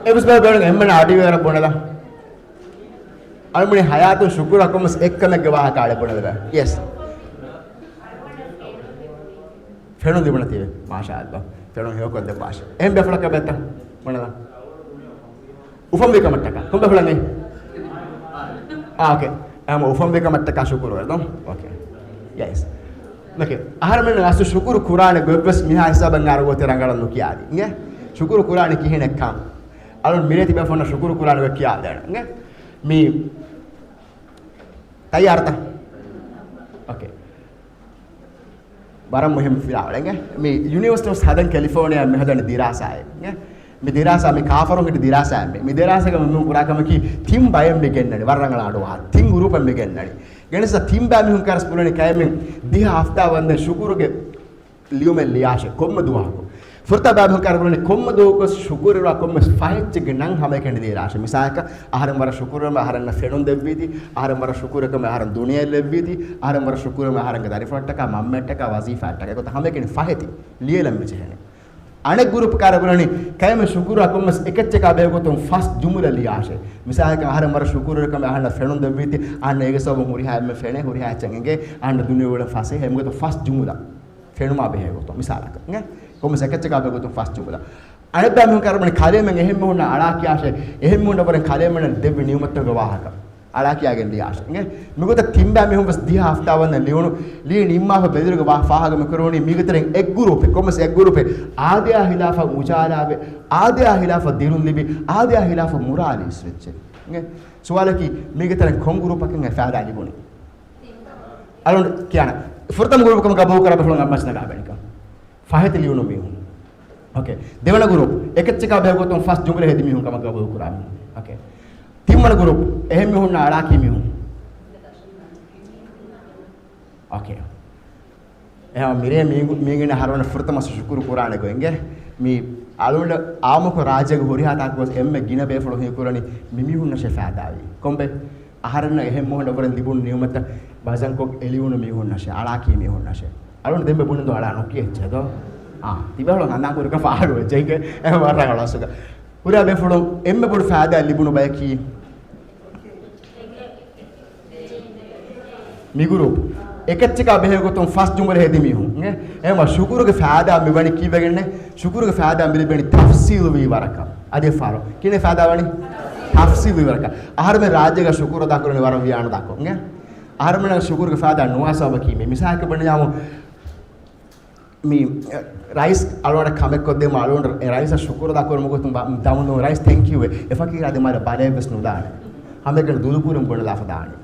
އެވެސް ބަ-، ބޭނުން އެންމެން އަޑިވެރަށް ބުނެލަ. އަޅުމުނި ހަޔާތުން ޝުކުރު ކޮންމެސް އެއްކަމެއްގެ ވާހަކަ އަޅެ ބުނެލެވޭ. ޔެސް. ފެނުން ލިބުނަތީވެ. މާޝާ ﷲ. ފެނުން ހެޔޮކޮށްދެއްވާށި. އެހެން ބޭފުޅަކަށް ބެއްތަ؟ ބުނެލަ. އުފަންވި ކަމަށްޓަކާ. ކޮން ބޭފުޅަން އެއް؟ އާ، އޯކޭ. އެހެން އުފަންވި ކަމަށްޓަކާ ޝުކުރު ވެދޯ. އޯކޭ. ޔެސް. އޯކޭ. އަހަރެމެން އަސްލު ޝުކުރު ކުރާނެ ގޮތްވެސް މިހާ ހިސާބަށް އަރު ގޮތެއް ރަނގަޅަށް ނުކިޔާދީ. އިނގޭ؟ ޝުކުރު ކުރާނެ ކިހިނެއްކަން. އަޅުން މިރޭ ތިބޭފުޅުންނަށް ޝުކުރު ކުރާނެ ގޮތް ކިޔާދޭނަން. އިނގޭ؟ މި ތައްޔާރުތަ؟ އޯކޭ. ވަރަށް މުހިއްމު ފިލާވަޅެއް. އިނގޭ؟ މި ޔުނިވަރސިޓީ އޮފް ސަދަން ކެލިފޯނިއާ މި ހަދަނީ ދިރާސާއެއް. އިނގޭ؟ މި ދިރާސާ މި ކާފަރުން ހިޓި ދިރާސާއެއް މި. މި ދިރާސާގަ މި ކުރާ ކަމަކީ ތިން ބައެއް މި ގެންނަނީ. ވަރަށް ރަނގަޅަށް އަޑުއަހާ. ތިން ގްރޫޕެއް މި ގެންނަނީ. ގެނެސް ތިން ބައި މީހުން ކަރަސް ބުނަނީ ކައިމެން ދިހަ ހަފްތާ ވަންދެން ޝުކުރުގެ ލިޔުމެއް ލިޔާށޭ. ކޮންމެ ދުވަހަކު. ފުރަތަމަ ބައި މީހުން ކަރަސް ބުނަނީ ކޮންމެ ދުވަހަކު ޝުކުރު ކޮންމެ ފަހެއްޗެއްގެ ނަން ހަމައެކަނި ދިރާށޭ. މިސާލަކަށް އަހަރެން ވަރަށް ޝުކުރު ކަމެއް އަހަރެންނަށް ފެނުން ދެއްވީތީ، އަހަރެން ވަރަށް ޝުކުރު ކަމެއް އަހަރެން ދުނިޔެ ލެއްވީތީ، އަހަރެން ވަރަށް ޝުކުރު ކަމެއް އަހަރެންގެ ދަރިފުޅަށްޓަކާ، މަންމައަށްޓަކާ، ވަޒީފާއަށްޓަކާ. އެގޮތަށް ހަމައެކަނި ފަހެތި ލިޔެލަން މި ޖެހެނީ. އަނެއް ގްރޫޕް ކަރަސް ބުނަނީ ކައިމެން ޝުކުރު ކޮންމެސް އެކެއްޗަކާ ބެހޭގޮތުން ފަސް ޖުމުލަ ލިޔާށޭ. މިސާލަކަށް އަހަރެން ވަރަށް ޝުކުރު ކަމެއް އަހަންނަށް ފެނުން ދެއްވީތީ، އަހަންނަށް އޭގެ ސަބަބުން ހުރިހާ އެންމެ ފެނޭ، ހުރިހާ އެއްޗެއް އެނގޭ، އަހަންނަށް ދުނިޔެ އުޅެން ފަސޭހަ. އެމްގޮތަށް ފަސް ޖުމުލަ. ފެނުމާ ބެހޭ ގޮތުން މިސާލަކަށް އިނގޭ. ކޮންމެސް އެކައްޗަކާ ބެހޭ ގޮތުން ފަސް ޖުމުލަ. އަނެއްބައި މީހުން ކަރަމަނި ކަލޭމެން އެހެން މީހުންނާ އަޅާ ކިޔާށޭ، އެހެން މީހުންނަށް ވަރަށް ކަލޭމެންނަށް ދެއްވި ނިޢުމަތްތަކުގެ ވާހަކަ އަޅާ ކިޔާގެން ދިޔާށޭ އިނގޭ. މިގޮތަށް ތިންބައި މީހުން ވެސް ދިހަ ހަފްތާ ވަންދެން ލިޔުނު، ލިޔެ ނިންމާފަ ބެލިއިރުގަ ވާ ފާހަގަ މި ކުރެވުނީ މީގެ ތެރެއިން އެއް ގުރޫޕެއް، ކޮންމެސް އެއް ގުރޫޕެއް އާދަޔާ ހިލާފަށް އުޖާލާވެ، އާދަޔާ ހިލާފަށް ދިރުން ލިބި، އާދަޔާ ހިލާފަށް މުރާލީސް ވެއްޖެ އިނގޭ. ސުވާލަކީ މީގެ ތެރެއިން ކޮން ގުރޫޕަކަށް އެ ފައިދާ ލިބުނީ؟ އަޅުން ކިޔާނަ. ފުރަތަމަ ގުރޫޕް ކަމަށް ގަބޫލު ކުރާ ބޭފުޅުން އަށް މަސް ނަގާ ބެނިކަން. ފަހެތި ލިޔުނު މީހުން. އޯކޭ. ދެވަނަ ގުރޫޕް. އެކައްޗަކާ ބެހޭ ގޮތުން ފަސް ޖުމުލަ ހެދި މީހުން ކަމަށް ގަބޫލު ކުރާ މީހުން. އޯކޭ. ތިންވަނަ ގުރޫޕް. އެހެން މީހުންނާ އަޅާކީ މީހުން. އޯކޭ. އެހެން މިރޭ މީގު-، މީގެން އަހަރުމެން ފުރަތަމަ ޝުކުރު ކުރާނެ ގޮތް އިނގޭ. މި އަޅުގަނޑު އާއްމުކޮށް ރާއްޖޭގެ ހުރިހާ ތާކު ގޮސް އެންމެ ގިނަ ބޭފުޅުން ހީކުރަނީ މި މީހުންނަށޭ ފައިދާވީ. ކޮންބޭ؟ އަހަރެންނަށް އެހެން މީހުންނަށް ވަރަށް ލިބުނު ނިޢުމަތަށް ވަޒަންކޮށް އެ ލިޔުނު މީހުންނަށޭ، އަޅާކީ މީހުންނަށޭ. އަޅުން ދެންމެ ބުނިން ދޯ އަޅާ ނުކިޔައްޗޭ ދޯ؟ އާ، ތިބޭފުޅުން ހަނދާން ކުރިކަން ފާހަގަ ވެއްޖެ އިނގޭ. އެހެން ވަރަށް ރަނގަޅު އަސްލުގަ. ހުރިހާ ބޭފުޅުން އެންމެ ބޮޑު ފައިދާ ލިބުނު ބަޔަކީ މި ގުރޫޕް. އެކައްޗަކާ ބެހޭ ގޮތުން ފަސް ޖުމުލަ ހެދި މީހުން. އެ، އެހެންވީމަ ޝުކުރުގެ ފައިދާ މިވަނީ ކީއްވެގެންނޭ؟ ޝުކުރުގެ ފައިދާ މިލިބޭނީ ތަފްސީލުވީ ވަރަކަށް. އަދި ފާރު. ކިހިނެއް ފައިދާ ވަނީ؟ ތަފްސީލުވީ ވަރަކަށް. އަހަރުމެން ރާއްޖޭގަ ޝުކުރު އަދާކުރަނީ ވަރަށް ވިޔާނުދާކޮށް. އެ، އަހަރުމެންނަށް ޝުކުރުގެ ފައިދާ ނުވާ ސަބަބަކީ މި. މިސާލަކަށް ބުނެލާމު. މި، އެ، ރައީސް އަޅުގަނޑަށް ކަމެއް ކޮށްދޭމަ އަޅުގަނޑު އެ ރައީސަށް ޝުކުރު އަދާކުރުމުގެ ގޮތުން ބަ-، ދަމުން ރައީސް ތެންކް ޔޫ އެ. އެ ފަޤީރާ ދިމާލަށް ބަލައެއްވެސް ނުދާނެ. ހަމައެކަނި ދުލުކުރިން ބުނެލާފަ ދާނެ.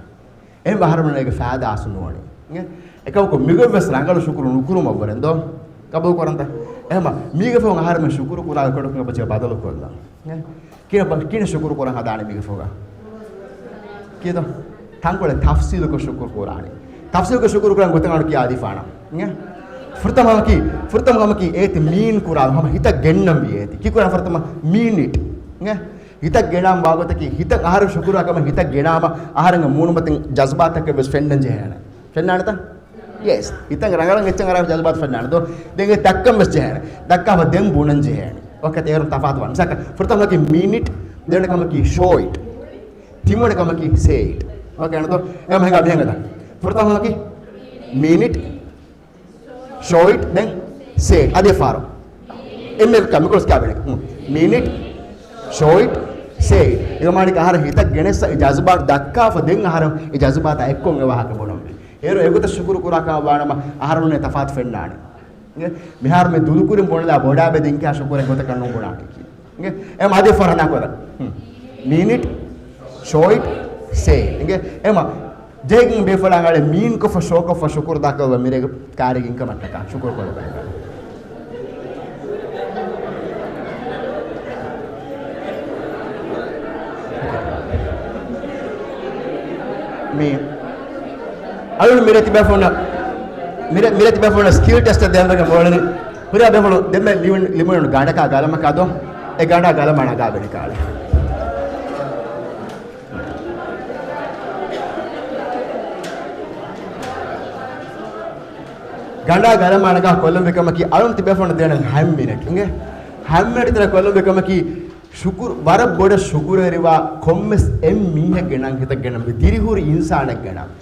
އެހެން އަހަރުމެން އޭގެ ފައިދާ އަސްލު ނުވަނީ. އެ، އެކަމަކު މިގޮތްވެސް ރަނގަޅު ޝުކުރު ނުކުރުމަށްވުރެން ދޯ؟ ގަބޫލު ކުރަންތަ؟ އެހެންވީމަ މީގެ ފަހުން އަހަރުމެން ޝުކުރު ކުރާ ކޮޑަކުން އެބަޖެހޭ ބަދަލު ކޮށްލަން. އެ، ކިހިނެއް ބަ-، ކިހިނެއް ޝުކުރު ކުރަން ހަދާނެ މީގެ ފަހުގަ؟ ކިޔޭތޯ؟ ތަންކޮޅެއް ތަފްސީލުކޮށް ޝުކުރު ކުރާނެ. ތަފްސީލުކޮށް ޝުކުރު ކުރަން ގޮތެއް އަޅު ކިޔާދީފާނަ. އެ؟ ފުރަތަމަ ކަމަކީ، ފުރަތަމަ ކަމަކީ އޭތި މީން ކުރާ ހަމަ ހިތަށް ގެންނަންވީ އޭތި. ކީއްކުރާ ފުރަތަމަ؟ މީން އިޓް. އެ؟ ހިތަށް ގެނާން ވާގޮތަކީ ހިތަށް އަހަރެން ޝުކުރު ކަމަށް ހިތަށް ގެނާމަ އަހަރެންގެ މޫނުމަތިން ޖަޒްބާތަކެއް ވެސް ފެންނަން ޖެހޭނެ. ފެންނާނެތަ؟ ޔެސް. ހިތަށް ރަނގަޅަށް އެއްޗެއް އަރާ ޖަޒްބާތު ފެންނާނެ ދޯ؟ ދެން އެ ދައްކަން ވެސް ޖެހޭނެ. ދައްކާފަ ދެން ބުނަން ޖެހޭނެ. އޯކޭ، އޭރުން ތަފާތު ވާނެ. މިސާލަކަށް ފުރަތަމަ ކަމަކީ މީން އިޓް، ދެވަނަ ކަމަކީ ޝޯ އިޓް، ތިންވަނަ ކަމަކީ ސޭ އިޓް. އޯކޭ ނަތޯ؟ އެހެން ހިނގާ މިހެން ހަދާ. ފުރަތަމަ ކަމަކީ މީން އިޓް، ޝޯ އިޓް، ދެން ސޭ އިޓް. އަދި ފާރު. އެންމެ ކަ-، މިކޮޅަސް ކާބެނެ. މީން އިޓް، ޝޯ އިޓް، ސޭ އިޓް. އެ މާނައަކީ އަހަރެން ހިތަށް ގެނެއްސަ އެ ޖަޒްބާޓް ދައްކާފަ ދެން އަހަރެން އެ ޖަޒްބާތާ އެއްކޮށް އެ ވާހަކަ ބުނަންވީ. އޭރު އެގޮތަށް ޝުކުރު ކުރާ ކަމަށް ވާނަމަ އަހަރުމެންނަށް ތަފާތު ފެންނާނެ. އިނގޭ؟ މިހާރު މި ދުލުކުރިން ބުނެލާ ބޮޑާބެ ދެން ކިޔާ ޝުކުރެއް ގޮތަކަށް ނޫން ބުނާކީ. އިނގޭ؟ އެ މާދެ ފަރަނާ ކޮލަ. މީން އިޓް، ޝޯ އިޓް، ސޭ އިޓް. އިނގޭ؟ އެމަ ޖެހިގެން ބޭފުޅާ އަޅެ މީން ކޮށްފަ ޝޯ ކޮށްފަ ޝުކުރު ދާކަށް މިރޭގެ ކާރިގެ އިންކަމަށްޓަކާ ޝުކުރު ކޮށްލަބައި. މި އަޅުން މިރޭ ތިބޭފުޅުންނަށް، މިރޭ، މިރޭ ތިބޭފުޅުންނަށް ސްކިލް ޓެސްޓެއް ދޭން ވެގެން މޯޅެނީ. ހުރިހާ ބޭފުޅުން ދެންމެ ލިބުނު ގަނޑަކާ ގަލަމަކާ ދޯ؟ އެ ގަނޑާ ގަލަމާ ނަގާ ބެނިކާޅެ. ގަނޑާ ގަލަމާ ނަގާ ކޮށްލަންވީ ކަމަކީ އަޅުން ތިބޭފުޅުން ދޭނަން ހަ މިނެޓް. އިނގޭ؟ ހަ މިނެޓް ތެރެ ކޮށްލަންވީ ކަމަކީ ޝުކުރު، ވަރަށް ބޮޑަށް ޝުކުރުވެރިވާ ކޮންމެސް އެއް މީހެއްގެ ނަން ހިތަށް ގެނަންވީ، ދިރިހުރި އިންސާނެއްގެ ނަން.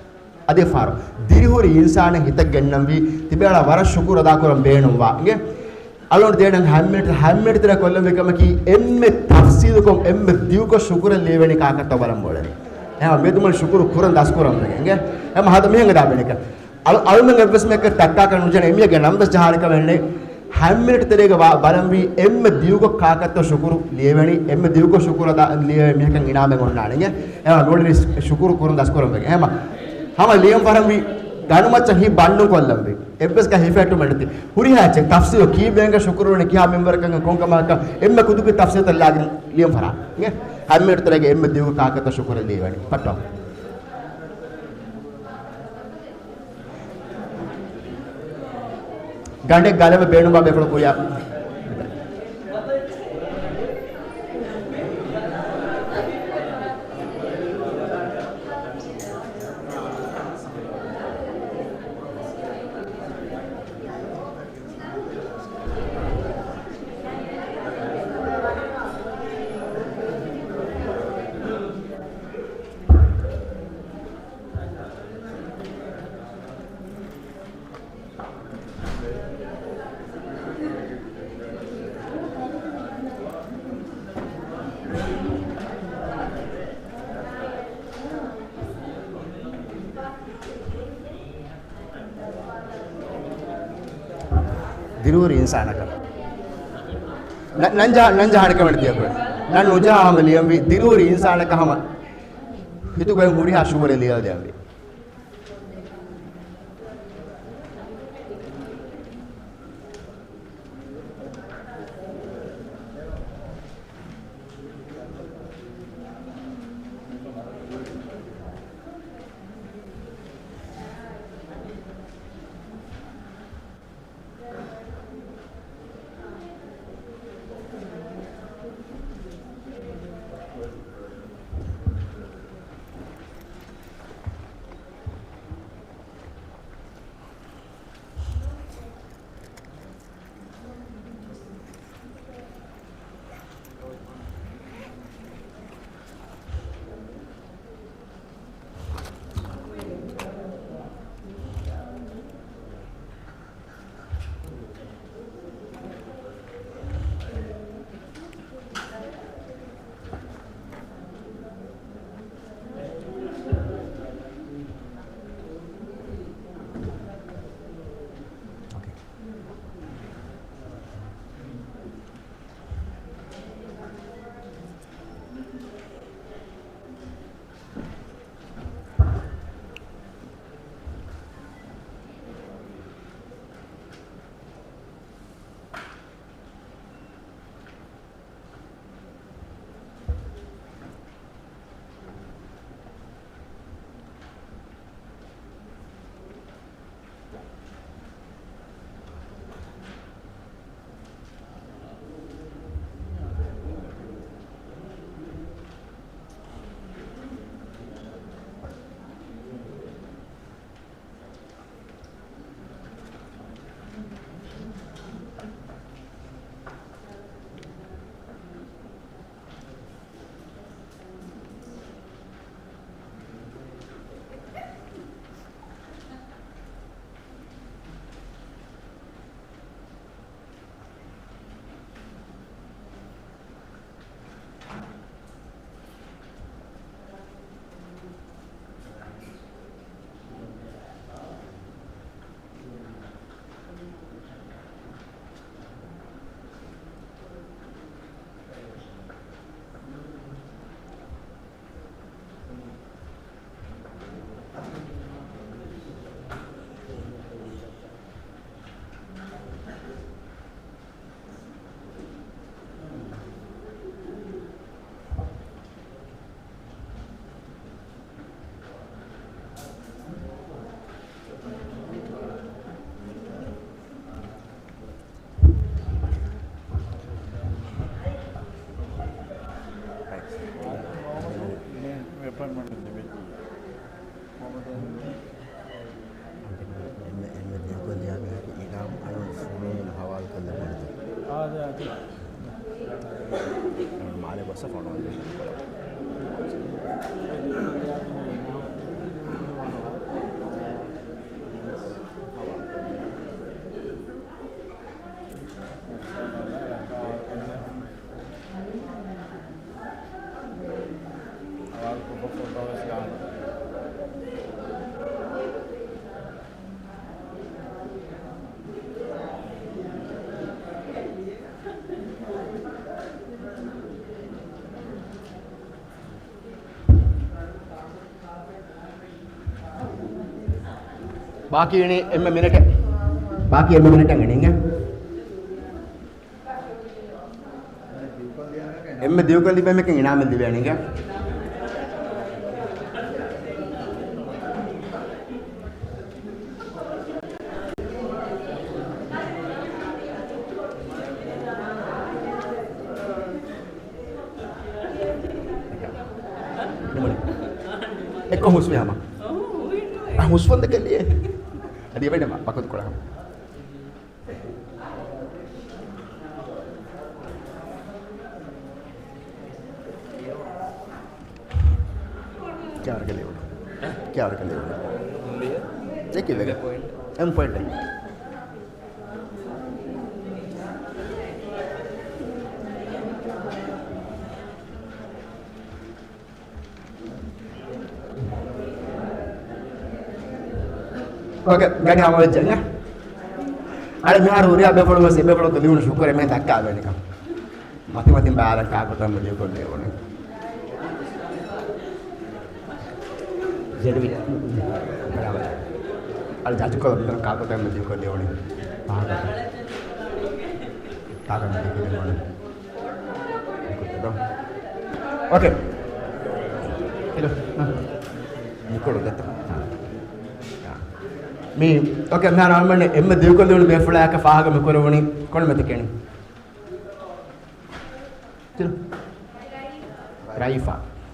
އަދި ފާރު. ދިރިހުރި އިންސާނެއް ހިތަށް ގެންނަންވީ، ތިބޭއަޅާ ވަރަށް ޝުކުރު އަދާކުރަން ބޭނުންވާ. އިނގޭ؟ އަޅުން ދޭނަން ހަ މިނެޓް، ހަ މިނެޓް ތެރެ ކޮށްލަންވީ ކަމަކީ އެންމެ ތަފްސީލުކޮށް، އެންމެ ދިގުކޮށް ޝުކުރެއް ލިޔެވޭނީ ކާކަށްތޯ ބަލަން ބޯޅެނީ. އެހެންވީމަ މިއަދު މި ޝުކުރު ކުރަން ދަސްކުރަން ވެގެން. އިނގޭ؟ އެހެންވީމަ ހަދަ މިހެން އެދާ ބެނިކަ. އަޅު-، އަޅުމެން އެއްވެސް މީހަކަށް ތައްކާކަށް ނުޖެހޭނެ، އެމީހެއްގެ ނަން ވެސް ޖަހާނެ ކަމެއް ނެތް. ހަ މިނެޓް ތެރޭގަ ވާ-، ބަލަންވީ އެންމެ ދިގުކޮށް ކާކަށްތޯ ޝުކުރު ލިޔެވޭނީ، އެންމެ ދިގުކޮށް ޝުކުރު އަދާ ލިޔެވޭ މީހަކަށް އިނާމެއް އޮންނާނެ. އިނގޭ؟ އެހެންވީމަ މިއުޅެނީ ޝުކުރު ކުރަން ދަސްކުރަން ވެގެން. އެހެންވީމަ ހަމަ ލިޔަން ފަރަންވީ ގަނޑުމައްޗަށް ހިތް ބަންޑު ކޮށްލަންވީ. އެއްވެސް ގަ ހިފެއްޓުމެއް ނެތި. ހުރިހާ އެއްޗެއް ތަފްސީލު ކީއްވެގެން ޝުކުރުވަނީ ކިހާ މިންވަރަކަށް ކޮންކަމަކަށް އެންމެ ކުދިކުދި ތަފްސީލުތައް ލާގެން ލިޔަން ފަރާ. އިނގޭ؟ ހަ މިނެޓް ތެރޭގަ އެންމެ ދިގު ކާކަށްތޯ ޝުކުރެއް ލިޔެވޭނީ. ޕައްޓޯ. ގަނޑެއް ގަލަމެއް ބޭނުންވާ ބޭފުޅަކު ކުރިއަށް. ދިރިހުރި އިންސާނަކަށް. ނަ-، ނަންޖަހާ-، ނަންޖަހާނެ ކަމެއް ނެތިއަކު. ނަން ނުޖަހާ ހަމަ ލިޔަންވީ، ދިރިހުރި އިންސާނަކަށް ހަމަ ހިތުގައި ހުރިހާ ޝުއޫރެއް ލިޔަލަދޭންވީ. އެންމެ، އެންމެ ދިޔަކޮށް ލިޔާ މީހަކު އިނާމް އަޅުން ފޮނުވުން ހަވާލުކޮށްލެއްވުންތަ؟ އާދެ، އާދެ. މާލެ ގޮއްސަ ފޮނުވަން. ބާކީ އިނީ އެންމެ މިނެޓެއް. ބާކީ އެންމެ މިނެޓެއް އިނީ. އެންމެ ދިޔަކޮށް ލިބޭ މީހަކަށް އިނާމެއް ލިބޭނީ. އެއްކޮށް ހުސްވި ހަމަ. އަ، ހުސްވަންދެކެއް ލިޔެ. އަދި އެބައިނަމަ ބަކުތު ކޮޅަށް ހަމަ. ކިޔާވަރަކަށް ލިޔެވުނު. ކިޔާވަރަކަށް ލިޔެވުނު. ދެކި ދެކި. އެން ޕޮއިންޓް. އޯކޭ، ގަޑި ހަމަވެއްޖެ އިނގޭ. އަޅެ މިހާރު ހުރިހާ ބޭފުޅުން ވެސް އެބޭފުޅަކު ލިޔުނު ޝުކުރެއް މެ ދައްކާ ބެނިކަން. މަތި މަތިން ބާލަން ކާކުތަން މެ ލިޔުކޮށް ލިޔުނީ. ޖެޑުވި. ބަރާބަރ. އަޅެ ޖަޖުކޮށް މިތަން ކާކުތަން މެ ލިޔުކޮށް ލިޔުނީ. ކާކު މެ ލިޔުކޮށް ލިޔުނީ. އޯކޭ. މިކޮޅު ދެތަ؟ މި، އޯކޭ، މިހާރު އަޅުމެން އެންމެ ލިޔުކޮށް ލިޔުނު ބޭފުޅާއަކަށް ފާހަގަ މި ކުރެވުނީ ކޮންމެތަކެއް؟ ރައީފާ.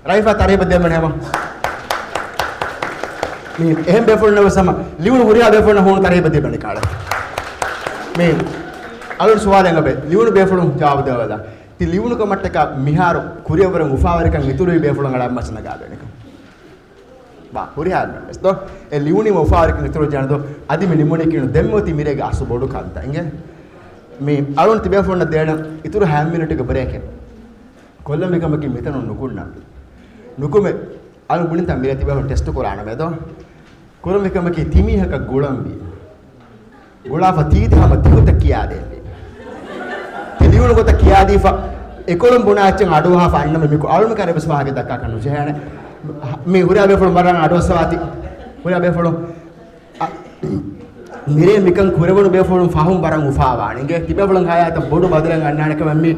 ރައީފާ ތަރީފް ދޭން ހަމަ. މި އެހެން ބޭފުޅުންނަށް ވެސް ހަމަ ލިޔުނު ހުރިހާ ބޭފުޅުންނަށް ހޫނު ތަރީފް ދީބަނި ކާޅެ. މި އަޅުން ސުވާލެއް އެބަ ލިޔުނު ބޭފުޅުން ޖަވާބު ދެވަލާ. ތި ލިޔުނު ކަމަށްޓަކާ މިހާރު ކުރިއަށްވުރެން އުފާވެރިކަން އިތުރުވި ބޭފުޅުން އަޅަން މަސަ ނަގާ ދެނިކަން. ވާ، ހުރިހާ ވެސް ދޯ. އެ ލިޔުނީމަ އުފާވެރިކަން އިތުރު ޖާނަދޯ. އަދި މި ނިމުނީ ކިޔުނު ދެންމެ ތި މިރޭގެ އަސްލު ބޮޑު ކަންތައް އިނގޭ. މި އަޅުން ތިބޭފުޅުންނަށް ދޭނަ އިތުރު ހަ މިނިޓުގެ ބްރޭކެއް. ކޮށްލަން މިކަމަކީ މިތަނުން ނުކުންނަ. ނުކުމެ، އަޅު ބުނިތަ މިރޭ ތިބޭފުޅުން ޓެސްޓު ކުރާނަމޭ ދޯ. ކުރަން މިކަމަކީ ތިމީހަކަށް ގުޅަންވީ. ގުޅާފަ ތީތި ހަމަ ތިގޮތަށް ކިޔާދޭންވީ. ތި ލިޔުނު ގޮތަށް ކިޔާދީފަ، އެކޮޅުން ބުނާ އެއްޗެއް އަޑުއަހާފަ އަންނަމެ މި އަޅުމެ ކަރެ ވެސް ވާހަކަ ދައްކާކަށް ނުޖެހޭނެ. މި ހުރިހާ ބޭފުޅުން ވަރަށް އަޑުއައްސަވާތި. ހުރިހާ ބޭފުޅުން އަ، މިރޭ މިކަން ކުރެވުނު ބޭފުޅުން ފަހުން ވަރަށް އުފާވާނެ. އިނގޭ ތިބޭފުޅުން ހަޔާތަށް ބޮޑު ބަދަލެއް އަންނާނެ ކަމެއް މި.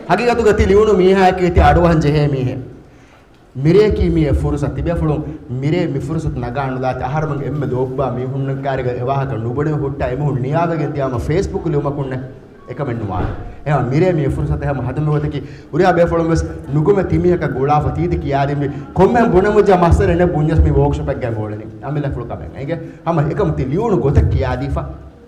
ހަގީގަތުގަ ތި ލިޔުނު މީހާއެކޭ ތި އަޑުއަހަން ޖެހޭ މީހެއް. މިރޭކީ މީ އެ ފުރުސަތު. ތިބޭފުޅުން މިރޭ މި ފުރުސަތު ނަގާނުލާތި އަހަރުމެން އެންމެ ލޯބިވާ މީހުންނަށް ކާރިގަ އެ ވާހަކަ ނުބުނެ ހުއްޓާ އެމީހުން ނިޔާވެގެން ދިޔާމަ ފޭސްބުކް ލިޔުމަކުންނެ އެކަމެއް ނުވާނެ. އެހެން މިރޭ މީ ފުރުސަތެއް ހަމަ ހަދަމެ ގޮތަކީ ހުރިހާ ބޭފުޅުން ވެސް ނުގުމެ ތިމީހަކަށް ގުޅާފަ ތީތި ކިޔާދިންވީ ކޮންމެހެން ބުނަމުން ޖާ މައްސަލަ ނެ ބުންޏަސް މި ވޯކްޝޮޕެއްގަ ގޯޅެނީ. އަމިއްލަފުޅު ކަމެއް އެނގޭ. ހަމަ އެކަމު ތި ލިޔުނު ގޮތަށް ކިޔާދީފަ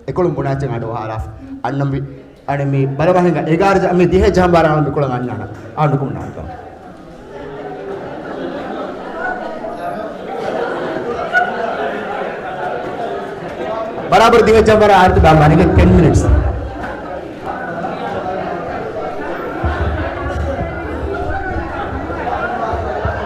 އެކޮޅުން ބުނާއްޗެއް އަޑު އަހާލާފަ. އަންނަންވީ. އަނެ މި ބަލަ ވާހިނގާ އެގާރަ ޖަ-، މި ދިހަ ޖަހަން ވާރާ މި ކުޅަން އަންނާނަ. އާ ނުކުމް ނާންތޯ. ބަރާބަރު ދިހަ ޖަހަން ވާރާ އާރިތު ބާ މަނިގެ ޓެން މިނިޓްސް.